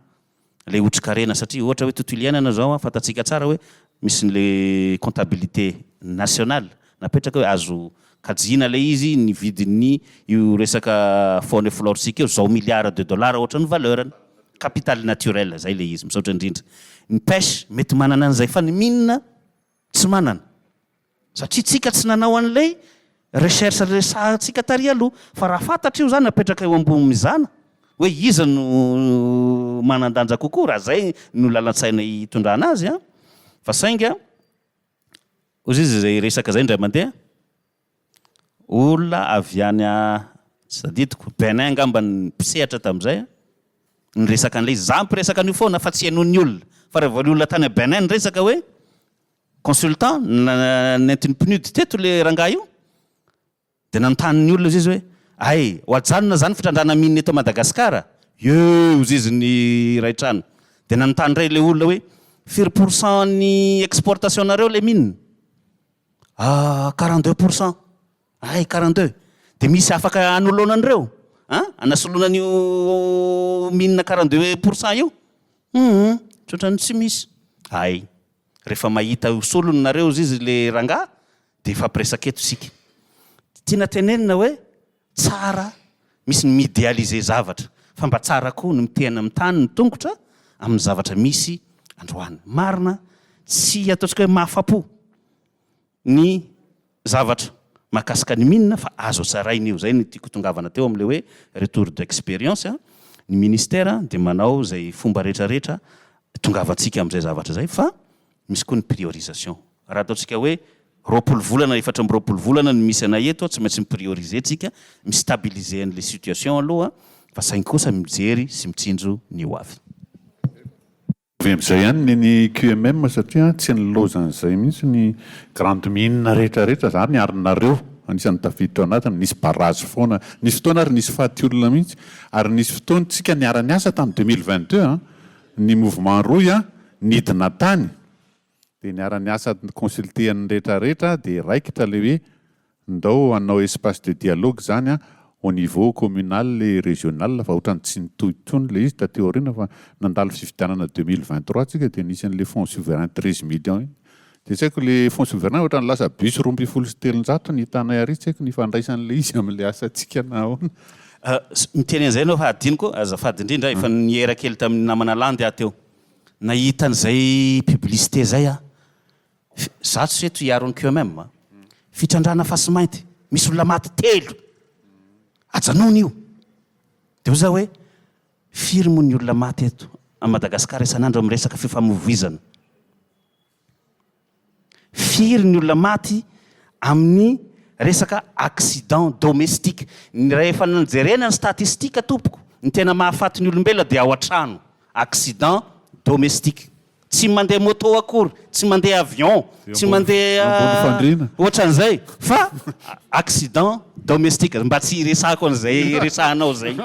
ilay otrikarena satria ohatra hoe tontolo iainana izao an, fantatsika tsara hoe misy an'ilay comptabilité nationale napetraka hoe azo kajiana ilay izy ny vidin'ny io resaka faune et flore-tsika io, zao milliards de dollars ohatra ny valeur-ny, capital naturel zay ilay izy, misaotra indrindra. Ny pêche mety manana an'izay fa ny mine tsy manana. Satria tsika tsy nanao an'ilay recherche resahantsika tary aloha. Fa raha fantatra io zany apetraka eo ambony mizana hoe iza no manan-danja kokoa raha zay no lalan-tsaina hitondrana azy an. Fa saingy hozy izy izay resaka izay indray mandeha, olona avy any tsy tadidiko, Benin angamba ny mpisehatra tamin'izay an, niresaka an'ilay izy. Za mpiresaka an'io foana fa tsy henoin'ny olona. Fa raha vao ny olona tany Benin niresaka hoe Consultant nentin'ny PNUD teto le rangahy io dia nanontany ny olona izy hoe ay ho ajanona zany fitrandrahana mine eto Madagascar? Ye hozy izy ny iray trano. Dia nanontany indray le olona hoe firy pour cent ny exportation nareo le mine? Ah 42 pour cent. Ay 42. Dia misy afaka anoloana an'ireo? An? Anasoloana an'io mine 42 pour cent io? Hum, ohatran'ny tsy misy. Ay. Rehefa mahita ho solony nareo ozy izy le rangahy de hifampiresaka eto isika. Tiana tenenina hoe tsara misy ny mi-idealiser zavatra fa mba tsara koa ny mitehana amin'ny tany ny tongotra amin'ny zavatra misy androany. Marina tsy ataontsika hoe mahafapo ny zavatra mahakasika ny mine fa azo hatsaraina io, zay no tiako tongavana teo amin'ilay hoe retour d'experience, ny ministère dia manao izay fomba rehetra rehetra hitongavantsika amin'izay zavatra izay fa misy koa ny priorisation, raha ataontsika hoe 20 volana, 24 volana no misy anay eto, tsy maintsy mi-prioriser tsika, mi-stabiliser an'ilay situation aloha fa saingy kosa mijery sy mitsinjo ny ho avy. Avy amin'izay ihany ny ny QMM satria tsy nilaozan'izay mihitsy ny grande mine rehetra rehetra zany ary nareo. Anisan'ny tafiditra ao anatiny, nisy barrage foana, nisy fotoana ary nisy faty olona mihitsy, ary nisy fotoana tsika niara-niasa tamin'ny 2022 an, ny mouvement rohy an, nidina tany, dia niara-niasa ni-consulter an'ny rehetra rehetra dia raikitra ilay hoe ndao hanao espace de dialogue izany an, au niveau communal et régional fa ohatran'ny tsy nitohy intsony ilay izy taty aoriana fa nandalo fifidianana 2023 tsika dia nisy an'ilay fonds souverain 13 millions iny. Dia tsy haiko le fonds souverain ohatran'ny lasa bus 312 ny hitanay ary tsy haiko ny ifandraisan'ilay izy amin'ilay asantsika na ahoana. Miteny an'izay ianao fa adinoko, azafady indrindra, efa niera kely tamin'ny namana Landy aho teo. Nahita an'izay publicité izay aho. Za tsy eto hiaro ny QMM a. Fitrandrahana fasimainty, misy olona maty telo. Ajanony io. Dia hoy za hoe, firy moa ny olona maty eto à Madagascar isan'andro amin'ny resaka fifamoivoizana? Firy ny olona maty amin'ny resaka accident domestique? Ny rehefa nojerena ny statistique tompoko, ny tena mahafaty ny olombelona dia ao an-trano, accident domestique. Tsy mandeha moto akory, tsy mandeha avion, tsy mandeha ohatran'izay fa accident domestique, mba tsy hiresahako an'izay resahanao izay.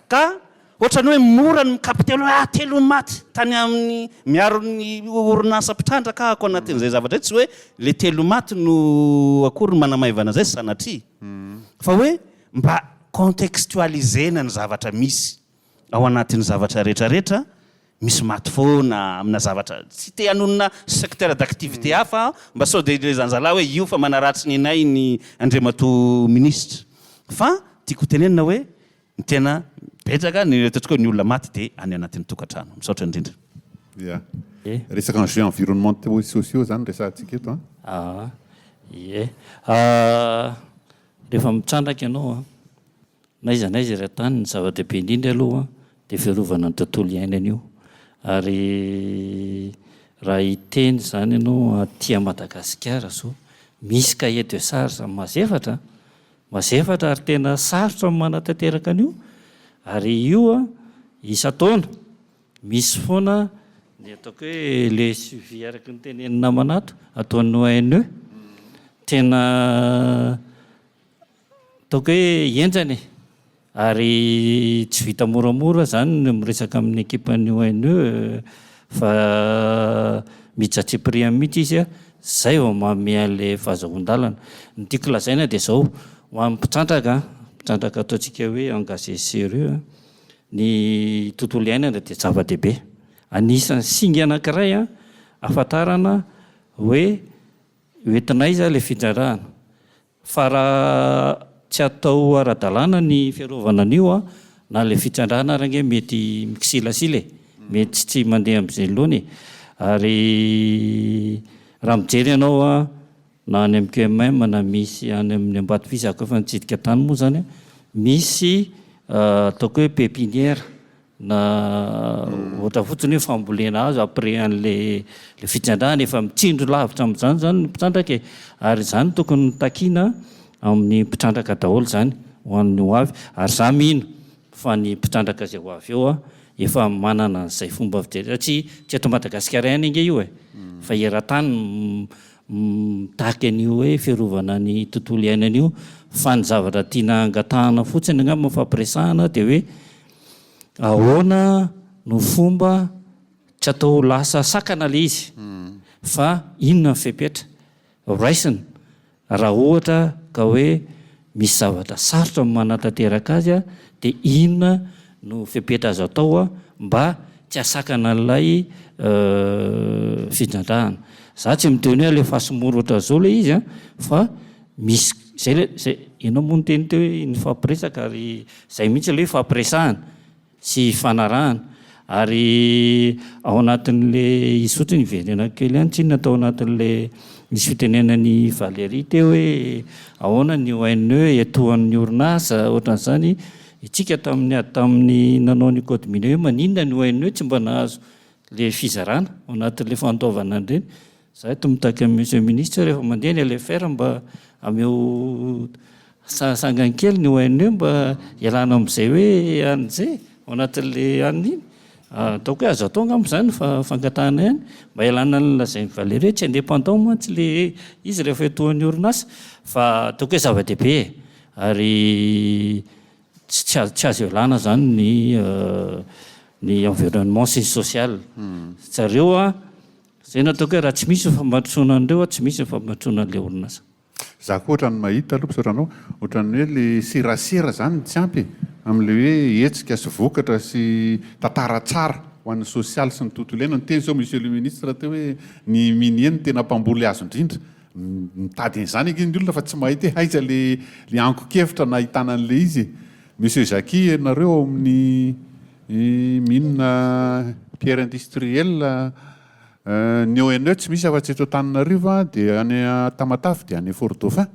Ka Ohatran'ny hoe mora ny mi-capter hoe ah telo ny maty tany amin'ny miaro ny orinasa mpitrandraka ahako anatin'izay zavatra izay, tsy hoe le telo maty no akory no manamaivana izay sanatria fa hoe mba contextualiser-na ny zavatra misy ao anatin'ny zavatra rehetra rehetra, misy maty foana amina zavatra, tsy te hanonona secteur d'activité hafa aho mba sao dia ilay zanzalahy hoe io fa manaratsy ny anay ny Andriamatoa Minisitra fa tiako hotenenina hoe Ny tena betsaka ny ataontsika hoe ny olona maty dia any anatin'ny tokantrano. Misaotra indrindra. Ya. Resaka enjeux environnementaux et sociaux zany resahantsika eto an. Aa ie. Rehefa mitrandraka ianao an, n'aiza n'aiza eran-tany, ny zava-dehibe indrindra aloha dia fiarovana ny tontolo iainana io. Ary raha hiteny izany ianao aty Madagasikara izao, misy cahier de charge mazefatra an, Mazefatra ary tena sarotra ny manatanteraka an'io ary io isan-taona misy foana ny ataoko hoe le suivi araka ny tenenin'ny namana ato ataon'ny ONE tena ataoko hoe henjana e! Ary tsy vita moramora izany ny miresaka amin'ny ekipan'ny ONE fa miditra antsipiriany mihitsy izy izay vao manome an'ilay fahazahoan-dalana. Ny tiako lazaina dia izao, ho an'ny mpitrandraka, mpitrandraka ataontsika hoe engagé sérieux, ny tontolo iainana dia zava-dehibe. Anisan'ny singa anankiray ahafantarana hoe hoentina aiza ilay fitrandrahana. Fa raha tsy atao ara-dalàna ny fiarovana an'io an, na ilay fitrandrahana ary ange mety mikisilasila e, mety tsy mandeha amin'izay laona e. Ary raha mijery ianao an, na any amin'ny QMM na misy any amin'ny Ambatofiza, za koa efa nitsidika tany moa izany an, misy ataoko hoe pépinière Na ohatra fotsiny hoe fambolena hazo après an'le le fitrandrahana efa mitsindro lavitra amin'izany zany ny mpitrandraka e! Ary izany tokony takiana amin'ny mpitrandraka daholo izany ho an'ny ho avy ary za mino fa ny mpitrandraka izay ho avy eo efa manana an'izay fomba fijery satria tsy eto Madagasikara ihany ange io e! Fa eran-tany mitaky an'io hoe fiarovana ny tontolo iainana io fa ny zavatra tiana angatahana fotsiny angamba mifampiresahana dia hoe Ahoana no fomba tsy atao lasa sakana le izy fa inona ny fepetra raisina raha ohatra ka hoe misy zavatra sarotra ny manatanteraka azy dia inona no fepetra azo atao mba tsy hahasakana an'ilay fitrandrahana. Za tsy miteny hoe alefaso mora ohatran'izao le izy fa misy zay le zay ianao moa niteny teo hoe nifampiresaka ary zay mihitsy aloha ifampiresahana sy ifanarahana ary ao anatin'le izy fotsiny hiverenako kely ihany tsinona tao anatin'le nisy fitenenan'i Valérie teo hoe ahoana ny ONE etoan'ny orinasa ohatran'izany isika tamin'ny ady tamin'ny nanao ny code minier hoe maninona ny ONE tsy mba nahazo le fizarana ao anatin'le fandoavana an'ireny Za eto mitaky amin'i Monsieur Ministre rehefa mandeha ny LFR mba ameo sangany kely ny ONE mba hialana amin'izay hoe any izay ao anatin'le any iny. Ataoko hoe azo atao angamba izany fa fangatahana ihany mba hialana ny lazain'i Valérie hoe tsy indépendant mantsy le izy rehefa etoan'ny orinasa. Fa ataoko hoe zava-dehibe e! Ary tsy tsy azo tsy azo ialana izany ny ny environnement sy ny social. Zareo an, izay no ataoko hoe raha tsy misy ny fampandrosoana an'ireo an, tsy misy ny fampandrosoana an'ilay orinasa. Za koa ohatran'ny mahita aloha, misaotra anao, ohatran'ny hoe le serasera zany no tsy ampy e, amin'le hoe hetsika sy vokatra sy tantara tsara ho an'ny sosialy sy ny tontolo iainana. Niteny zao monsieur le ministre teo hoe ny minier no tena mpamboly hazo indrindra, mitady an'izany ange ny olona fa tsy mahita hoe aiza le le angon-kevitra nahitana an'le izy e. Monsieur Jacquy, ianareo ao amin'ny mine pierre industrielle, Ny ONE tsy misy afa-tsy eto Antananarivo dia any Tamatave dia any Fort Dauphin.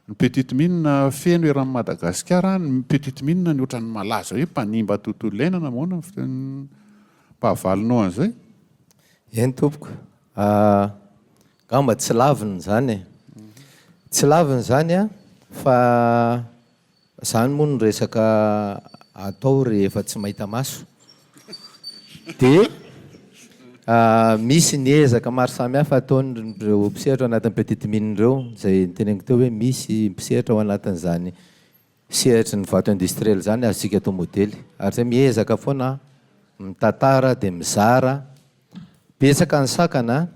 Ny petite mine feno eran'i Madagasikara, ny petite mine ny ohatran'ny malaza hoe mpanimba tontolo iainana moana ny fiteny-pahavalinao an'izay? Eny tompoko. Angamba tsy lavina izany e. Tsy lavina izany an, fa Zany moa no resaka atao rehefa tsy mahita maso. Dia misy ny ezaka maro samihafa ataon'ireo mpisehatra ao anatin'ny petite mine ireo, izay noteneniko teo hoe misy mpisehatra ao anatin'izany sehatry ny vato industriel izany azontsika atao modely. Ary izay miezaka foana mitantara dia mizara. Betsaka ny sakana,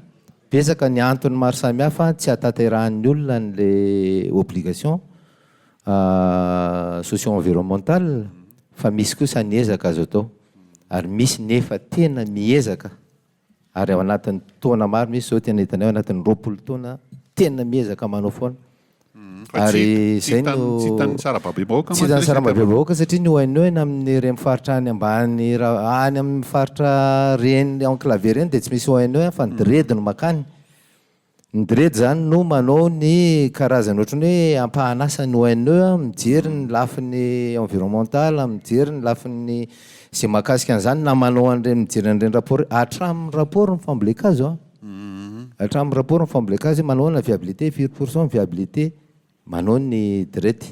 betsaka ny antony maro samihafa tsy ahatanterahan'ny olona an'ilay obligation socio-environnementale fa misy kosa ny ezaka azo atao ary misy ny efa tena miezaka ary ao anatin'ny taona maro misy izao tena hitanay ao anatin'ny 20 taona tena miezaka manao foana. Ary izay no Tsy hitan'ny sarababem-bahoaka Tsy hitan'ny sarababem-bahoaka satria ny ONE na amin'ireny faritra any ambany any amin'ny faritra ireny enclavé ireny dia tsy misy ONE fa ny DREDD no makany. Ny DREDD izany no manao ny karazany ohatran'ny hoe ampahan'asan'ny ONE mijery ny lafiny environnemental, mijery ny lafiny izay mahakasika an'izany na manao an'ireny mijery an'ireny rapport hatramin'ny rapport ny fambolen-kazo an. Hatramin'ny rapport ny fambolen-kazo hoe manao ahoana viabilité, firy pourcent ny viabilité, manao ny DREDD.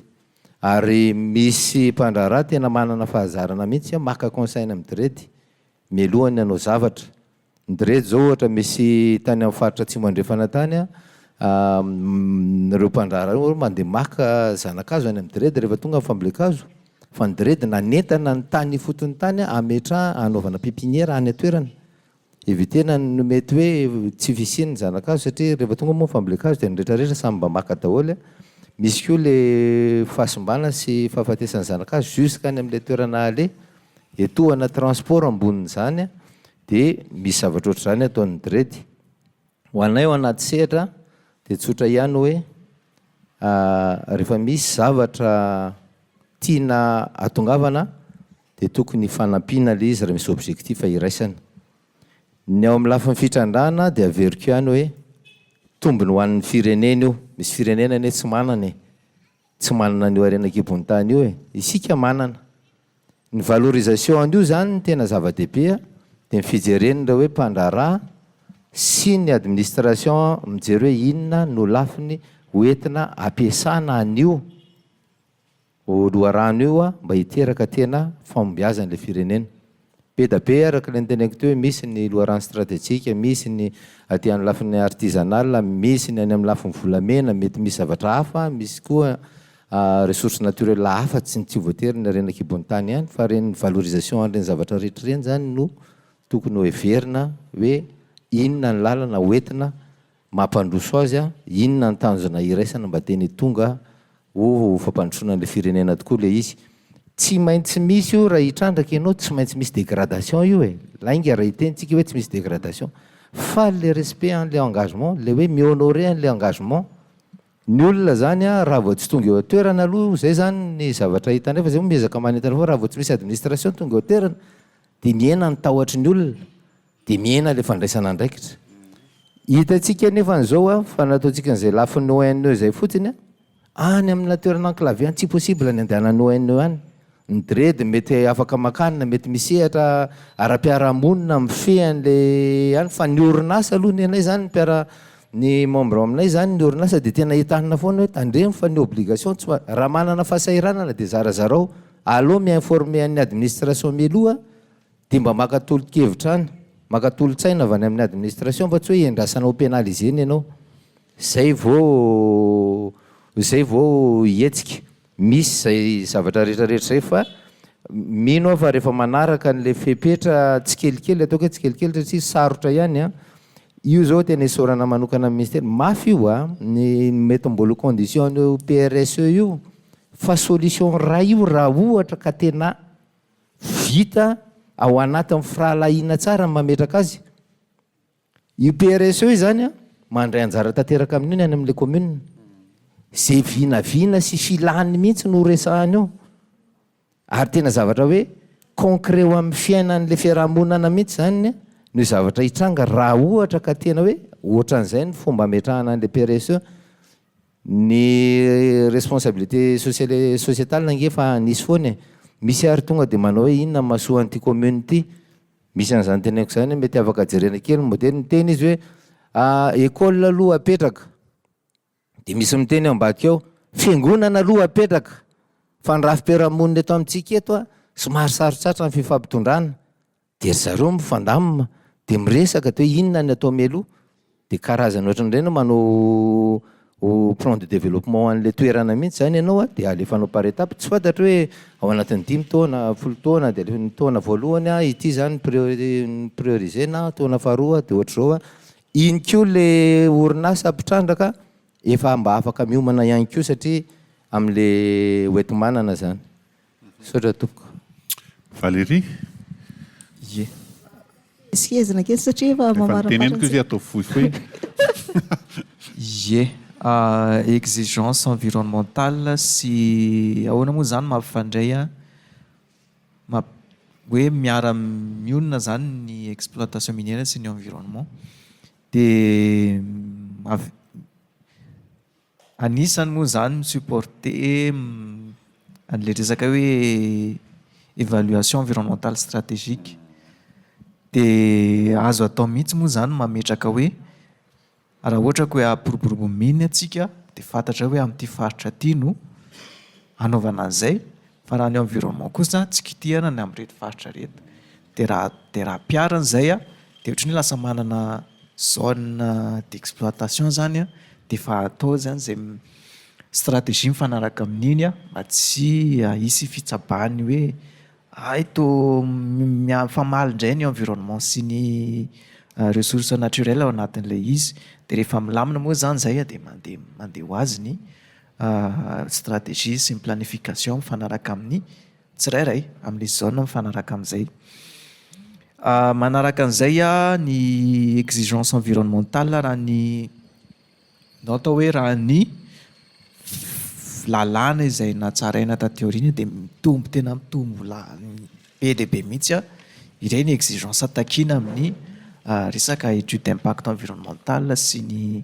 Ary misy mpandraharaha tena manana fahazarana mihitsy maka conseil any amin'ny DREDD mialohan'ny hanao zavatra. Ny DREDD izao ohatra misy tany amin'ny faritra Atsimo Andrefana tany, ireo mpandraharaha ireo mandeha maka zana-kazo any amin'ny DREDD rehefa tonga ny fambolen-kazo. Fa ny DREDD nanentana ny tany ifotony tany hametrahana hanaovana pépinière any an-toerana. Evitena ny mety hoe tsy fisian'ny zanakazo satria rehefa tonga moa ny fambolen-kazo dia ny rehetra rehetra samy mba maka daholo. Misy koa le fahasimbana sy fahafatesan'ny zanakazo jusque any amin'ilay toerana aleha. Etohana transport ambonin'izany dia misy zavatra ohatr'izany ataon'ny DREDD. Ho anay ao anaty sehatra dia tsotra ihany hoe rehefa misy zavatra tiana hatongavana dia tokony hifanampiana ilay izy raha misy objectif iraisana. Ny ao amin'ny lafiny fitrandrahana dia averiko ihany hoe tombony ho an'ny firenena io, misy firenena anie tsy manana e, tsy manana an'io harena an-kibon'ny tany io e, isika manana. Ny valorisation an'io izany no tena zava-dehibe dia ny fijeren'ireo hoe mpandraharaha sy ny administration mijery hoe inona no lafiny ho entina ampiasana an'io loharano io mba hiteraka tena fahombiazan'ilay firenena. Be da be araka ilay noteneniko teo hoe misy ny loharano stratejika, misy ny aty amin'ny lafiny artisanal, misy ny any amin'ny lafiny volamena, mety misy zavatra hafa, misy koa ressources naturelles hafa tsy tsy voatery ny harena an-kibon'ny tany ihany fa ireny valorisation an'ireny zavatra rehetra ireny izany no tokony ho heverina hoe inona ny lalana hoentina mampandroso azy, inona ny tanjona iraisana mba tena tonga ho fampandrosoana an'ilay firenena tokoa ilay izy. Tsy maintsy misy io raha hitrandraka ianao, tsy maintsy misy dégradation io e! Lainga raha hiteny tsika hoe tsy misy dégradation. Fa le respect an'ilay engagement, le hoe mi-honorer an'ilay engagement. Ny olona zany an, raha vao tsy tonga eo an-toerana aloha, zay zany ny zavatra hitanay fa zay moa miezaka manentana foana, raha vao tsy misy administration tonga eo an-toerana dia mihena ny tahotry ny olona. Dia mihena ilay fandraisana andraikitra. Hitantsika anefa an'izao an, fa nataontsika an'izay lafiny ONE izay fotsiny an, any amina toerana enclavé any tsy possible ny andehanan'ny ONE any. Ny DREDD mety afaka makany na mety misy sehatra ara-piarahamonina mifehy an'ilay any fa ny orinasa aloha ny anay izany ny mpiara ny membre ao aminay izany ny orinasa dia tena entanina foana hoe tandremo fa ny obligation tsy raha manana fahasahiranana dia zarazarao, aleo mi-informer an'ny administration mialoha Dia mba maka tolo-kevitra any, maka tolo-tsaina avy any amin'ny administration fa tsy hoe iandrasana ho pénaliser-na ianao. Zay vao. izay vao hihetsika. Misy izay zavatra rehetra rehetra izay fa mino aho fa rehefa manaraka an'ilay fepetra tsikelikely, ataoko hoe tsikelikely satria sarotra ihany an, io izao tena isaorana manokana ny ministera, mafy io an, ny mety mbola ho condition an'io PRSE io fa solution iray io raha ohatra ka tena vita ao anatin'ny firahalahiana tsara ny mametraka azy. Io PRSE io izany an, mandray anjara tanteraka amin'io ny any amin'ilay commune. Izay vinavina sy filany mihitsy no resahany eo. Ary tena zavatra hoe concret ho amin'ny fiainan'ilay fiarahamonana mihitsy izany no zavatra hitranga raha ohatra ka tena hoe ohatran'izay ny fomba ametrahana an'ilay PRSE. Ny responsabilité sociale et sociétale ange efa nisy foana e. Misy ary tonga dia manao hoe inona ny mahasoa an'ity commune ity. Misy an'izany teneniko izany mety afaka jerena kely ny modely. Miteny izy hoe école aloha apetraka. Dia misy miteny ao ambadika ao, fiangonana aloha apetraka. Fa ny rafi-piarahamonina eto amintsika eto somary sarotsarotra ny fifampitondrana. Dia ry zareo mifandamina, dia miresaka dia hoe inona ny atao mialoha. Dia karazany ohatran'ireny manao plan de développement an'ilay toerana mihitsy izany ianao an, dia alefanao par étape. Tsy fantatro hoe ao anatin'ny dimy taona, folo taona, dia ny taona voalohany an, ity izany no prioriser-na, taona faharoa dia ohatr'izao an. Iny koa ilay orinasa mpitrandraka efa mba afaka miomana ihany koa satria amin'ilay hoenti-manana izany. Misaotra tompoko. Valérie. Ie. Sihezina kely satria efa Efa mamaraparana niteneniko izy antsika. ataovy fohifohy. Ie. Exigence environnementale sy ahoana moa izany mampifandray an, mamp- hoe miara-mionona izany ny exploitation minière sy ny environnement. Dia avy. Anisany moa izany mi-supporter an'ilay resaka hoe évaluation environnementale stratégique. Dia azo atao mihitsy moa izany mametraka hoe raha ohatra ka hoe hampiroborobo ny mine isika dia fantatra hoe amin'ity faritra ity no hanaovana an'izay fa raha ny environnement kosa tsy kitihana ny amin'ireto faritra ireto. Dia raha dia raha ampiharina izay an, dia ohatran'ny hoe lasa manana zone d'exploitation izany an, dia efa atao izany izay stratégie mifanaraka amin'iny an, mba tsy hisy fitsabahany hoe hay toa mifamaly indray ny environnement sy ny ressources naturelles ao anatin'ilay izy. Dia rehefa milamina moa izany izay an, dia mandeha mandeha ho azy ny stratégie sy ny planification mifanaraka amin'ny tsirairay amin'ilay zone mifanaraka amin'izay. Manaraka an'izay ny exigence environnementale raha ny no atao hoe raha ny lalàna izay natsaraina taty aoriana dia mitombo tena mitombo be dia be mihitsy ireny exigence takiana amin'ny resaka étude d'impact environnemental sy ny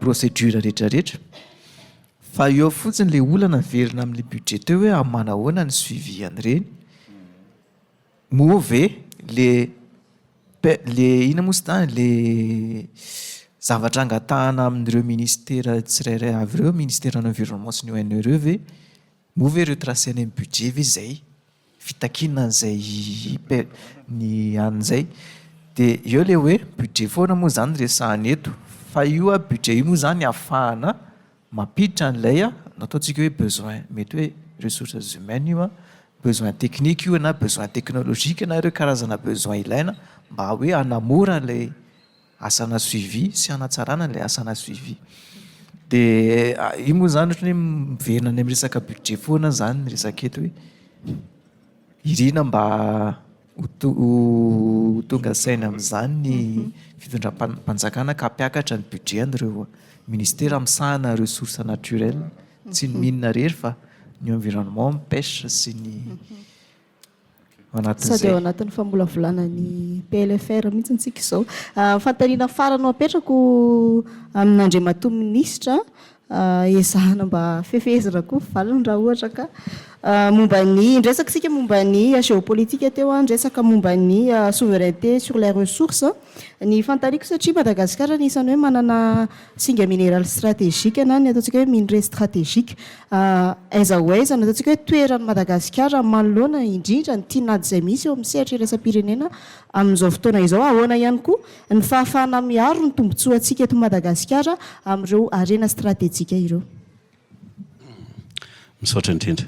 procédure rehetra rehetra. Fa eo fotsiny le olana averina amin'le budget teo hoe amin'ny manahoana ny suivi an'ireny? Moa ve le le inona moa zany le zavatra angatahana amin'ireo ministera tsirairay avy ireo, ministeran'ny environnement sy ny ONE ireo ve, moa ve retracer-ny amin'ny budget ve izay? fitakiana an'izay ny an'izay. Dia eo ilay hoe budget foana moa izany resahana eto fa io budget io moa izany ahafahana mampiditra an'ilay ataontsika hoe besoin, mety hoe ressources humaines io, besoin technique io na besoin technologique na ireo karazana besoin ilaina mba hoe hanamora an'ilay asana suivi sy hanatsarana an'ilay asana suivi. Dia io moa izany ohatran'ny hoe miverina any amin'ny resaka budget foana izany ny resaka eto hoe irina mba ho to- ho tonga saina amin'izany ny fitondram-panjakana ka hampiakatra ny budget an'ireo ministera misahana ressources naturelles, tsy ny mine irery fa ny environnement, ny pêche sy ny. Sady ao anatin'ny famolavolana ny PLFR mihitsy isika izao. Fanontaniana farany ho apetrako amin'Andriamatoa Minisitra, ezahana mba fefehezina koa ny valiny raha ohatra ka momba ny, niresaka isika momba ny géopolitique teo, niresaka momba ny souveraineté sur les ressources. Ny fanontaniako satria Madagasikara anisan'ny hoe manana singa mineraly stratégique na ny ataontsika hoe minerai stratégique. Aiza ho aiza no ataontsika hoe toeran'i Madagasikara manoloana indrindra ny tinady izay misy eo amin'ny sehatra iraisam-pirenena amin'izao fotoana izao? Ahoana ihany koa ny fahafahana miaro ny tombontsoantsika eto Madagasikara amin'ireo harena stratejika ireo? Misaotra indrindra.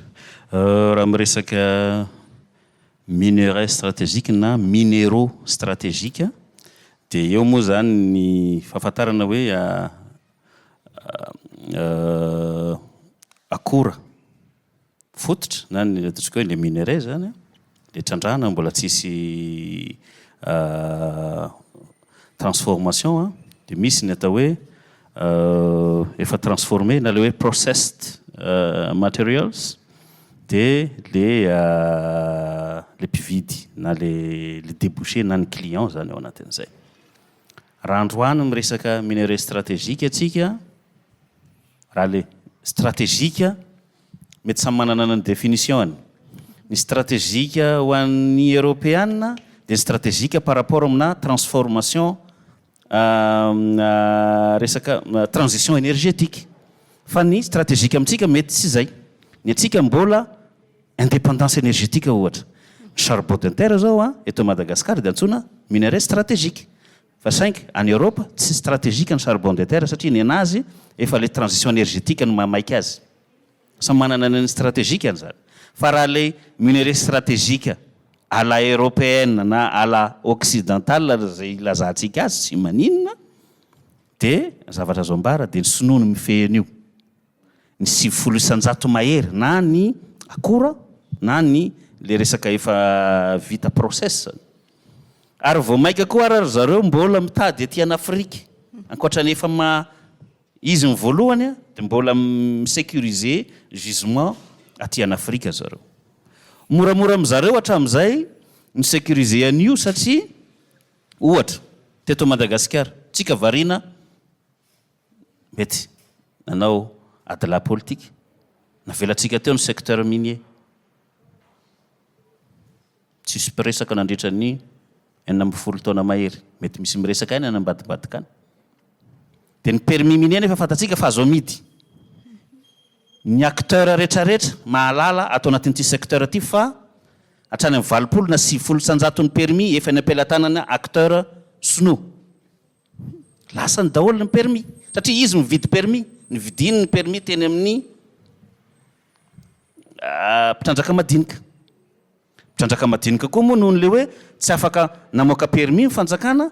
Raha miresaka minerais stratégique na minéraux stratégiques dia eo moa izany ny fahafantarana hoe akora fototra na ny ataontsika hoe le minerais izany an, le trandrahana mbola tsisy transformation an, dia misy ny atao hoe efa transformé na le hoe processed materials dia le le mpividy na le le débouché na ny client izany ao anatin'izay. Raha androany miresaka minerais stratégique tsika, raha le stratégique mety samy manana ny définition-ny. Ny stratégique ho an'ny Eoropeana dia ny stratégique par rapport amina transformation resaka transition énergétique. Fa ny stratégique amintsika mety tsy izay. Ny antsika mbola indépendance énergétique ohatra. Ny charbon de terre zao an, eto Madagascar dia antsoina minerai stratégique. Fa saingy any Europe tsy stratégique ny charbon de terre satria ny anazy efa le transition énergétique no mahamaika azy. Samy manana ny stratégique-ny zany. Fa raha le minerai stratégique à la européenne na à la occidentale zay ilazantsika azy tsy maninona dia zavatra azo ambara dia ny sinoa no mifehy an'io. Ny 90% mahery na ny akora na ny le resaka efa vita process. Ary vao maika koa ara ry zareo mbola mitady aty an'Afrika. Ankoatra ny efa maha izy ny voalohany dia mbola mi-sécuriser gisement aty an'Afrika zareo. Moramora amin-zareo hatramin'izay mi-sécuriser an'io satria ohatra teto Madagasikara, tsika variana mety nanao adilahy politika, navelantsika teo ny secteur minier. Tsisy mpiresaka nandritra ny 16 taona mahery. Mety misy miresaka ihany any ambadimbadika any. Dia ny permis minier nefa fantatsika fa azo amidy. Ny acteur retraretra mahalala ato anatin'ity secteur ity fa hatrany amin'ny 80 na 90 isan-jaton'ny permis efa eny am-pelatanana acteur sinoa. Lasany daholo ny permis satria izy mividy permis, nividiany ny permis teny amin'ny mpitrandraka madinika. Mpitrandraka madinika koa moa noho ny le hoe tsy afaka namoaka permis ny fanjakana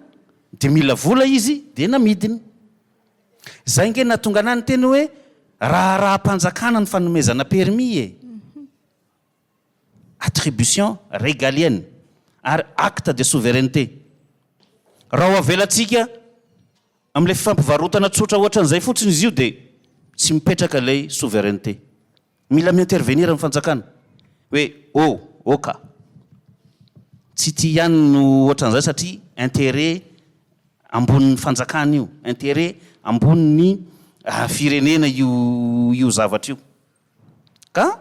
dia mila vola izy dia namidiny. Zay nge nahatonga anah niteny hoe raharaham-panjakana ny fanomezana permis e! Attribution régalienne ary acte de souveraineté. Raha ho avelantsika amin'ilay fifampivarotana tsotra ohatran'izay fotsiny izy io dia tsy mipetraka ilay souveraineté. Mila mi-intervenir ny fanjakana hoe oh, oka. Tsy ity ihany no ohatran'izay satria intérêt ambonin'ny fanjakana io, intérêt ambonin'ny firenena io io zavatra io. Ka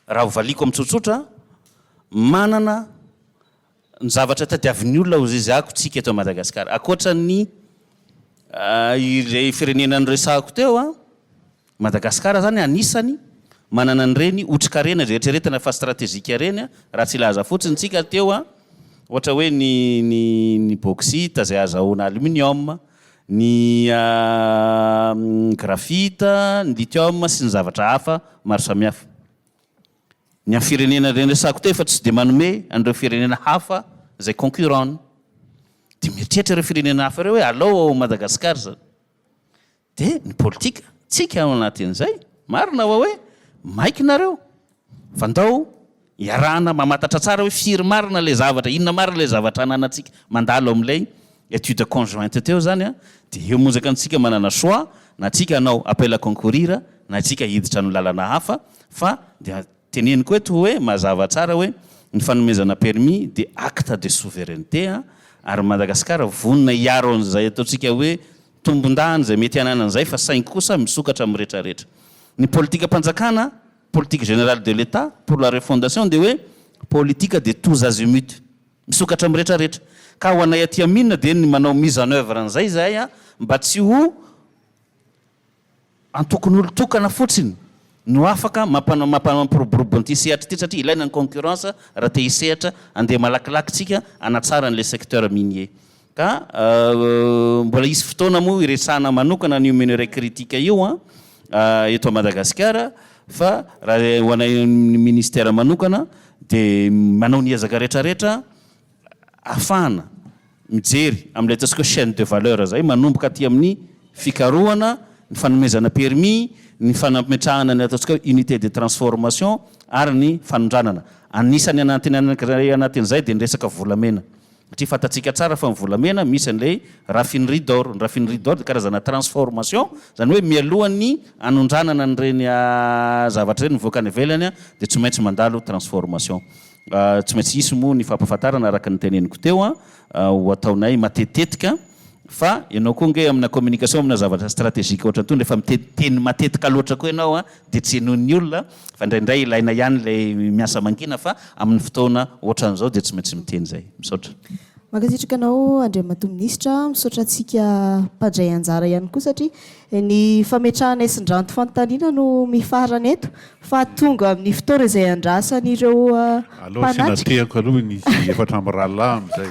raha ho valiako amin'ny tsotsotra, manana ny zavatra tadiavin'ny olona ho zezako tsika eto Madagasikara. Ankoatra ny ilay firenena noresahako teo an, Madagasikara zany anisany manana an'ireny otrikarena izay eritreretina fa stratejika ireny, raha tsy hilaza fotsiny tsika teo an, ohatra hoe ny ny ny bauxite izay azahoana aluminium, ny graphite, ny lithium sy ny zavatra hafa maro samihafa. Ny amin'ny firenena ireny resahako teo efa tsy dia manome an'ireo firenena hafa izay concurrent-ny. Dia mieritreritra ireo firenena hafa ireo hoe alao ao Madagasikara izany. Dia ny politika tsika ao anatin'izay, marina wa hoe maika nareo fa ndao iarahana mamatatra tsara hoe firy marina ilay zavatra, inona marina ilay zavatra ananantsika mandalo amin'ilay étude conjointe teo izany an, dia eo monjaka antsika manana choix na tsika hanao appel à concourir na tsika hiditra amin'ny lalana hafa fa dia teneniko eto hoe mazava tsara hoe ny fanomezana permis dia acte de souveraineté an, ary Madagasikara vonona hiaro an'izay ataontsika hoe Tombondahiny izay mety hananany izay fa saingy kosa misokatra amin'ny retraretra. Ny politikam-panjakana, politique générale de l'Etat pour la refondation dia hoe politique de tous azimuts. Misokatra amin'ny retraretra. Ka ho anay aty amine dia ny manao mise en oeuvre an'izay izahay mba tsy ho antokon'olon-tokana fotsiny no afaka mampiroborobo an'ity sehatra ity satria ilaina ny concurrence raha te hisehatra andeha malakilaky tsika hanatsara an'ilay secteur minier. Ka mbola hisy fotoana moa hiresahana manokana an'io minerai critique io an eto Madagasikara. Fa raha ho anay amin'ny ministère manokana dia manao ny ezaka rehetrarehetra ahafahana mijery amin'ilay ataontsika hoe chaine de valeur izay, manomboka aty amin'ny fikarohana, ny fanomezana permis, ny fanametrahana ny ataontsika hoe unité de transformation ary ny fanondranana. Anisan'ny anantinanankiray anatin'izay dia ny resaka volamena. Satria fantatsika tsara fa ny volamena misy an'ilay raffinerie d'or. Ny raffinerie d'or dia karazana transformation, izany hoe mialohan'ny hanondranana an'ireny zavatra ireny mivoaka any ivelany dia tsy maintsy mandalo transformation. Tsy maintsy hisy moa ny fampahafantarana araka ny teneniko teo ho ataonay matetitetika fa ianao koa ange amina communication amina zavatra stratégique ohatran'itony rehefa miteniteny matetika loatra koa ianao dia tsy henoin'ny olona fa indraindray ilaina ihany ilay miasa mangina fa amin'ny fotoana ohatran'izao dia tsy maintsy miteny izay. Misaotra. Mankasitraka anao Andriamatoa Minisitra, misaotra antsika mpandray anjara ihany koa satria ny fametrahana isindranto fanontaniana no mifarana eto fa tonga amin'ny fotoana izay andrasan'ireo Aleo asiana mpanatrika. tehaka aloha ny izy 4 mirahalahy amin'izay.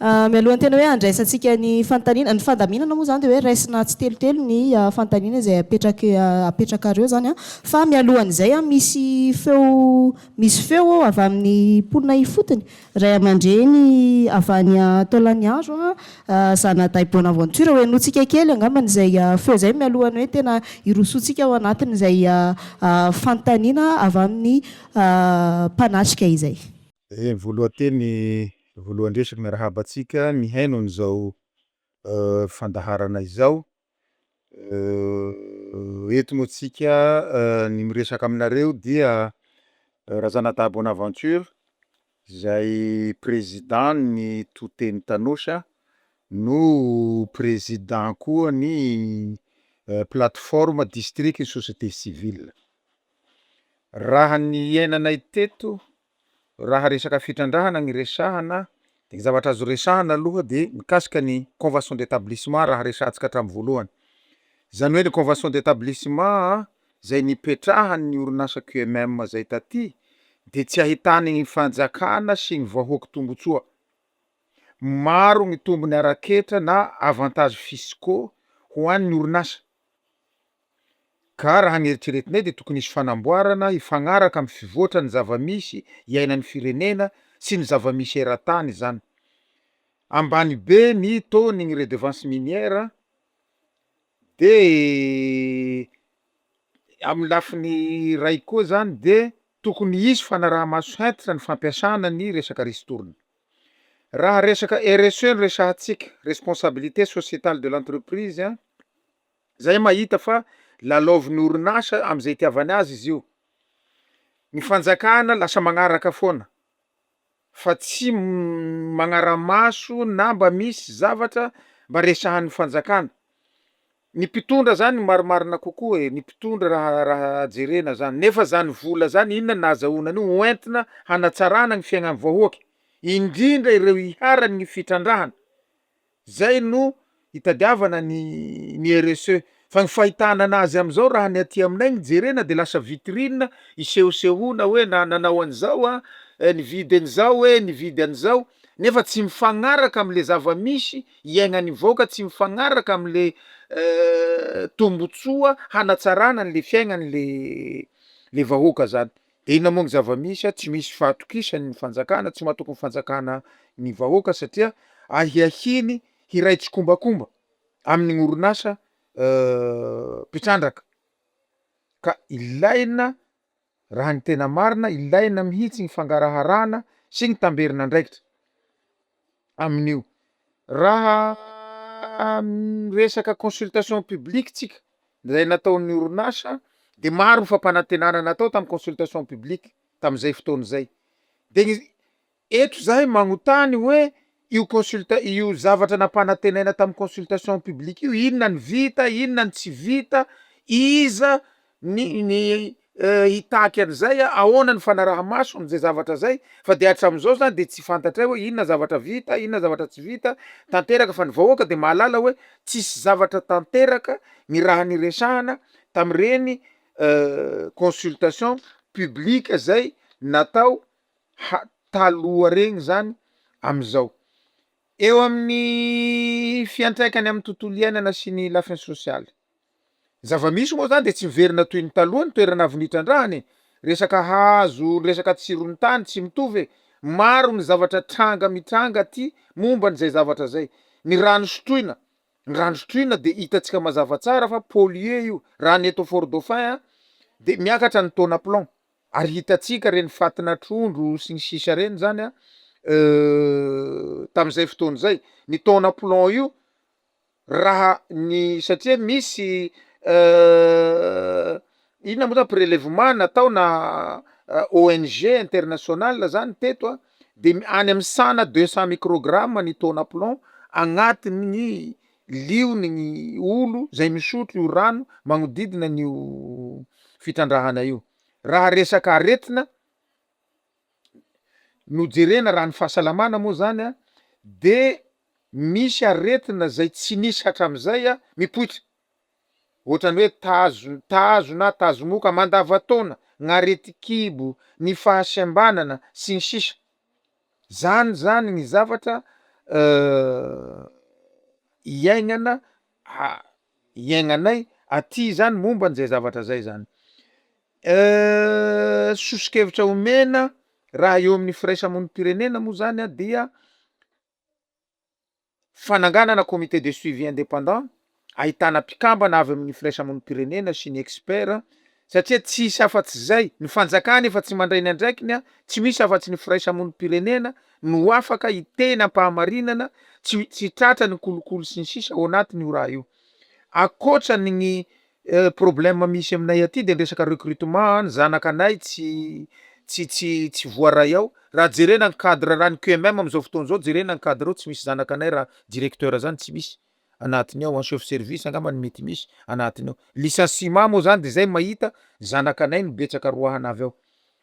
Mialohan'ny tena hoe handraisantsika ny fanontaniana, ny fandaminana moa izany dia hoe raisina tsitelotelo ny fanontaniana izay apetraky apetrakareo izany an. Fa mialohan'izay an, misy feo misy feo ao avy amin'ny mponina ifotony, ray aman-dreny avy any Taolagnaro an, zanadahy Bonaventure, ho henointsika kely angambany izay feo izay mialohan'ny hoe tena hirosoantsika ao anatin'izay fanontaniana avy amin'ny mpanatrika izay. Ny voalohan-teny, voalohan-dresaka miarahaba antsika mihaino an'izao fandaharana izao. Eto moa tsika ny miresaka aminareo dia Razanadahy Bonaventure izay président ny To Teny Tanosy no président koa ny plateforme district ny société civile. Raha ny iainanay teto Raha resaka fitrandrahana ny resahana de ny zavatra azo resahana aloha de mikasika ny convention d'établissement raha resahantsika hatramin'ny voalohany. Zany hoe le convention d'établissement zay nipetrahan'ny orinasa QMM zay taty de tsy ahitany ny fanjakana sy ny vahoaky tombotsoa. Maro ny tombony ara-ketra na avantages fiscaux ho an'ny orinasa. Ka raha ny eritreretinay dia tokony hisy fanamboarana hifagnaraka amin'ny fivoatran'ny zava-misy iainan'ny firenena sy ny zava-misy eran-tany izany. Ambany be ny taux ny redevance minière de amin'ny lafiny iray koa zany de tokony hisy fanaraha-maso hentitra ny fampiasana ny resaka ristourne. Raha resaka RSE no resahantsika, responsabilité sociétale de l'entreprise, Zay mahita fa lalaovin'ny orinasa am'zay itiavany azy izy io. Ny fanjakana lasa magnaraka foana fa tsy magnara-maso na mba misy zavatra mba resahan'ny fanjakana. Ny mpitondra zany marimarina kokoa e, ny mpitondra raha raha jerena zany, nefa zany vola zany inona no nahazahoana an'io? Hoentina hanatsarana ny fiaignan'ny vahoaka, indrindra ireo iharan'ny fitrandrahana. Zay no hitadiavana ny ny RSE. Fa ny fahitana anazy amizao raha ny aty aminay no jerena de lasa vitrine isehosehoana hoe na nanao an'izao a, nividy an'izao e, nividy an'izao, nefa tsy mifagnaraka amle zava-misy iaignan'ny vahoaka, tsy mifagnaraka amle tombotsoa hanatsarana anle fiaignan'le le vahoaka zany. De inona moa ny zava-misy a, tsy misy fahatokisany ny fanjakana, tsy matoky ny fanjakana ny vahoaka satria ahiahiany hiray tsikombakomba amin'ny orinasa mpitrandraka ka ilaina raha ny tena marina ilaina mihitsy ny fangaraharana sy ny tamberin'andraikitra amin'io. Raha miresaka consultation publique tsika zay nataon'ny orinasa de maro ny fampanantenana natao tamin'ny consultation publique tamin'izay fotoana izay de ny Eto zahay magnotany hoe io consulta io zavatra nampanantenaina tamin'ny consultation publique io inona ny vita, inona ny tsy vita, iza ny ny hitaky an'izay, ahoana ny fanaraha-maso an'izay zavatra zay, fa de hatram'izao zany de tsy fantatray hoe inona zavatra vita, inona zavatra tsy vita, tanteraka fa ny vahoaka de mahalala hoe tsisy zavatra tanteraka ny raha niresahana tam'ireny consultation publique zay natao ha taloha regny zany amizao. Eo amin'ny fiantraikany amin'ny tontolo iainana sy ny lafiny sosialy. Ny zava-misy moa zany de tsy miverina toy ny taloha ny toerana avy nitrandrahana e! Resaka hazo, ny resaka tsiron'ny tany tsy mitovy e! Maro ny zavatra tranga mitranga aty momba an'izay zavatra zay. Ny rano sotroina, ny rano sotroina de hitantsika mazava tsara fa pollué io, raha ny eto Fort Dauphin an, de miakatra ny taux-na plomb, ary hitantsika reny fatina trondro sy ny sisa reny zany an, tam'zay fotoana zay, ny taux-na plomb io raha ny satria misy inona moa zany prelevement natao na ONG international zany teto a de any amy cent na deux cent microgramme ny taux-na plomb agnatin'ny lion'ny olo zay misotro io rano magnodidina an'io fitrandrahana io. Raha resaka aretina no jerena raha ny fahasalamana moa zany a de misy aretina zay tsy nisy hatram'izay a mipoitra, ohatrany hoe tazo tazo na tazomoka mandava-taona, gn'areti-kibo, ny fahasembanana sy ny sisa, zany zany ny zavatra iaignana iaignanay aty zany momba an'izay zavatra zay zany. Sosokevitra omena raha eo amin'ny firaisamonim-pirenena moa zany a dia fananganana comité de suivi indépendant ahitana mpikambana avy amin'ny firaisamonim-pirenena sy ny expert satria tsisy afa-tsy zay, ny fanjakana efa tsy mandray ny andraikiny a, tsy misy afa-tsy ny firaisamonim-pirenena no afaka hiteny am-pahamarinana, tsy tsy tratra ny kolikoly sy ny sisa ao anatin'io raha io. Ankoatran'ny ny problème misy aminay aty de ny resaka recrutement, ny zanakanay tsy tsy tsy tsy voaray ao, raha jerena ny cadre raha ny QMM am'zao fotoana zao jerena ny cadre ao tsy misy zanakanay raha directeur zany tsy misy anatiny ao, en chef service angamba no mety misy anatiny ao, licenciement moa zany de zay mahita zanakanay no betsaka roahana avy ao,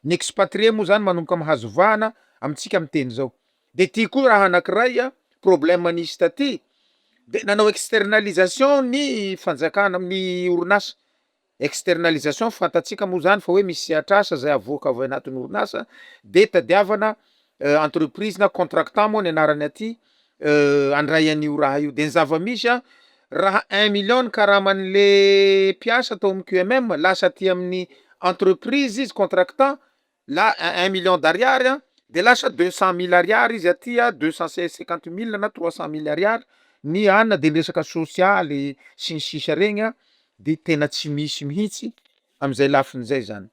ny expatrié moa zany manomboka mahazo vahana amintsika miteny zao, de ty koa raha anakiray a problème nisy taty de nanao externalisation ny fanjakana ny orinasa, externalisation fantatsika moa zany fa hoe misy sehatr'asa zay avoaka avy anatin'ny orinasa de tadiavana entreprise na contractant moa ny anarany aty handray an'io raha io, de ny zava-misy a raha un million ny karaman'le mpiasa atao amy QMM lasa aty amin'ny entreprise izy contractant la un million d'ariary a de lasa deux cent mille ariary izy aty a, deux cent cinquante mille na trois cent mille ariary ny anina de ny resaka sosialy sy ny sisa regny a de tena tsy misy mihitsy am'zay lafiny zay zany.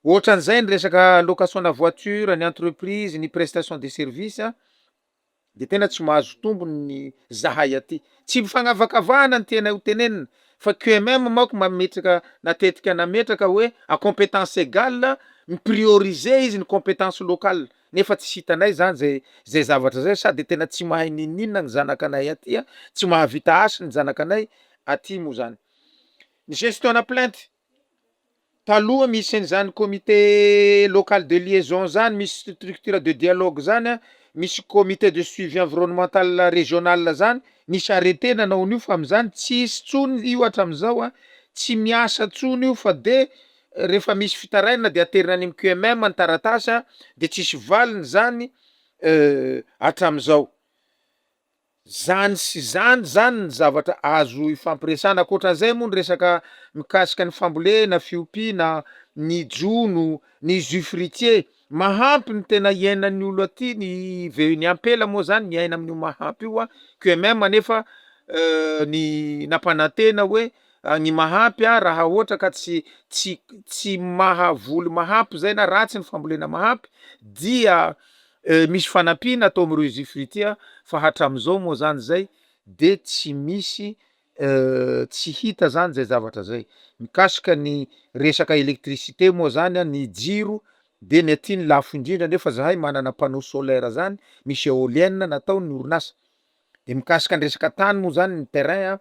Ohatran'izay ny resaka location-na voiture, ny entreprise, ny prestation de service a de tena tsy mahazo tombony ny zahay aty, tsy mifagnavakavahana ny tianay ho tenenina fa QMM manko mametraka natetika nametraka hoe à compétence égale mi-prioriser izy ny compétence locale nefa tsy hitanay zany zay zay zavatra zay sady tena tsy mahay n'inon'inona ny zanakanay aty a, tsy mahavita asa ny zanakanay aty moa zany. Ny gestion-na plainte, taloha misy an'izany comité local de liaison zany, misy structure de dialogue zany a, misy comité de suivi environnemental régional zany, nisy arrêté nanao an'io fa am'zany tsisy tsony io hatram'izao a, tsy miasa tsony io fa de rehefa misy fitarainana de aterina any amy QMM ny taratasy a de tsisy valiny zany hatram'izao. Zany sy zany zany ny zavatra azo ifampiresahana, ankoatran'izay moa ny resaka mikasika ny fambolena, fiompiana, ny jono, ny jus fruitier, mahampy ny tena iainan'ny olo aty ny ve- ny ampela moa zany miaina amin'io mahampy io a, QMM nefa ny nampanantena hoe ny mahampy a raha ohatra ka tsy tsy tsy mahavoly mahampy zay na ratsy ny fambolena mahampy dia misy fanampiana atao am'ireo jus fruitier fa hatram'izao moa zany zay de tsy misy tsy hita zany zay zavatra zay. Mikasika ny resaka électricité moa zany a ny jiro de ny aty ny lafo indrindra nefa zahay manana panneau solaire zany, misy éolienne nataon'ny orinasa, de mikasika ny resaka tany moa zany ny terrain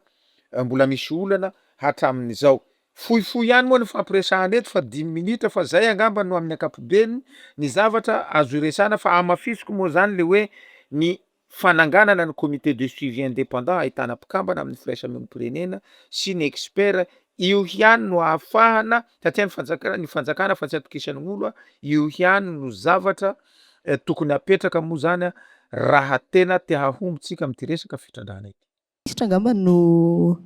a mbola misy olana hatramin'izao. Fohifohy ihany moa ny fampiresahana eto fa dimy minitra fa zay angamba no amin'ny ankapobeny ny zavatra azo iresahana fa hamafisiko moa zany le hoe ny fananganana ny comité de suivi indépendant ahitana mpikambana amin'ny firaisamonim-pirenena sy ny expert io ihany no ahafahana satria ny fanjakana ny fanjakana fa tsy atokisan'ny olo a, io ihany no zavatra tokony apetraka moa zany a. raha tena te hahomby tsika amin'ity resaka fitrandrahana ity. Minisitra angamba no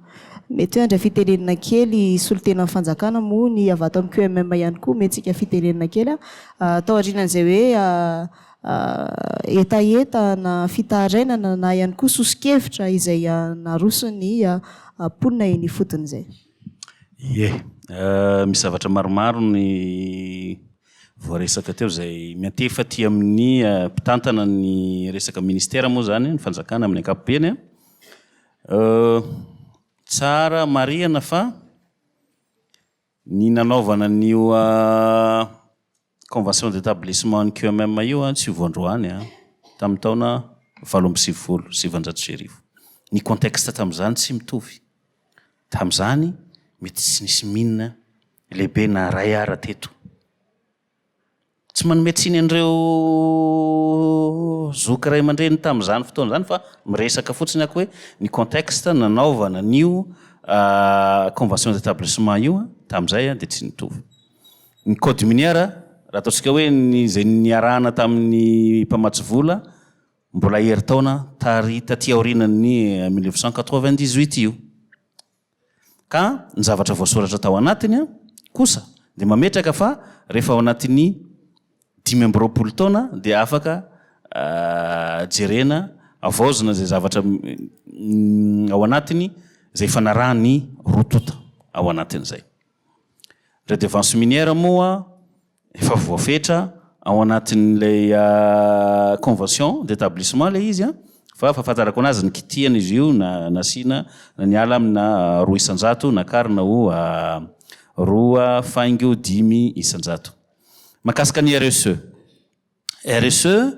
mety hoe handray fitenenana kely solontenan'ny fanjakana moa ny avy ato amin'ny QMM ihany koa omentsika fitenenana kely taorianan'izay hoe hetaheta na fitarainana na ihany koa soso-kevitra izay naroson'ny mponina eny ifotony izay. Ie, misy zavatra maromaro ny voaresaka teo izay miantefa aty amin'ny mpitantana ny resaka ministera moa izany, ny fanjakana amin'ny ankapobeny. Tsara marihana fa ny nanaovana an'io convention d'établissement an'ny QMM io tsy vao androany, tamin'ny taona 1998. Ny contexte tamin'izany tsy mitovy. Tamin'izany mety tsy nisy mine lehibe na iray ara teto. Tsy manome tsiny an'ireo zoky ray aman-dreny tamin'izany fotoana izany fa miresaka fotsiny aho hoe ny contexte nanaovana an'io convention d'établissement io tamin'izay dia tsy nitovy. Ny code minière raha ataontsika hoe ny izay niarahana tamin'ny mpamatsy vola mbola herintaona tary taty aorianan'ny 1998 io. Ka ny zavatra voasoratra tao anatiny kosa dia mametraka fa rehefa ao anatin'ny 25 taona dia afaka jerena, havaozina izay zavatra ao anatiny izay ifanarahan'ny roa tonta ao anatin'izay. Redevance minière moa efa voafetra ao anatin'ilay convention d'établissement ilay izy fa fahafantarako anazy nikitihana izy io na nasiana na niala amina 2% nakarina ho 2.5%. Mahakasika ny RSE. RSE,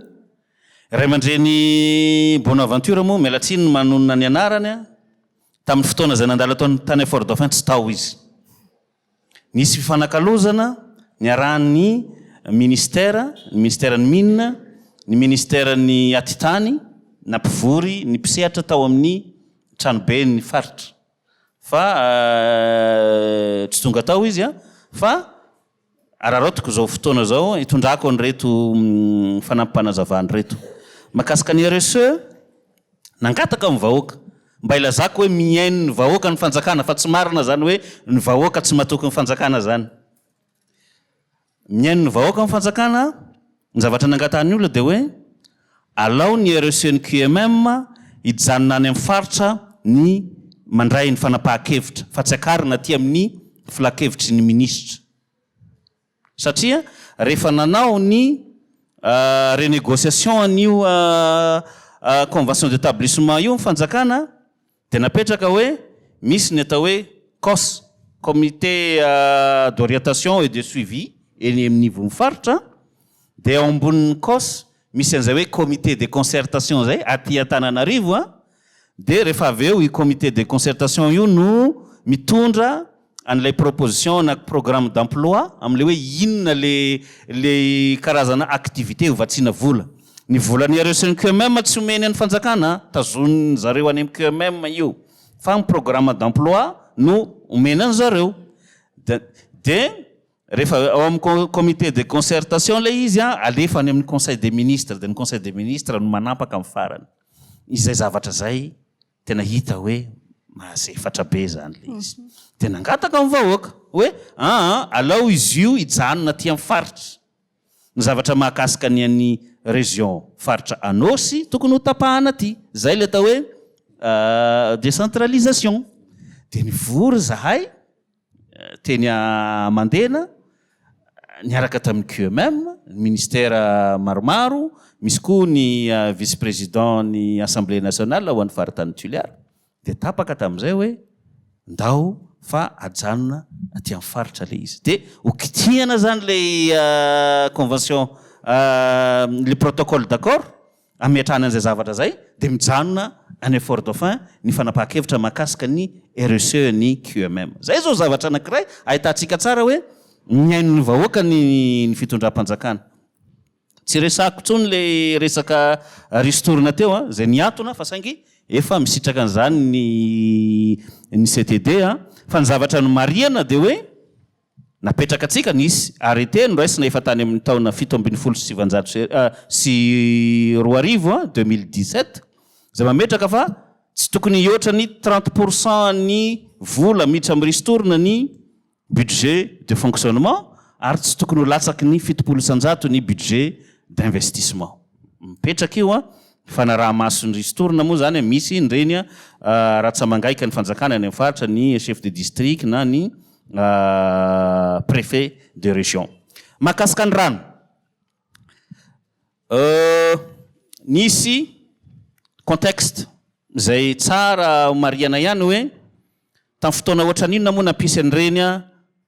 ray aman-dreny Bonaventure moa, miala tsiny ny manonona ny anarany, tamin'ny fotoana izay nandalo tany Fort Dauphin tsy tao izy. Nisy fifanakalozana niarahan'ny Ministera, ny Ministeran'ny Mines, ny Ministeran'ny Atitany, nampivory ny mpisehatra tao amin'ny tranoben'ny faritra. Fa tsy tonga tao izy fa araraotiko izao fotoana izao hitondrako an'ireto fanampim-panazavana ireto. Mahakasika ny RSE, nangataka ny vahoaka mba hilazako hoe mihaino ny vahoaka ny fanjakana fa tsy marina izany hoe ny vahoaka tsy matoky ny fanjakana izany. Mihaino ny vahoaka ny fanjakana, ny zavatra nangatahan'ny olona dia hoe alao ny RSE ny QMM hijanona any amin'ny faritra ny mandray ny fanapahan-kevitra fa tsy akarina aty amin'ny filankevitry ny minisitra. Satria rehefa nanao ny renégociation an'io convention d'établissement io ny fanjakana dia napetraka hoe misy ny atao hoe cos, comité d'orientation et de suivi eny amin'ny ivon'ny faritra, dia ao ambonin'ny cos misy an'izay hoe comité de concertation izay aty Antananarivo an, Dia rehefa avy eo io comité de concertation io no mitondra an'ilay proposition na programme d'emploi amin'ilay hoe inona le le karazana activité ho vatsiana vola. Ny volan'ny REC ny QMM tsy omeny an'ny fanjakana an, tazonin zareo any amin'ny QMM io fa ny programme d'emploi no omena an'zareo. De de rehefa ao amin'ny comité de concertation ilay izy an, alefa any amin'ny conseil des ministres, dia ny conseil des ministres no manapaka amin'ny farany. Izay zavatra izay tena hita hoe mahazefatra be izany ilay izy. Dia nangataka ny vahoaka hoe aa alao izy io hijanona aty amin'ny faritra. Ny zavatra mahakasika ny an'ny région faritra Anôsy tokony ho tapahana aty. Izay ilay atao hoe décentralisation. Dia nivory izahay teny Mandena niaraka tamin'ny QMM, ny ministera maromaro, misy koa ny vice président ny assemblée nationale ho an'ny faritany Toliara, dia tapaka tamin'izay hoe ndao fa ajanona aty amin'ny faritra ilay izy. Dia ho kitihana izany ilay convention, ilay protocole d'accord Hametrahana an'izay zavatra izay dia mijanona any Fort Dauphin ny fanapahan-kevitra mahakasika ny RSE ny QMM. Izay izao zavatra anankiray ahitantsika tsara hoe mihaino ny vahoaka ny ny fitondram-panjakana. Tsy resahako intsony ilay resaka ristourne teo an, izay niantona fa saingy efa misitraka an'izany ny ny CTD an. Fa ny zavatra nomarihana dia hoe. Napetraka antsika, nisy arrêté noraisina efa tany amin'ny taona 2017, 2017, izay mametraka fa tsy tokony hihoatra ny 30 % ny vola miditra amin'ny ristourne ny budget de fonctionnement ary tsy tokony ho latsaky ny 70% ny budget d'investissement. Mipetraka io an, fanaraha-maso ny ristourne moa izany misy ireny ratsa-mangaika ny fanjakana any amin'ny faritra, ny chef de district na ny préfet de région. Mahakasika ny rano, nisy contexte izay tsara homarihana ihany hoe tamin'ny fotoana ohatran'inona moa nampisy an'ireny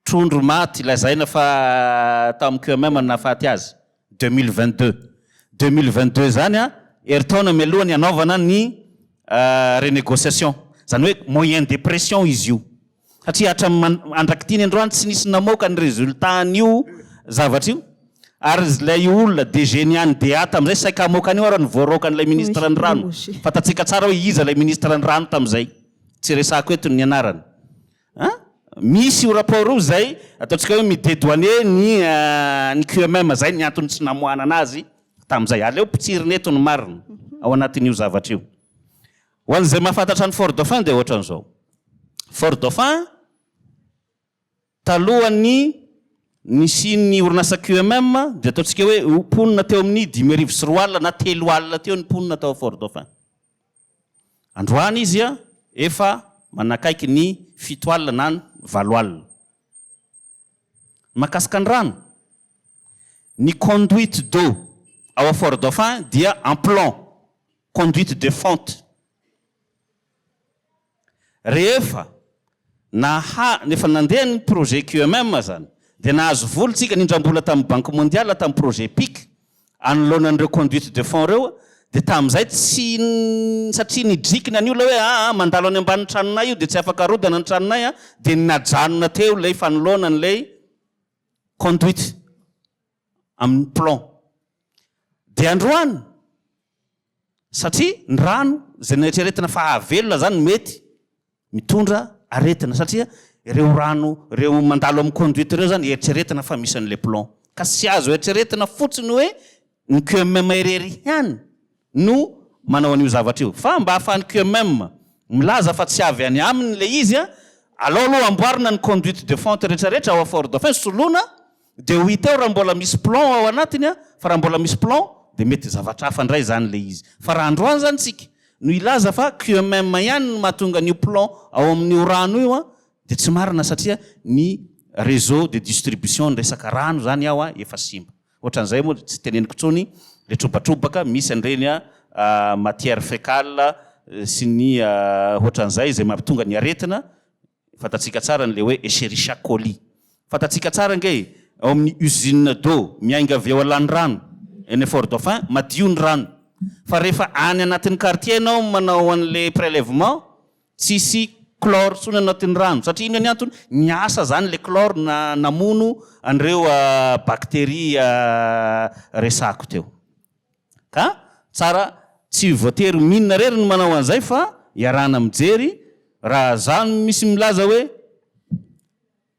trondro maty lazaina fa tao amin'ny QMM no nahafaty azy, 2022. 2022 izany herintaona mialoha ny hanaovana ny renégociation, izany hoe moyen de pression izy io. Satria hatramin'ny mandrak'ity ny androany tsy nisy namoaka ny résultat an'io zavatra io, ary ilay olona DG ny any DA tamin'izay saika hamoaka an'io ary voaroakan'ilay ministre ny rano. Fantatsika tsara hoe iza ilay ministre ny rano tamin'izay. Tsy resahako eto ny anarany. An! Misy io rapport io izay ataontsika hoe mi-dedouaner ny ny QMM, izay ny antony tsy namoahana anazy tamin'izay. Aleo potsirina eto ny marina ao anatin'io zavatra io. Ho an'izay mahafantatra an'i Fort Dauphin dia ohatran'izao. Fort Dauphin, talohan'ny nisian'ny orinasa QMM dia ataontsika hoe mponina teo amin'ny 2005 na 3000 teo ny mponina tao Fort Dauphin. Androany izy efa manakaiky ny 70 na ny 80. Mahakasika ny rano, ny conduite d'eau ao Fort Dauphin dia en plomb, conduite de fonte. Rehefa naha, efa nandeha ny projet QMM zany, dia nahazo vola tsika, nindram-bola tamin'ny Banque Mondiale tamin'ny projet pic, anoloana an'ireo conduite de fonds ireo, dia tamin'izay tsy, satria nidrikina ny olona hoe aa mandalo any ambanin'ny tranonay io dia tsy afaka arodana ny tranonay an, dia najanona teo ilay fanoloana an'ilay conduite amin'ny plomb. Dia androany, satria ny rano izay noeritreretina fa hahavelona izany mety mitondra aretina satria ireo rano ireo mandalo amin'ny conduite ireo izany eritreretina fa misy an'ilay plomb. Ka tsy azo eritreretina fotsiny hoe ny QMM irery ihany no manao an'io zavatra io. Fa mba ahafahan'ny QMM milaza fa tsy avy any aminy ilay izy, alao aloha amboarina ny conduite de fonte rehetrarehetra ao Fort Dauphin, soloina, dia ho hita eo raha mbola misy plomb ao anatiny, fa raha mbola misy plomb dia mety zavatra hafa indray izany ilay izy. Fa raha androany izany tsika no hilaza fa QMM ihany no mahatonga an'io plomb ao amin'io rano io dia tsy marina satria ny réseau de distribution ny resaka rano izany ao efa simba. Ohatran'izay moa tsy teneniko intsony le trobatrobaka misy an'ireny matière fécale sy ny ohatran'izay izay mampitonga ny aretina. Fantatsika tsara ny le hoe Escherichia coli. Fantatsika tsara ange e, ao amin'ny usine d'eau miainga avy ao Alanirano, eny Fort Dauphin, madio ny rano. Fa rehefa any anatin'ny quartier ianao manao an'le prélèvement, tsisy chlore intsony anatin'ny rano. Satria inona ny antony? Niasa zany le chlore na namono an'ireo bactéries resahako teo. Ka tsara tsy voatery mine irery no manao an'izay fa iarahana mijery, raha za no misy milaza hoe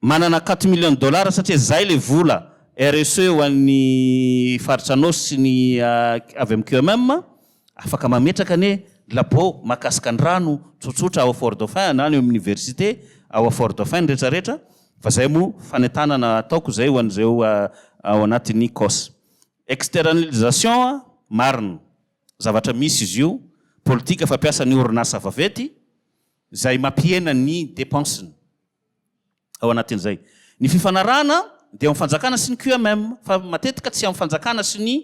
manana quatre millions de dollars satria zay le vola RSE ho an'ny faritra Anôsy sy ny avy amin'ny QMM, afaka mametraka anie labo mahakasika ny rano tsotsotra ao Fort Dauphin na any amin'ny université ao Fort Dauphin ny retraretra fa zay moa fanentanana ataoko zay ho an'izeo ao anatin'ny cos. Externalisation marina, zavatra misy izy io, politika fampiasan'ny orinasa vaventy izay mampihena ny dépense-ny ao anatin'izay. Ny fifanarahana dia eo amin'ny fanjakana sy ny QMM fa matetika tsy amin'ny fanjakana sy ny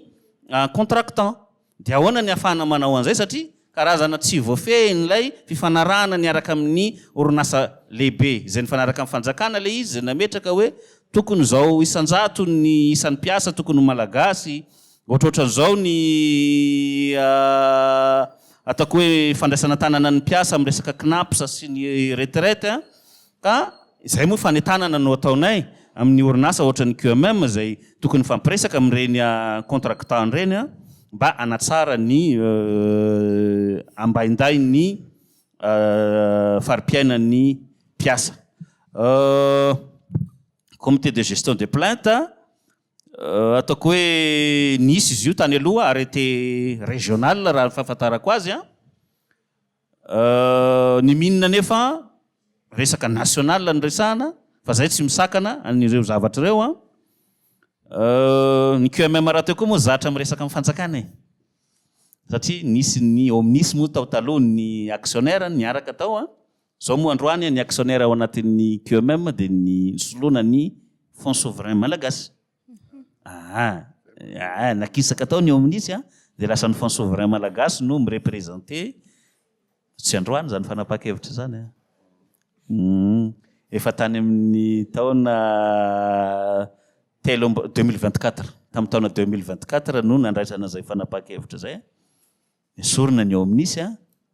contractant. Dia ahoana ny ahafahana manao an'izay satria karazana tsy voafehin'ilay fifanarahana niaraka amin'ny orinasa lehibe izay nifanaraka amin'ny fanjakana ilay izy izay nametraka hoe tokony izao isan-jato ny isan'ny mpiasa tokony ho malagasy, ohatrohatran'izao ny ataoko hoe fandraisana an-tanana ny mpiasa amin'ny resaka Cnaps sy ny retraite. Ka izay moa fanentanana no ataonay amin'ny orinasa ohatran'ny QMM izay tokony hifampiresaka amin'ireny contractant ireny mba hanatsara ny ambaindain'ny fari-piainan'ny mpiasa. Comité de gestion de plainte, ataoko hoe nisy izy io tany aloha, arrêté régional raha ny fahafantarako azy an. Ny mine anefa resaka national no resahana fa zay tsy misakana an'ireo zavatra ireo an. Ny QMM rahateo koa moa zatra miresaka amin'ny fanjakana e. Satria nisy ny Omnis moa tao taloha ny actionnaire niaraka tao an. Zao moa androany ny actionnaire ao anatin'ny QMM dia ny nisoloana ny Fonds souverain malagasy. Aa, aa, nakisaka tao ny Omnis an, dia lasa ny Fonds souverain malagasy no mi-representer, tsy androany izany fanapahan-kevitra izany an. Humm, efa tany amin'ny taona telo amby, 2024, tamin'ny taona 2024 no nandraisana izay fanapahan-kevitra izay an. Esorina ny ao amin'isy a,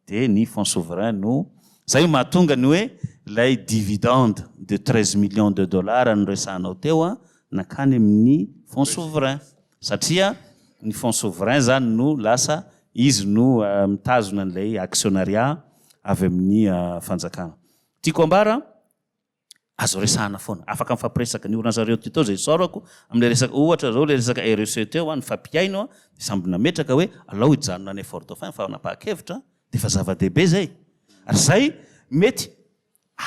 dia ny fonds souverain no, zay no mahatonga ny hoe ilay dividende de 13 millions de dollars noresahanao teo a, nankany amin'ny fonds souverain, satria ny fonds souverain zany no lasa izy no mitazona an'ilay actionnariat avy amin'ny fanjakana. Tiako ambara, Azo resahana foana. Afaka mifampiresaka. Ny orinasa Rio Tinto izay isaorako amin'ilay resaka, ohatra izao ilay resaka REC teo an, nifampihaino an, dia samby nametraka hoe alao hijanona any Fort Dauphin ny fanapahan-kevitra, dia efa zava-dehibe izay. Ary izay mety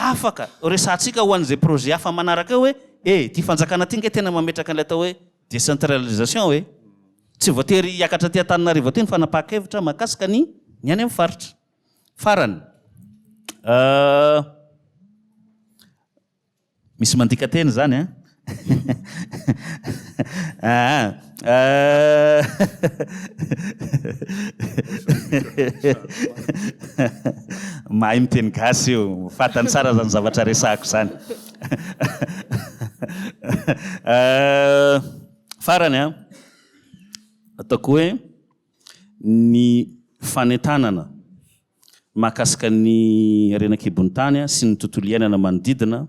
afaka resahantsika ho an'izay projet hafa manaraka eo hoe e, ity fanjakana ity ange tena mametraka an'ilay atao hoe décentralisation e. Tsy voatery hiakatra aty Antananarivo aty ny fanapahan-kevitra mahakasika ny ny any amin'ny faritra. Farany, misy mandika teny izany an? Aa Mahay miteny gasy io, fantany tsara izany zavatra resahako izany. Farany an, ataoko hoe Ny fanentanana mahakasika ny harena an-kibon'ny tany sy ny tontolo iainana manodidina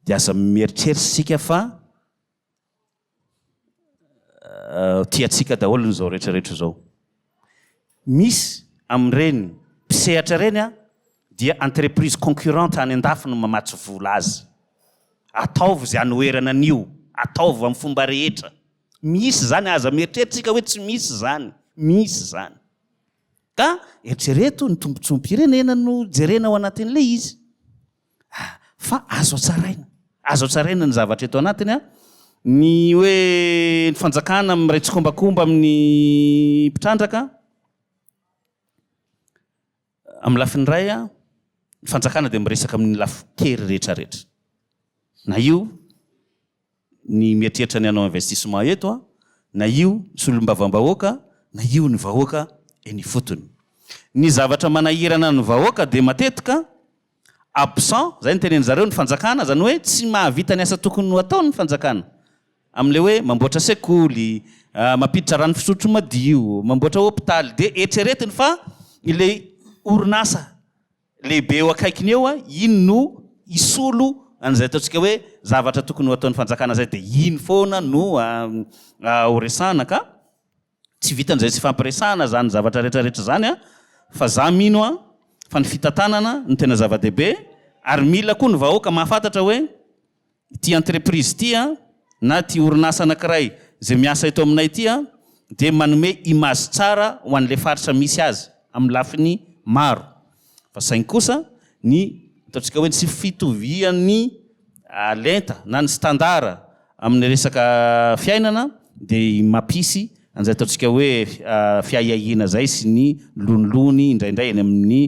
dia aza mieritreritra isika fa tiantsika daholo izao rehetra rehetra izao. Misy amin'ireny mpisehatra ireny dia entreprise concurrente any an-dafy no mamatsy vola azy. Ataovy izay hanoherana an'io, ataovy amin'ny fomba rehetra. Misy izany, aza mieritreritra isika hoe tsy misy izany, misy izany. Ka eritrereto ny tombontsoam-pirenena no jerena ao anatin'ilay izy. Ah, fa azo hatsaraina, azo hatsaraina ny zavatra eto anatiny an. Ny hoe ny fanjakana miray tsikombakomba amin'ny mpitrandraka, Amin'ny lafiny iray, ny fanjakana dia miresaka amin'ny lafin-kery rehetrarehetra. Na io ny mieritreritra ny hanao investissement eto, na io ny solombavambahoaka, na io ny vahoaka eny ifotony. Ny zavatra manahirana ny vahoaka dia matetika absent, izay no tenenin-dry zareo, ny fanjakana, izany hoe tsy mahavita ny asa tokony ho ataony ny fanjakana. Amin'ilay hoe mamboatra sekoly, mampiditra rano fisotro madio, mamboatra hopitaly, dia eritreretiny fa ilay orinasa lehibe eo akaikiny eo, iny no hisolo an'izay ataontsika hoe zavatra tokony ho ataon'ny fanjakana izay, dia iny foana no ho resahana ka tsy vitan'izay tsy ifampiresahana izany zavatra rehetra rehetra izany an, fa za mino an fa ny fitantanana no tena zava-dehibe ary mila koa ny vahoaka mahafantatra hoe Ity entreprise ity an, na ity orinasa anankiray izay miasa eto aminay ity an, dia manome image tsara ho an'ilay faritra misy azy amin'ny lafiny maro. Fa saingy kosa ny ataontsika hoe ny tsy fitovian'ny lenta na ny standard amin'ny resaka fiainana dia mampisy an'izay ataontsika hoe fiahiahiana izay sy ny lonilony indraindray eny amin'ny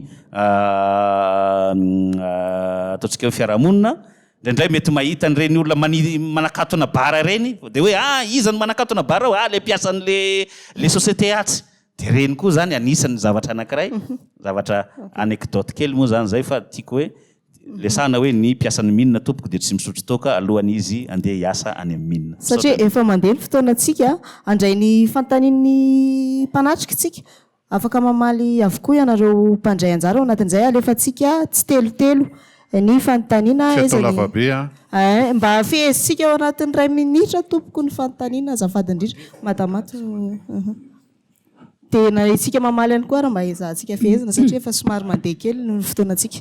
ataontsika hoe fiarahamonina. Indraindray mety mahita an'ireny olona mani- manakatona bar ireny dia hoe ah iza no manakatona bar ao? Ah le mpiasan'le le société atsy. Dia ireny koa izany anisan'ny zavatra anankiray, zavatra anecdote kely moa izany izay fa tiako hoe resahana hoe ny mpiasan'ny mine tompoko dia tsy misotro toaka alohan'izy andeha hiasa any amin'ny mine. Satria efa mandeha ny fotoanantsika, handray ny fanontanian'ny mpanatrika isika. Afaka mamaly avokoa ianareo mpandray anjara ao anatin'izay. Alefantsika tsitelotelo ny fanontaniana. Tsy Aiza atao ny lava be an. Ein, mba fehezintsika ao anatin'ny iray minitra tompoko ny fanontaniana azafady indrindra. Madama ato. Dia na isika mamaly ihany koa ary mba ezahantsika fehezina satria efa somary mandeha kely ny fotoanantsika.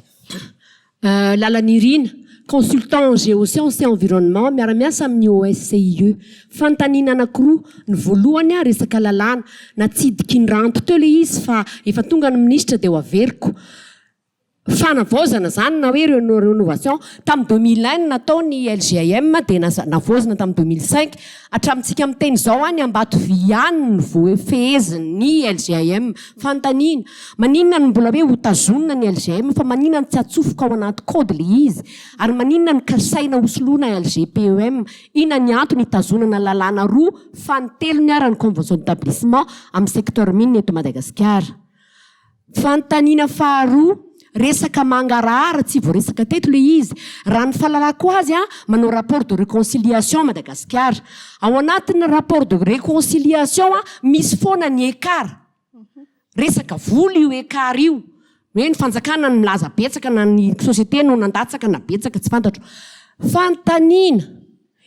Lalanirina. Consultant en géosciences et environnement, miara-miasa amin'ny OSCIE. Fanontaniana anankiroa, ny voalohany resaka lalàna, natsidiky ny Ranto teo ilay izy fa efa tonga ny minisitra dia ho averiko. Fanavaozana izany na hoe renovation, tamin'ny 2001 no natao ny LGAM dia navaozina tamin'ny 2005, hatramintsika miteny izao any Ambatovy ihany no voafehezin'ny LGAM. Fanontaniana, maninona no mbola hoe hotazonina ny LGM fa maninona no tsy atsofoka ao anaty code ilay izy? Ary maninona no kasaina hosoloina LGPEM? Inona ny antony hitazonana lalàna roa fanintelony ara ny convention d'établissement amin'ny secteur mine eto Madagasikara? Fanontaniana faharoa, resaka mangarahara tsy voaresaka teto ilay izy. Raha ny fahalalako azy, manao rapport de reconciliation Madagasikara. Ao anatin'ny rapport de reconciliation misy foana ny écart. Resaka vola io écart io. Hoe ny fanjakana no milaza betsaka na ny société no nandatsaka na betsaka tsy fantatro. Fanontaniana,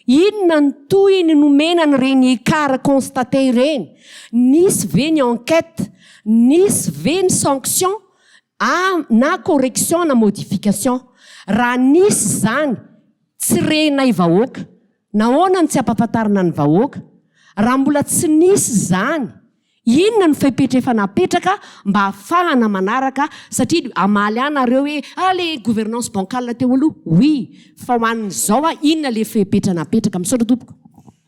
Inona ny tohiny nomena an'ireny écart constaté ireny? Nisy ve ny enquête? Nisy ve ny sanction a na correction na modification? Raha nisy izany, tsy renay vahoaka. Nahoana no tsy ampahafantarina ny vahoaka? Raha mbola tsy nisy izany, Inona no fepetra efa napetraka mba hahafahana manaraka satria hamaly ahy nareo hoe ah le gouvernance bancale teo aloha, oui, fa ho an'izao ah inona le fepetra napetraka? Misaotra tompoko.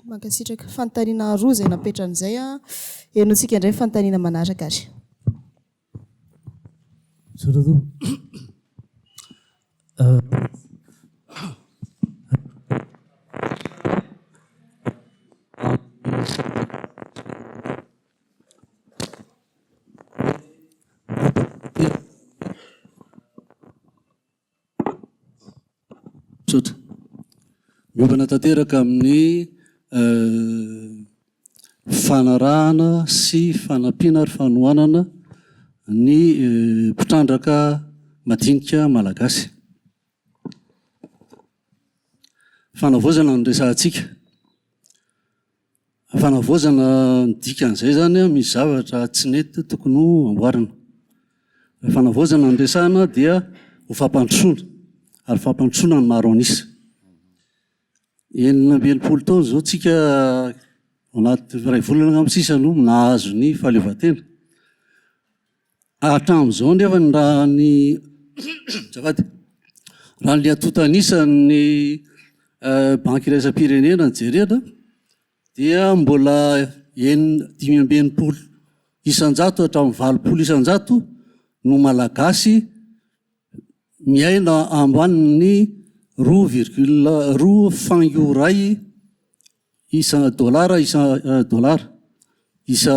Mankasitraka. Fanontaniana roa izay napetrany izay. Henointsika indray ny fanontaniana manaraka ary. Misaotra tompoko. Misaotra. Miompana tanteraka amin'ny fanarahana sy fanampiana ary fanohanana ny mpitrandraka madinika malagasy. Fanavaozana no resahantsika. Fanavaozana ny dikan'izay izany an, misy zavatra tsy nety tokony ho amboarina. Raha fanavaozana no resahana dia ho fampandrosoana, ary fampandrosoana ny maro an'isa. 66 taona izao tsika ao anaty iray volana angamba sisa no nahazo ny fahaleovantena. Hatramin'izao nefa ny raha ny azafady, raha ny antontan'isan'ny banky iraisam-pirenena no jerena dia mbola enina 65 isan-jato hatramin'ny 80 isan-jato no malagasy miaina ambanin'ny roa virgule roa faingo iray isa dolara isa dolara isa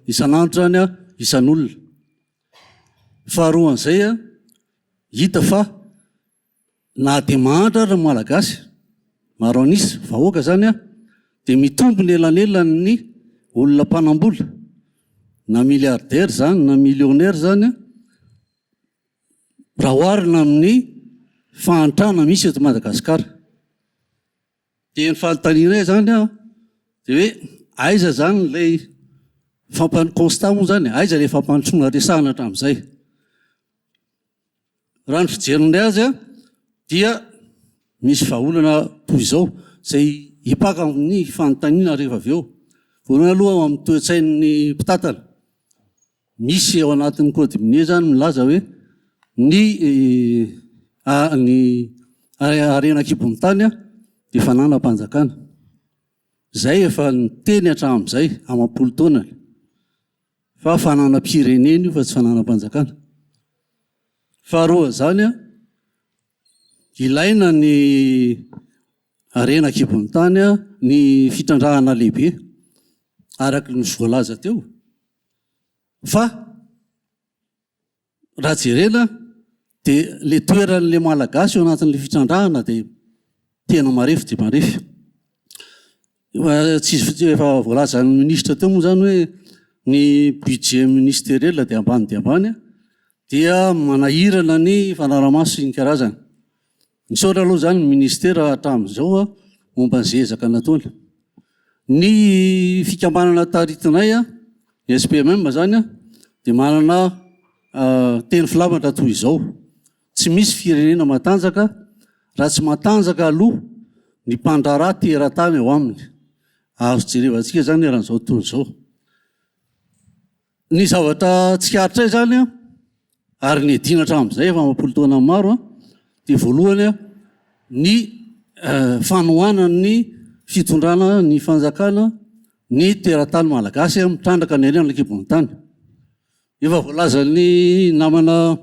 isan'andro zany an, isan'olona. Faharoan'izay an, hita fa na dia mahantra ary ny Malagasy, maro an'isa, vahoaka zany an, dia mitombo ny elanelan'ny olona mpanam-bola, na milliardaire zany na millionnaire zany an, raha oharina amin'ny fahantrana misy eto Madagasikara. Dia ny fanontanianay izany an, dia hoe aiza izany ilay fampan- constat moa izany e, aiza ilay fampandrosoana resahina hatramin'izay? Raha ny fijerinay azy an, dia misy vahaolana toy izao, izay hipaka amin'ny fanontaniana rehefa avy eo. Voalohany aloha ao amin'ny toe-tsain'ny mpitantana. Misy ao anatin'ny code minier zany milaza hoe ny ny harena an-kibon'ny tany dia fananam-panjakana. Izay efa niteny hatramin'izay amam-polo taonany fa fananam-pirenena io fa tsy fananam-panjakana. Faharoa izany, ilaina ny harena an-kibon'ny tany, ny fitrandrahana lehibe araka ny voalaza teo. Fa raha jerena dia le toeran'le Malagasy eo anatin'le fitrandrahana dia tena marefo dia marefo. Tsy efa voalazan'ny minisitra teo moa zany hoe ny budget ministeriel dia ambany dia ambany dia manahirana ny fanarahamaso sy ny karazany. Misaotra aloha izany ny Ministera hatramin'izao momba an'izay ezaka nataony. Ny fikambanana taritinay, ny SPMM izany, dia manana teny filamatra toy izao, tsy misy firenena matanjaka. raha tsy matanjaka aloha ny mpandraharaha teratany ao aminy. Azo jerevantsika izany eran'izao tontolo izao. Ny zavatra tsikaritray izany an, ary niadiana hatramin'izay efa amam-polo taona maro an, dia voalohany an, ny fanohanan'ny fitondrana ny fanjakana ny teratany malagasy mitrandraka ny harena an-kibon'ny tany. Efa voalazan'ny namana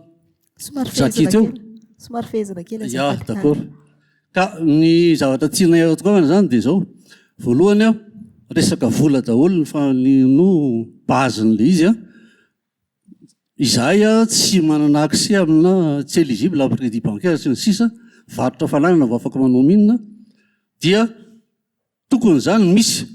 Somary Jackie fehezina teo. kely. Somary fehezina kely Ya, azafady. d'accord. Ka ny zavatra tianay atongavana izany dia izao. Voalohany an, resaka vola daholo ny fa- ny no base-n'ilay izy an. Izahay an tsy manana accès amina, tsy éligible amin'ny crédit bancaire sy ny sisa, varotra fananana vao afaka manao mine, dia tokony izany misy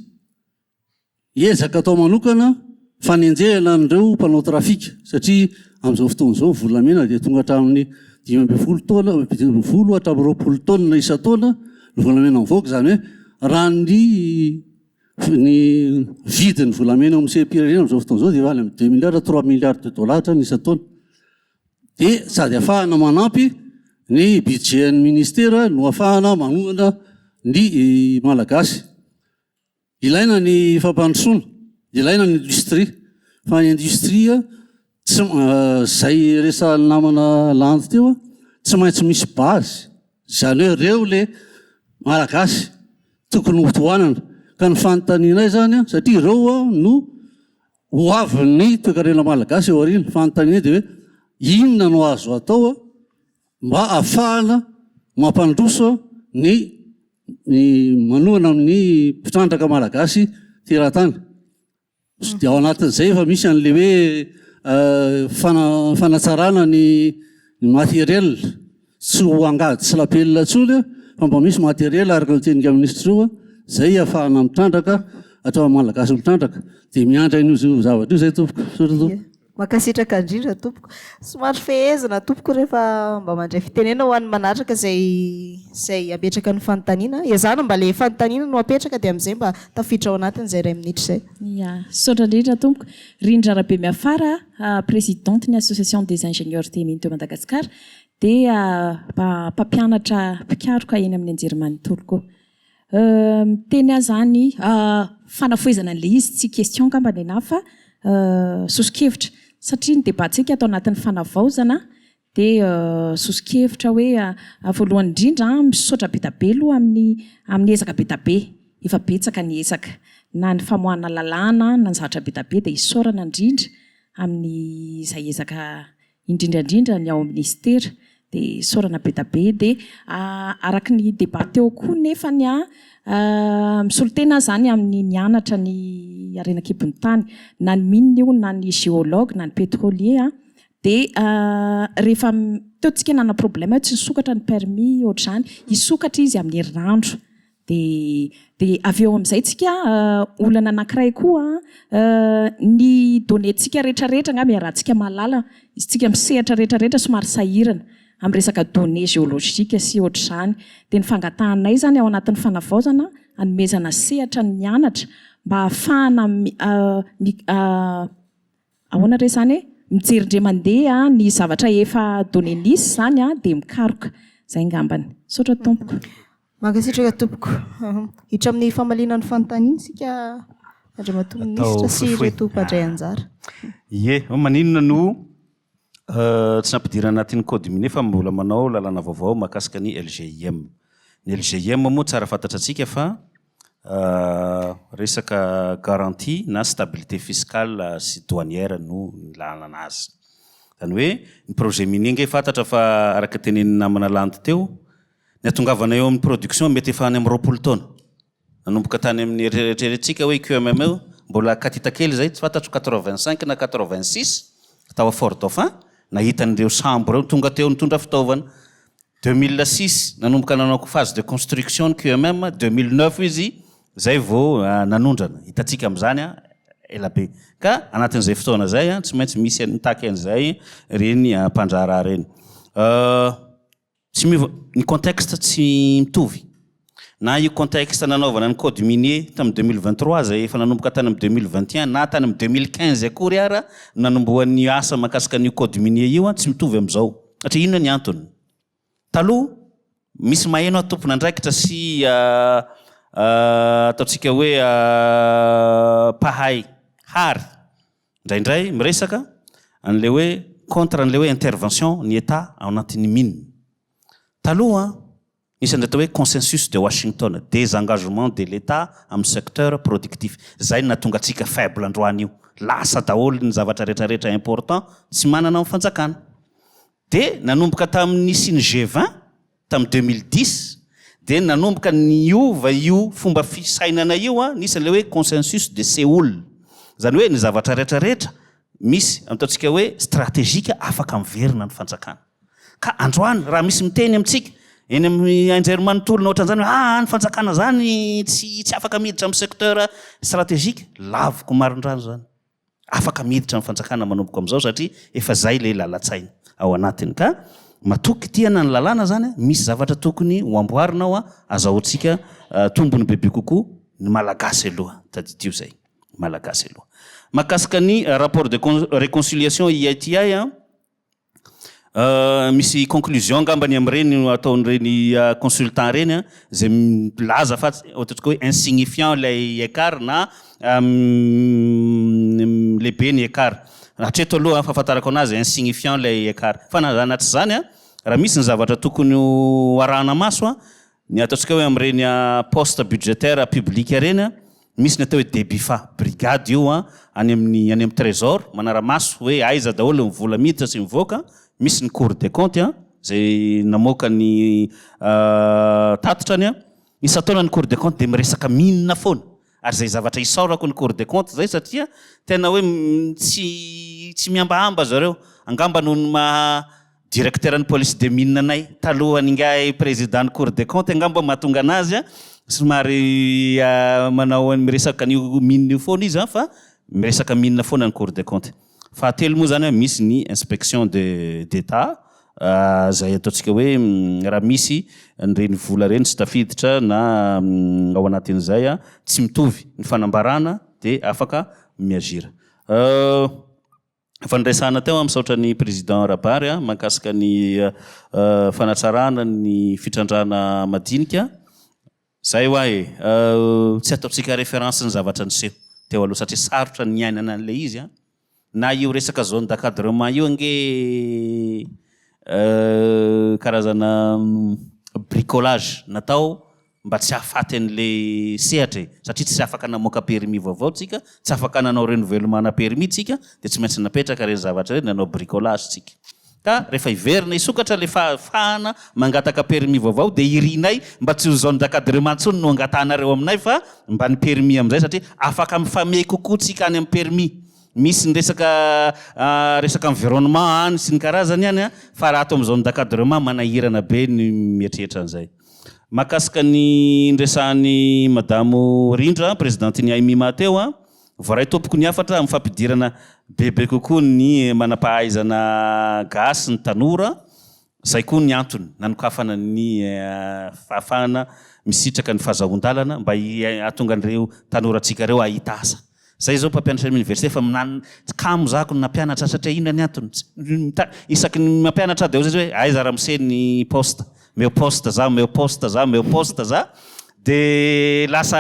Ezaka atao manokana fanenjehana an'ireo mpanao trafika satria amin'izao fotoana izao ny volamena dia tonga hatramin'ny 15 taona, 15 hatramin'ny 20 taonina isan-taona ny volamena mivoaka, izany hoe raha ny ny vidin'ny volamena eo amin'ny seha-pirenena amin'izao fotoana izao dia efa any amin'ny deux milliards, trois milliards de dollars hatrany isan-taona. Dia sady ahafahana manampy ny budget-n'ny ministera no ahafahana manohana ny Malagasy. Ilaina ny fampandrosoana, ilaina ny industrie, fa ny industrie tsy izay resahan'ny namana Landy teo, tsy maintsy misy base, izany hoe ireo le Malagasy tokony ho tohanana. Ka ny fanontanianay izany, satria ireo no ho avin'ny toekarena Malagasy ao aoriana, fanontanianay dia hoe inona no azo atao mba ahafahana mampandroso ny ny manohana amin'ny mpitrandraka malagasy teratany. Dia ao anatin'izay efa misy an'ilay hoe fana- fanatsarana ny ny matériel, tsy ho angady sy lapelina intsony fa mba misy matériel araka ny tenin'ingahy minisitra io izay ahafahana mitrandraka, hatramin'ny malagasy mitrandraka. Dia miandry an'io zavatra io izay tompoko. Misaotra tompoko. Mankasitraka indrindra tompoko. Somary fehezina tompoko rehefa mba mandray fitenenana ho an'ny manaraka izay izay hametraka ny fanontaniana. Ezahana mba le fanontaniana no apetraka dia amin'izay mba tafiditra ao anatin'izay iray minitra izay. Ya, misaotra indrindra tompoko. Rindra Rabemiafara, présidente ny Association des ingénieurs des mines de Madagascar dia mpampianatra mpikaroka eny amin'ny anjerimanontolo koa. Miteny aho izany, fanafohezana an'ilay izy tsy question angamba ny anà fa soso-kevitra. Satria ny débat-ntsika ato anatin'ny fanavaozana dia soso-kevitra hoe voalohany indrindra misaotra be dia be aloha amin'ny amin'ny ezaka be dia be. Efa betsaka ny ezaka. Na ny famoahana lalàna na ny zavatra be dia be dia isaorana indrindra amin'izay ezaka indrindra indrindra ny ao amin'ny minisitera dia isaorana be da be dia araka ny débat teo koa nefany an misolo tena aho izany amin'ny nianatra ny harena an-kibon'ny tany na ny mine io na ny géologue na ny pétrolier an dia rehefa teo tsika nanana problème hoe tsy nisokatra ny permis ohatr'izany hisokatra izy amin'ny herinandro Dia dia avy eo amin'izay tsika olana anankiray koa ny données-ntsika rehetrarehetra angamba iarahantsika mahalala, isika misehatra rehetrarehetra somary sahirana amin'ny resaka données géologiques sy ohatr'izany. Dia ny fangatahanay izany ao anatin'ny fanavaozana hanomezana sehatra ny mianatra mba hahafahana mi Ahoana re izany e? Mijery indray mandeha ny zavatra efa données nisy izany dia mikaroka. Izay angambany. Misaotra tompoko. Mankasitraka tompoko. Hiditra amin'ny famaliana ny fanontaniana isika Andriamatoa Minisitra sy ireto mpandray anjara. Ie, maninona no tsy nampidirana anatin'ny code minier fa mbola manao lalàna vaovao mahakasika ny LGIM. Ny LGIM moa tsara fantatra antsika fa Resaka garantie na stabilité fiscale sy douanière no nilanana azy. Izany hoe ny projet minier nge fantatra fa araka tenenin'ny namana Landy teo, ny hatongavana eo amin'ny production mety efa any amin'ny 20 taona. Nanomboka tany amin'ny eritreretintsika hoe QMM io mbola katita kely izay, tsy fantatro 85 na 86 tao Fort Dauphin, nahita an'ireo sambo ireo tonga teo nitondra fitaovana. 2006, nanomboka nanao phase de construction ny QMM, 2009 izy zay vao nanondrana. Hitantsika amin'izany ela be. Ka anatin'izay fotoana izay tsy maintsy misy mitaky an'izay ireny mpandraharaha ireny. Tsy miova, ny contexte tsy mitovy. Na io contexte nanaovana ny code minier tamin'ny 2023 izay efa nanomboka tany amin'ny 2021 na tany amin'ny 2015 akory ara nanombohan'ny asa mahakasika an'io code minier io tsy mitovy amin'izao. Satria inona ny antony? Taloha, Misy maheno aho tompon'andraikitra sy ataontsika hoe mpahay hary indraindray miresaka an'ilay hoe contre an'ilay hoe intervention ny Etat ao anatin'ny mine. Taloha nisy an'ilay atao hoe consensus de Washington, désengagement de l'Etat amin'ny secteur productif. Izay no nahatonga antsika faible androany io. Lasa daholo ny zavatra rehetrarehetra important tsy manana ny fanjakana. Dia nanomboka tamin'ny nisian'ny G 20 tamin'ny 2010 dia nanomboka niova io fomba fisainana io an, nisy an'ilay hoe consensus de Séoul. Izany hoe ny zavatra rehetrarehetra misy ataontsika hoe stratégique afaka miverina ny fanjakana. Ka androany raha misy miteny amintsika eny amin'ny anjerimanontolo na ohatran'izany hoe aa ny fanjakana izany tsy tsy afaka miditra amin'ny secteur stratégique, laviko marindrano izany. Afaka miditra ny fanjakana manomboka amin'izao satria efa zay ilay lalan-tsaina ao anatiny ka matoa kitihana ny lalàna zany misy zavatra tokony ho amboarina ao azahoantsika tombony bebe kokoa ny malagasy aloha tadidio zay malagasy aloha mahakasika ny rapport de réconciliation IITI a. Misy conclusion angambany amin'ireny ataon'ireny consultant ireny an, izay milaza fa ataontsika hoe insignifiant ilay écart na lehibe ny écart. Hatreto aloha fahafantarako anazy insignifiant ilay écart. Fa na na tsy izany an, raha misy ny zavatra tokony ho arahana maso an, Ny ataontsika hoe amin'ireny poste budgétaire public ireny, misy ny atao hoe DEBIFA, brigade io any amin'ny any amin'ny trésor manara-maso hoe aiza daholo ny vola miditra sy mivoaka, misy ny cour des comptes izay namoaka ny tatitrany, isan-taona ny cour des comptes dia miresaka mine foana, ary izay zavatra isaorako ny cour des comptes izay satria tena hoe tsy tsy mihambahamba zareo, angamba noho ny maha Directeur ny police des mines anay talohan'ingahy président ny cour des comptes angamba mahatonga anazy an, somary manao miresaka an'io mine io foana izy an fa miresaka mine foana ny cour des comptes. Fahatelo moa zany an misy ny inspection de d'Etat zay ataontsika hoe raha misy an'ireny vola ireny tsy tafiditra na ao anatin'izay an tsy mitovy ny fanambarana de afaka mi-agir. Efa niresahana teo, misaotra ny Président Rabary mahakasika ny fanatsarana ny fitrandrahana madinika. Zay hoa e! Tsy ataontsika référence ny zavatra niseho teo aloha satria sarotra ny niainana an'ilay izy an! Na io resaka zone d'encadrement io ange karazana bricolage natao mba tsy hahafaty an'ilay sehatra e! satria tsy afaka namoaka permis vaovao tsika, tsy afaka nanao renouvellement na permis tsika, dia tsy maintsy napetraka ireny zavatra ireny, nanao bricolage tsika. Ka rehefa hiverina hisokatra ilay fahafahana mangataka permis vaovao dia irinay mba tsy ho zone d'encadrement intsony no angatahanareo aminay fa mba ny permis amin'izay satria afaka mifamehy kokoa tsika any amin'ny permis. Misy ny resaka resaka environnement any sy ny karazany any fa raha ato amin'ny zone d'encadrement manahirana be ny mieritreritra an'izay. Mahakasika ny niresahan'i Madamo Rindra, Prezidantin'ny AIMIMA teo, voaray tompoko ny hafatra amin'ny fampidirana bebe kokoa ny manam-pahaizana gasy ny tanora, izay koa ny antony nanokafana ny fahafahana misitraka ny fahazahoan-dalana mba hahatonga an'ireo tanorantsika ireo hahita asa. Zay zao mpampianatra any université fa minan kamo zako ny nampianatra satria inona ny antony? Isaky ny mampianatra aho dia hoy izy hoe aiza ramose ny poste? Meo poste za, meo poste za, meo poste za. Dia lasa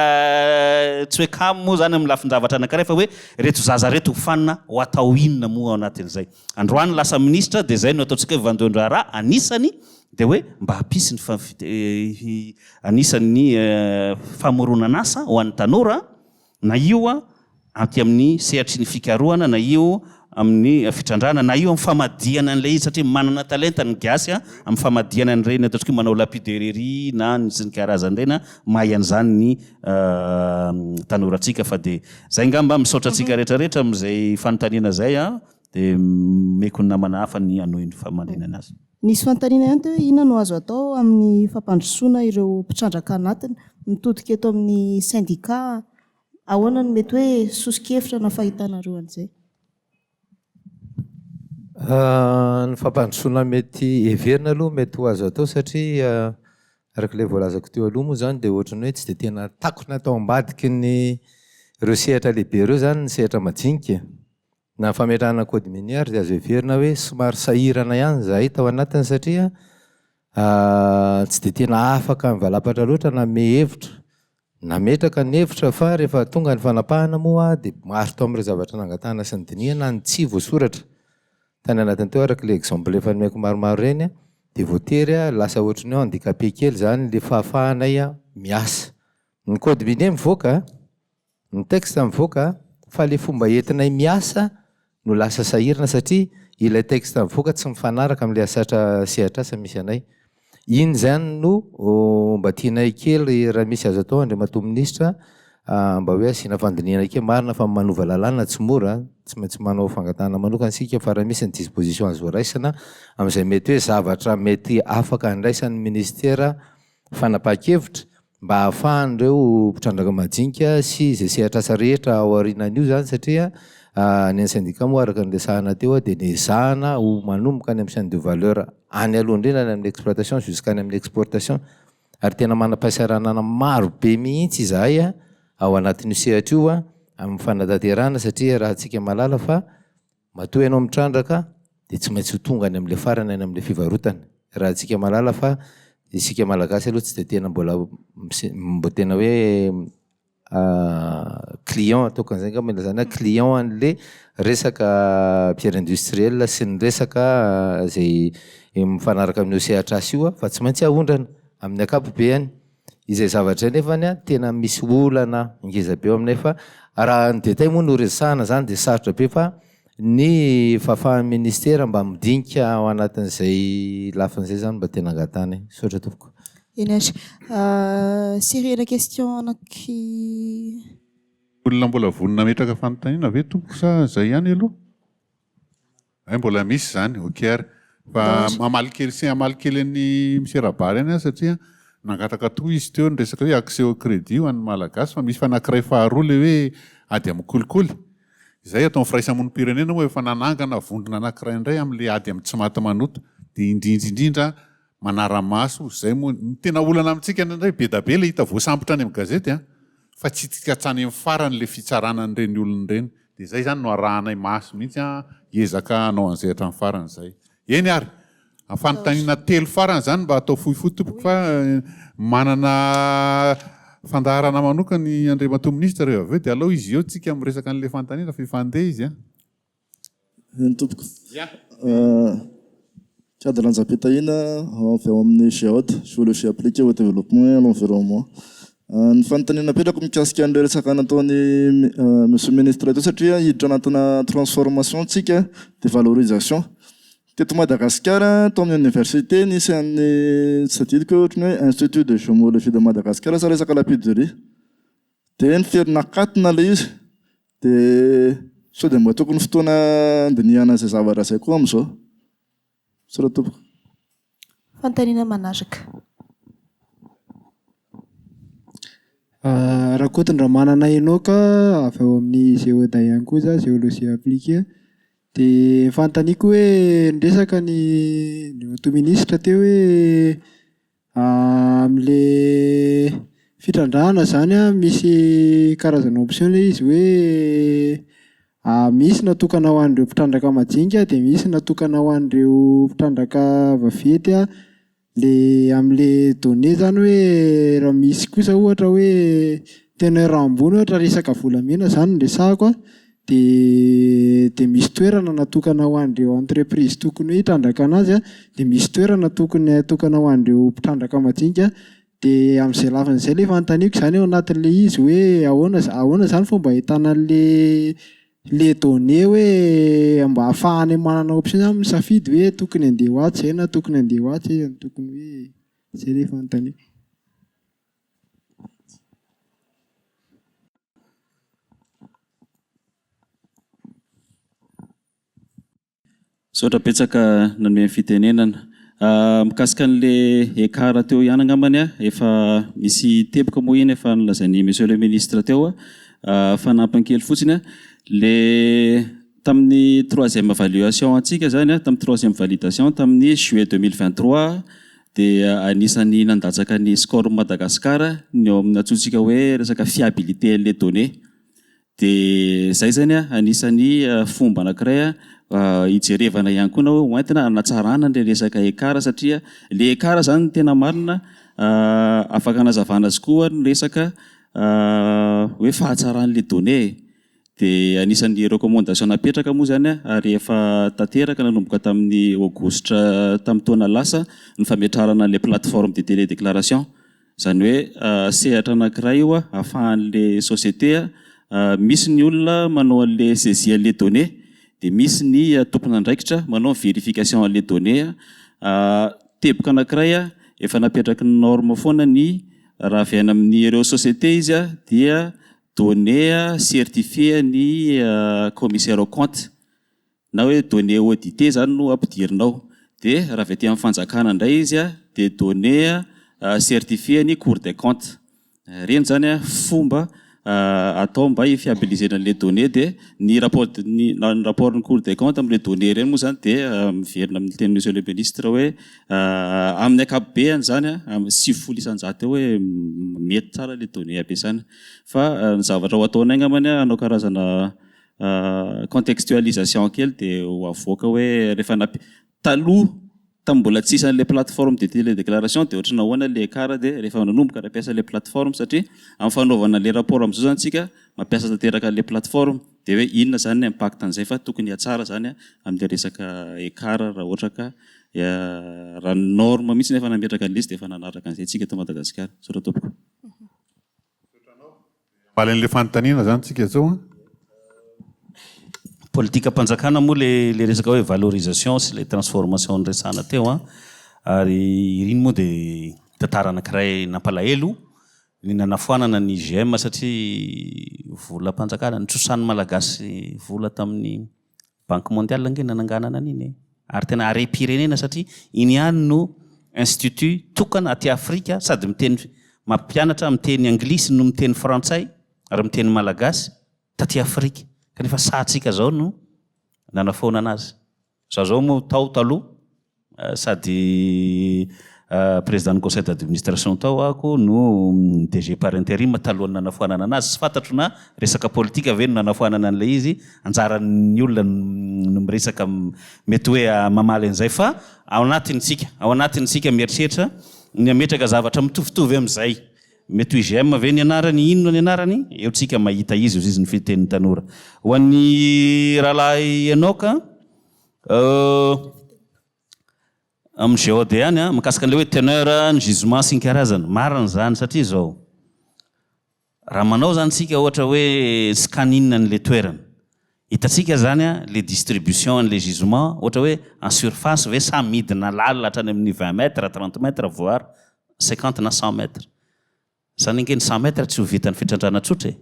tsy hoe kamo moa zany amin'ny lafin-javatra anankiray fa hoe reto zaza reto hofanina ho atao inona moa ao anatin'izay? Androany lasa minisitra dia zay no ataontsika hoe vandoan-draharaha anisany dia hoe mba hampisy ny anisan'ny famoronan'asa ho an'ny tanora. Na io aty amin'ny sehatry ny fikarohana na io amin'ny fitrandrahana na io amin'ny famadihana an'ilay izy satria manana talenta ny gasy amin'ny famadihana an'ireny ataontsika hoe manao lapidererie na ny sy ny karazany ireny, mahay an'izany ny tanorantsika fa dia zay angamba, misaotra antsika rehetra rehetra amin'izay fanontaniana izay dia omeko ny namana hafa ny hanohy ny famarinana azy. Nisy fanontaniana ihany teo hoe inona no azo atao amin'ny fampandrosoana ireo mpitrandraka anatiny? Mitodika eto amin'ny sendika, ahoana no mety hoe soso-kevitra na fahitanareo an'izay? Ny fampandrosoana mety heverina aloha mety ho azo atao satria araka ilay voalazako teo aloha moa izany dia ohatran'ny hoe tsy dia tena takona tao ambadiky ny ireo sehatra lehibe ireo izany ny sehatra majinika e. Na ny fametrahana code minier ary dia azo heverina hoe somary sahirana ihany izahay tao anatiny satria. Tsy dia tena afaka nivalapatra loatra nanome hevitra, nametraka ny hevitra fa rehefa tonga ny fanapahana moa dia maro tao amin'ireo zavatra nangatahana sy nodinihana ny tsy voasoratra tany anatiny teo araka ilay exemple efa nomeko maromaro ireny dia voatery lasa ohatran'ny hoe handicapé kely izany ilay fahafahanay miasa. Ny code minier mivoaka Ny texte mivoaka fa le fomba entinay miasa no lasa sahirana satria ilay texte mivoaka tsy mifanaraka amin'ilay asatra sehatr'asa misy anay. Iny izany no mba tianay kely raha misy azo atao Andriamatoa Minisitra mba hoe asiana fandinihana kely. Marina fa manova lalàna tsy mora, tsy maintsy manao fangatahana manokana isika fa raha misy ny disposition azo raisina amin'izay mety hoe zavatra mety afaka andraisan'ny Ministera fanapahan-kevitra mba hahafahan'ireo mpitrandraka majinika sy izay sehatr'asa rehetra ao aorianan'io izany satria ny an'ny syndicat moa araka ny resahana teo dia nezahana ho manomboka any amin'ny chaine de valeur any aloha indrindra any amin'ny exploitation jusqu'any amin'ny exportation ary tena manam-pahasahiranana maro be mihitsy izahay ao anatin'io sehatra io amin'ny fanatanterahana satria raha antsika mahalala fa Matoa ianao mitrandraka dia tsy maintsy ho tonga any amin'ilay farany any amin'ilay fivarotana. Raha antsika mahalala fa isika Malagasy aloha tsy dia tena mbola mbo tena hoe client ataoko an'izay angamba ilazana hoe client an'le resaka pierre industrielle sy ny resaka izay mifanaraka amin'io sehatr'asa io fa tsy maintsy aondrana amin'ny ankapobeany. Izay zavatra izay nefany an, tena misy olana ngeza be ao aminay fa raha ny détail moa no resahana zany dia sarotra be fa ny fahafahan'ny ministera mba midinika ao anatin'izay lafiny izay zany mba tena angatahana e. Misaotra tompoko. Eny ary. Série-na question anaky. Olona mbola vonona hametraka fanontaniana ve tompoko sa zay ihany aloha? Hay mbola misy izany, ok ary. Fa hamaly kely sy hamaly kely an'i Monsieur Rabary ihany aho satria nangataka toa izy teo niresaka hoe accès au crédit ho an'ny Malagasy fa misy anankiray faharoa ilay hoe ady amin'ny kolikoly. Izay ato amin'ny firaisamonim-pirenena moa efa nanangana vondrona anankiray indray amin'ilay ady amin'ny tsy maty manota. Dia indrindra indrindra manara-maso, izay moa ny tena olana amintsika indraindray be da be ilay hita voasambotra any amin'ny gazety an, fa tsy hita hatrany amin'ny farany ilay fitsarana an'ireny olona ireny, dia izay izany no arahanay maso mihitsy an, hiezaka hanao an'izay hatramin'ny farany izay. Eny ary, fanontaniana telo farany izany mba atao fohifohy tompoko fa manana fandaharana manokana i Andriamatoa Minisitra rehefa avy eo dia alao izy eo tsika miresaka an'ilay fanontaniana fa efa handeha izy an. Eny tompoko. Kiady Lanjam-pitahiana avy ao amin'ny GEOD, Géologie appliquée au développement et à l'environnement. Ny fanontaniana apetrako mikasika an'ilay resaka nataon'i Monsieur Ministre teo satria hiditra anatina transformation tsika dia valorisation. Teto Madagasikara, tao amin'ny université nisy an'ny, tsy tadidiko hoe ohatran'ny hoe Institut de Géomologie de Madagascar sa resaka lapiderie. Dia niferina nakatona ilay izy. Dia sao dia mba tokony fotoana handinihana izay zavatra izay koa amin'izao. Misaotra tompoko. Fanontaniana manaraka. Rakotondramanana Enoch, avy ao amin'ny Géoda ihany koa za, géologie appliquée. Dia ny fanontaniako hoe niresaka ny Andriamatoa Minisitra teo hoe Amin'le fitrandrahana zany an, misy karazana option le izy hoe misy natokana ho an'ireo mpitrandraka majinika dia misy natokana ho an'ireo mpitrandraka vaventy an, le amin'le données zany hoe raha misy kosa ohatra hoe teneur ambony ohatra resaka volamena zany no resahako an, Dia dia misy toerana natokana ho an'ireo entreprise tokony hoe hitrandraka anazy an, dia misy toerana tokony hatokana ho an'ireo mpitrandraka madinika. Dia amin'izay lafiny izay ilay fanontaniako izany ao anatin'ilay izy hoe ahoana ahoana izany fomba ahitana an'ilay ilay données hoe mba ahafahanay manana option izany misafidy hoe tokony handeha ho atsy izahay na tokony handeha ho atsy, tokony hoe izay ilay fanontaniako. Misaotra betsaka nanome ny fitenenana. Mikasika an'le écart teo ihany angambany an, efa misy teboka moa iny efa nolazain'i Monsieur le Ministre teo, fanampiny kely fotsiny an, le tamin'ny troisième évaluation antsika zany an, tamin'ny troisième validation tamin'ny juillet 2023 dia anisan'ny nandatsaka ny score Madagascar ny eo amin'ny antsointsika hoe resaka fiabilité an'le données. Dia izay izany anisan'ny fomba anankiray hijerevana ihany koa na hoe hoentina hanatsarana an'ilay resaka écart satria ilay écart izany no tena marina afaka hanazavana azy koa ny resaka hoe fahatsaran'ilay données e. Dia anisan'ny recommandation napetraka moa izany ary efa tanteraka nanomboka tamin'ny aogositra tamin'ny taona lasa ny fametrarana an'ilay plateforme de télédéclaration. Izany hoe sehatra anankiray io ahafahan'ilay société misy ny olona manao an'ilay saisie an'ilay données dia misy ny tompon'andraikitra manao ny vérification an'ilay données. Teboka anankiray efa napetraky ny norme foana ny raha avy any amin'ireo société izy dia données certifiées ny commissaire aux comptes. Na hoe données auditées zany no ampidirina ao. Dia raha avy aty amin'ny fanjakana indray izy dia données certifiées ny cour des comptes. Ireny zany fomba atao mba hi-fiabiliser-na an'ilay données dia ny rapport ny ny rapport-n'ny cour des comptes amin'ireo données ireny moa zany dia miverina amin'ny tenin'ny monsieur le ministre hoe amin'ny ankapobeany zany amin'ny 90% eo hoe mety tsara ilay données ampiasaina. Fa ny zavatra ho ataonay angambany hanao karazana contextualisation kely dia ho avoaka hoe rehefa nampi- taloha tamin'ny mbola tsisy an'ilay plateforme de télédéclaration dia ohatry ny ahoana ilay écart dia rehefa nanomboka nampiasa ilay plateforme satria amin'ny fanaovana an'ilay rapport amin'izao zany tsika mampiasa tanteraka an'ilay plateforme dia hoe inona zany ny impact an'izay fa tokony hihatsara zany amin'ilay resaka écart raha ohatra ka raha ny norme mihitsy no efa nametraka an'ilay izy dia efa nanaraka an'izay tsika eto Madagasikara. Misaotra tompoko. Hamaly an'ilay fanontaniana zany tsika zao an. Politikam-panjakana moa le le resaka hoe valorisation sy le transformation niresahana teo an, ary iny moa dia tantara anankiray nampalahelo ny nanafoanana ny IGM satria volam-panjakana, nitrosan'ny Malagasy vola tamin'ny Banque mondiale ange nananganana an'iny e! Ary tena harem-pirenena satria iny ihany no institut tokana aty Afrika sady miteny mampianatra miteny anglisy no miteny frantsay ary miteny malagasy taty Afrika kanefa sahantsika zao no nanafoanana azy. Za zao moa tao taloha Sady président ny conseil d'administration tao ako no DG par interim talohan'ny nanafoanana anazy. Tsy fantatro na resaka politika ve no nanafoanana an'ilay izy, anjaran'ny olona no miresaka mety hoe mamaly an'izay fa ao anatiny tsika, ao anatiny tsika mieritreritra ny hametraka zavatra mitovitovy amin'izay. Mety ho IGM ve ny anarany, inona ny anarany? Eo tsika mahita izy, hoy izy ny fitenin'ny tanora. Ho an'ny rahalahy Enoch, Amin'ny GOD ihany an, mikasika an'ilay hoe teneur ny gisement sy ny karazany, marina izany satria izao, raha manao izany isika ohatra hoe scanning an'ilay toerana, hitantsika izany an le distribution an'ilay gisement, ohatra hoe en surface ve sa midina lalina hatrany amin'ny 20 mètres, 30 mètres voire 50 na 100 mètres. Zany ange ny 100 mètres tsy ho vitan'ny fitrandrahana tsotra e!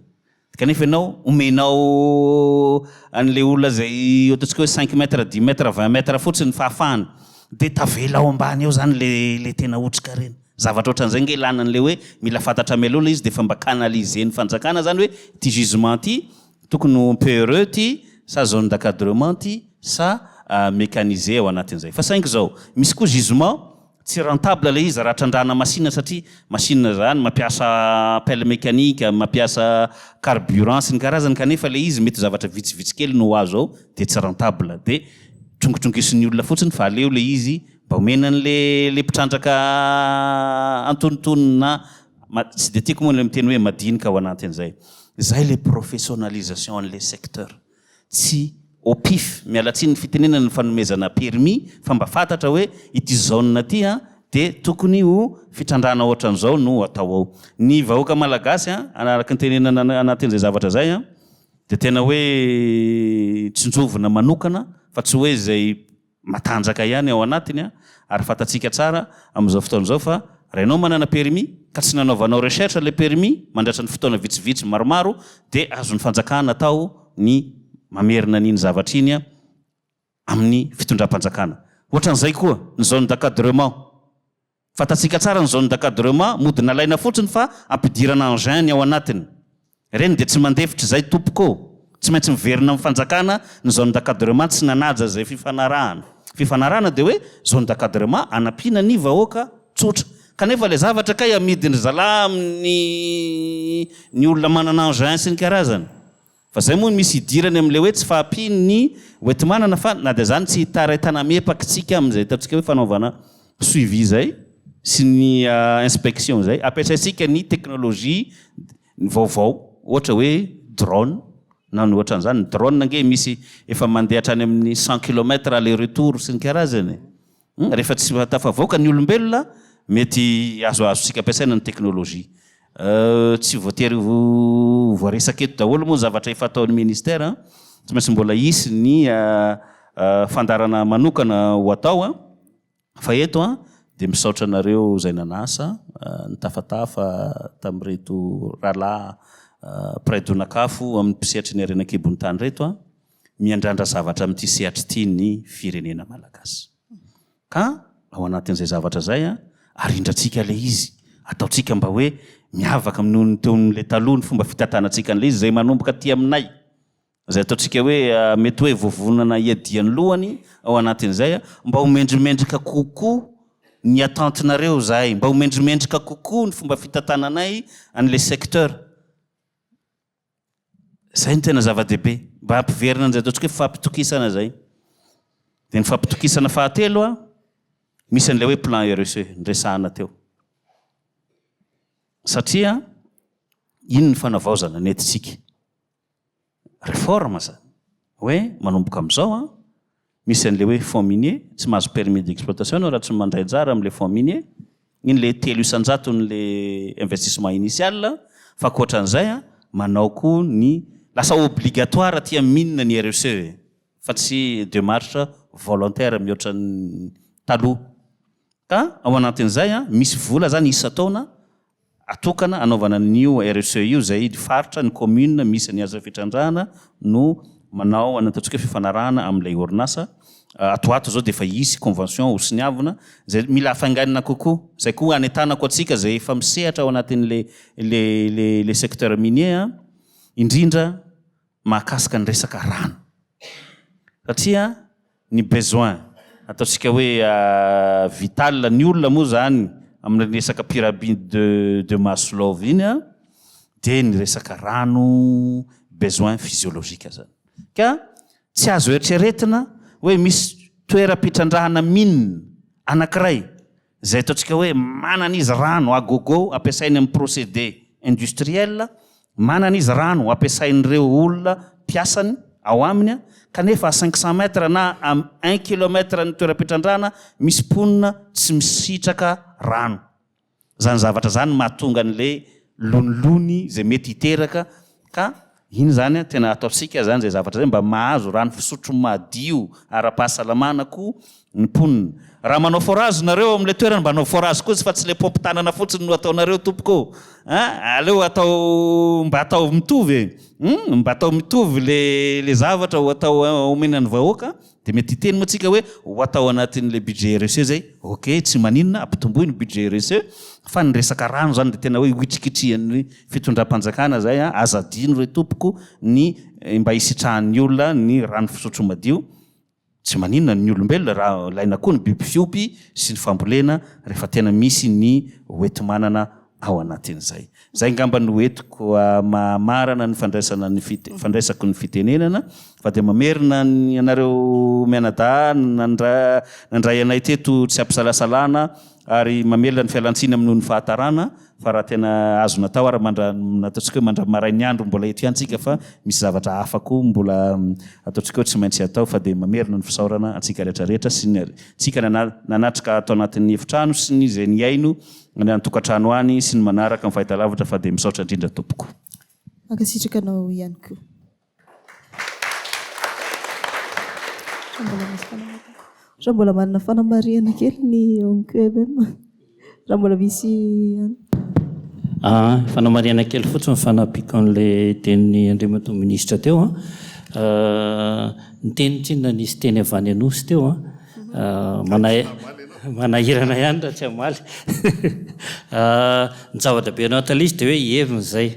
Kanefa ianao omenao an'ilay olona izay ataontsika hoe cinq mètres, dix mètres, vingt mètres fotsiny ny fahafahana dia tavela ao ambany ao zany ilay ilay tena otrikarena. Zavatra ohatran'izay ange ilana an'ilay hoe mila fantatra mialoha ilay izy dia efa mba canaliser-n'ny fanjakana zany hoe ity gisement ity tokony ho PRE ity sa zone d'encadrement ity sa mécanisé ao anatin'izay. Fa saingy izao, misy koa gisement Tsy rentable ilay izy raha trandrahana machine satria machine zany mampiasa pelle mécanique, mampiasa carburant sy ny karazany kanefa ilay izy mety zavatra vitsivitsy kely no ho azo ao dia tsy rentable dia trongitrongisi'ny olona fotsiny fa aleo ilay izy mba omena an'le le mpitrandraka antonontonony na tsy dia tiako moa ilay miteny hoe madinika ao anatin'izay. Izay ilay professionnalisation an'ilay secteur. Tsy au pif, miala tsiny ny fitenenana ny fanomezana permis fa mba fantatra hoe ity zone ity an dia tokony ho fitrandrahana ohatran'izao no atao ao. Ny vahoaka malagasy an, araka ny tenenana anatin'izay zavatra izay an, dia tena hoe tsinjovina manokana fa tsy hoe izay matanjaka ihany ao anatiny ary fantatsika tsara amin'izao fotoana izao fa raha ianao manana permis ka tsy nanaovanao recherche ilay permis mandratra ny fotoana vitsivitsy maromaro dia azon'ny fanjakana atao ny mamerina an'iny zavatra iny amin'ny fitondram-panjakana. Ohatran'izay koa ny zone d'encadrement. Fantatsika tsara ny zone d'encadrement, mody nalaina fotsiny fa ampidirana engin ny ao anatiny. Ireny dia tsy mandefitra izay tompoko ô! Tsy maintsy miverina amin'ny fanjakana ny zone d'encadrement tsy nanaja izay fifanarahana. Fifanarahana dia hoe zone d'encadrement anampiana ny vahoaka tsotra. Kanefa ilay zavatra kay amidin-dry zalahy amin'ny ny olona manana engin sy ny karazany. Fa zay moa no misy idirany amin'ilay hoe tsy fahampian'ny hoenti-manana fa na dia zany tsy hitaraitana-mepaka tsika amin'izay ataontsika hoe fanaovana suivi izay sy ny inspection izay. Ampiasaintsika ny technologie vaovao ohatra hoe drone na ny ohatran'izany. Ny drone ange misy efa mandeha hatrany amin'ny cent kilomètre aller retour sy ny karazany e. Hum, rehefa tsy tafavoaka ny olombelona, mety azoazontsika ampiasaina ny teknolojia. Tsy voatery ho voaresaka eto daholo moa ny zavatra efa ataon'ny ministera an, tsy maintsy mbola hisy ny fandaharana manokana ho atao an, fa eto an dia misaotra anareo izay nanasa, nitafatafa tamin'ireto rahalahy mpiray donak'afo amin'ny mpisehatry ny harena an-kibon'ny tany ireto an. miandrandra zavatra amin'ity sehatra ity ny firenena malagasy. Ka ao anatin'izay zavatra izay, arindrantsika ilay izy, ataontsika mba hoe miavaka noho ny teo amin'ilay taloha ny fomba fitantanantsika an'ilay izy, izay manomboka aty aminay, izay ataontsika hoe mety hoe vovonana iadian'ny lohany ao anatin'izay, mba ho mendrimendrika kokoa ny attente-nareo izahay, mba ho mendrimendrika kokoa ny fomba fitantananay an'ilay secteur. Izay no tena zava-dehibe, mba hampiverina an'izay ataontsika hoe fampitokisana izay. Dia ny fampitokisana fahatelo an, misy an'ilay hoe plan RSE niresahana teo. Satria iny ny fanavaozana nentintsika. Réforme izany. Hoe manomboka amin'izao an, Misy an'ilay hoe fonds minier, tsy mahazo permis d'exploitation ianao raha tsy mandray anjara amin'ilay fonds minier, iny ilay telo isan-jaton'ilay investissement initial, fa ankoatran'izay an, manao koa ny, lasa obligatoire aty amin'ny mine ny RSE e, fa tsy demarche volontaire mihoatra ny taloha. Ka ao anatin'izay an, misy vola zany isan-taona atokana hanaovana an'io RSE io izay ny faritra, ny commune misy ny asa fitrandrahana no manao ny ataontsika hoe fifanarahana amin'ilay orinasa. Ato ho ato izao dia efa hisy convention ho soniavina izay mila hafainganina kokoa. Izay koa hanentanako antsika izay efa misehatra ao anatin'ilay ilay ilay ilay secteur minier an, indrindra mahakasika ny resaka rano satria ny besoin ataontsika hoe vital ny olona moa zany amin'ireny resaka pyramide de de Maslow iny an, dia ny resaka rano besoin physiologique zany. Ka tsy azo eritreretina hoe misy toeram-pitrandrahana mine anankiray izay ataontsika hoe manana izy rano à gogo ampiasainy amin'ny procédé industriel, manana izy rano ampiasain'ireo olona mpiasany ao aminy kanefa à 500 mètres na à un kilomètre ny toeram-pitrandrahana misy mponina tsy misitraka rano. Zany zavatra zany mahatonga an'ilay lonilony izay mety hiteraka ka iny zany tena ataontsika zany izay zavatra izay mba mahazo rano fisotro madio ara-pahasalamana koa ny mponina. Raha manao forage nareo ao amin'ilay toerana mba anaovy forage koa izy fa tsy ilay paompy tanana fotsiny no ataonareo tompoko ô! A! Aleo atao mba atao mitovy e! Hum! Mba atao mitovy le le zavatra ho atao omena ny vahoaka Dia mety hiteny moa tsika hoe ho atao anatin'ilay budget RSE zay, ok tsy maninona ampitomboy ny budget RSE fa ny resaka rano zany dia tena hoe hohitrikitrihan'ny fitondram-panjakana zay an, aza adino re tompoko ny mba hisitrahan'ny olona ny rano fisotro madio, tsy maninona ny olombelona raha ilaina koa ny biby fiompy sy ny fambolena rehefa tena misy ny hoenti-manana ao anatin'izay. Izay angamba no entiko mamarana ny fandraisana ny fandraisako ny fitenenana fa dia mamerina ny anareo mianadahy nandray nandray anay teto tsy ampisalasalana ary mamelona ny fialantsiny amin'ny noho ny fahatarana fa raha tena azo natao ary mandra ataontsika hoe mandra marain'ny andro mbola eto ihany tsika fa misy zavatra hafa koa mbola ataontsika hoe tsy maintsy atao fa dia mamerina ny fisaorana antsika rehetra rehetra sy ny tsika nanatrika ato anatin'ny efitrano sy ny izay nihaino Any an-tokantrano any sy ny manaraka ny fahitalavitra fa dia misaotra indrindra tompoko. Mankasitraka anao ihany koa. Raha mbola manana fanamarihana kely ny ao amin'ny QMM. Raha mbola misy ihany. Aa, fanamarihana kely fotsiny fanampiako an'ilay tenin'ny Andriamatoa Minisitra teo an. Niteny tsinona nisy teny avy any Anosy teo an. Manahirana ihany raha tsy hamaly. Ny zava-dehibe anatin'ilay izy dia hoe heviny izay.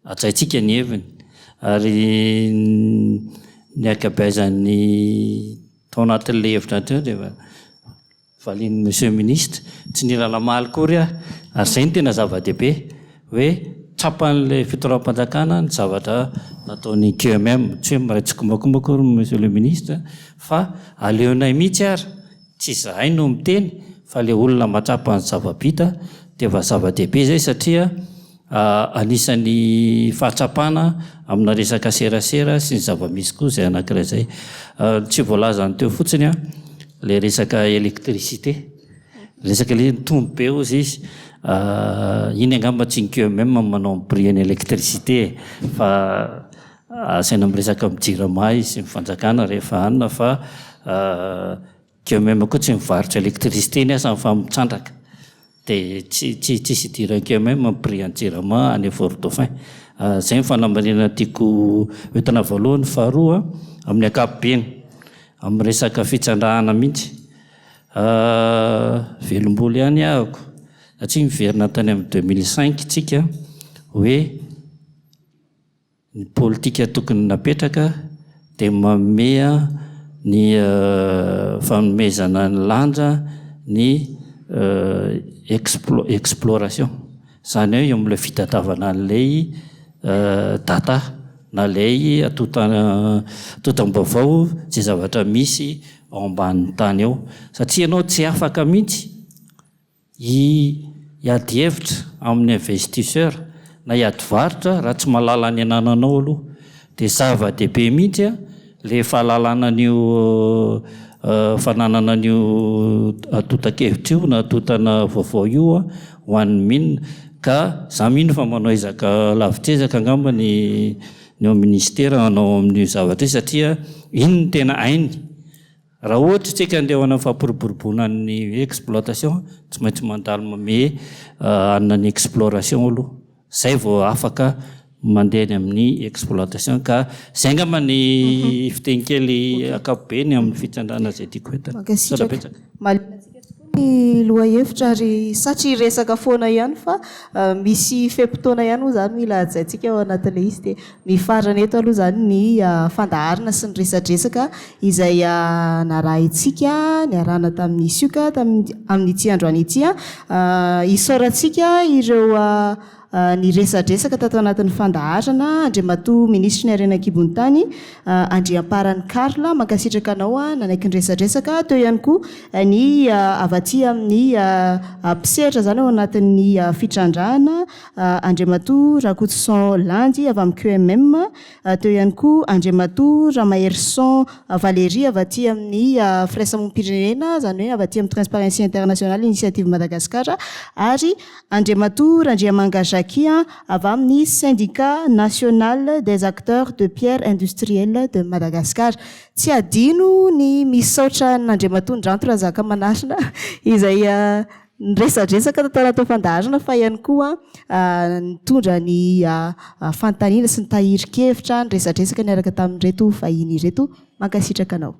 Hajaintsika ny heviny. Ary ny ankabeazan'ny tao anatin'ilay hevitra teo dia efa valian'ny Monsieur Ministre. Tsy nila namaly akory aho. Ary izay no tena zava-dehibe. Hoe Tsapan'ilay fitondram-panjakana ny zavatra nataon'ny QMM. Tsy hoe miray tsikombakomba akory Monsieur le Ministre fa aleonay mihitsy ary, tsy izahay no miteny fa ilay olona mahatsapa ny zava-bita dia efa zava-dehibe izay satria anisan'ny fahatsapana amina resaka serasera sy ny zava-misy koa izay anankiray izay. Tsy voalazany teo fotsiny ilay resaka électricité. Resaka le nitombo be ozy izy, iny angamba tsy ny QMM no manao ny prix ny électricité e, fa asaina miresaka amin'ny jirama izy sy ny fanjakana rehefa anona fa QMM koa tsy mivarotra électricité ny asany fa mitrandraka, de tsy tsy tsisy idiran'ny QMM ny prix an'ny jirama any Fort Dauphin. Zay ny fanamarinana tiako hoentina voalohany, faharoa amin'ny ankapobeny amin'ny resaka fitrandrahana mihitsy. Velombolo ihany ahako satria miverina tany amin'ny 2005 tsika hoe ny politika tokony napetraka dia manome ny fanomezana ny lanja ny exploration, izany hoe eo amin'ilay fitadiavana an'ilay data na ilay antontam-baovao izay zavatra misy ao ambanin'ny tany ao satria ianao tsy afaka mihitsy hiady hevitra amin'ny investisseur na hiady varotra raha tsy mahalala ny anananao aloha. Dia zava-dehibe mihitsy ilay fahalalana an'io fananana an'io antontan-kevitra io na antontana vaovao io ho an'ny mine ka za mino fa manao ezaka lavitr'ezaka angamba ny ny ao ministera hanao amin'io zavatra io satria iny no tena hainy. Raha ohatra isika andeha ho any amin'ny fampiroboroboana ny exploitation, tsy maintsy mandalo manome hanina ny exploration aloha, zay vao afaka mandeha any amin'ny exploitation ka zay angamba ny fiteny kely ankapobeny amin'ny fitrandrahana izay tiako entina. Misaotra Mankasitraka. betsaka. Mahaliana antsika tokoa ny lohahevitra ary satry hiresaka foana ihany fa misy fe-potoana ihany moa izany mila hajaintsika ao anatin'ilay izy dia mifarana eto aloha izany ny fandaharana sy ny resadresaka izay narahintsika niarahana tamin'ny sioka tamin'ity androany ity. Isaorantsika ireo Niresadresaka tato anatin'ny fandaharana, Andriamatoa Minisitry ny Harena an-kibon'ny tany, Andriamparany Carl, mankasitraka anao nanaiky niresadresaka, teo ihany koa ny avy aty amin'ny mpisehatra izany ao anatin'ny fitrandrahana, Andriamatoa Rakotoson Landy avy amin'ny QMM, teo ihany koa Andriamatoa Ramaherison Valérie avy aty amin'ny firaisamonim-pirenena, izany hoe avy aty amin'ny Transparency International Initiative Madagascar ary Andriamatoa Randriamanga Jacquis avy amin'ny Syndicat National des Acteurs de Pierre Industrielle de Madagascar. Tsy adino ny misaotra an'Andriamatoa Ndranto Razakamanarina izay niresadresaka tato anatin'ny fandaharana fa ihany koa nitondra ny fanontaniana sy ny tahirin-kevitra niresadresaka niaraka tamin'ireto vahiny ireto. Mankasitraka anao.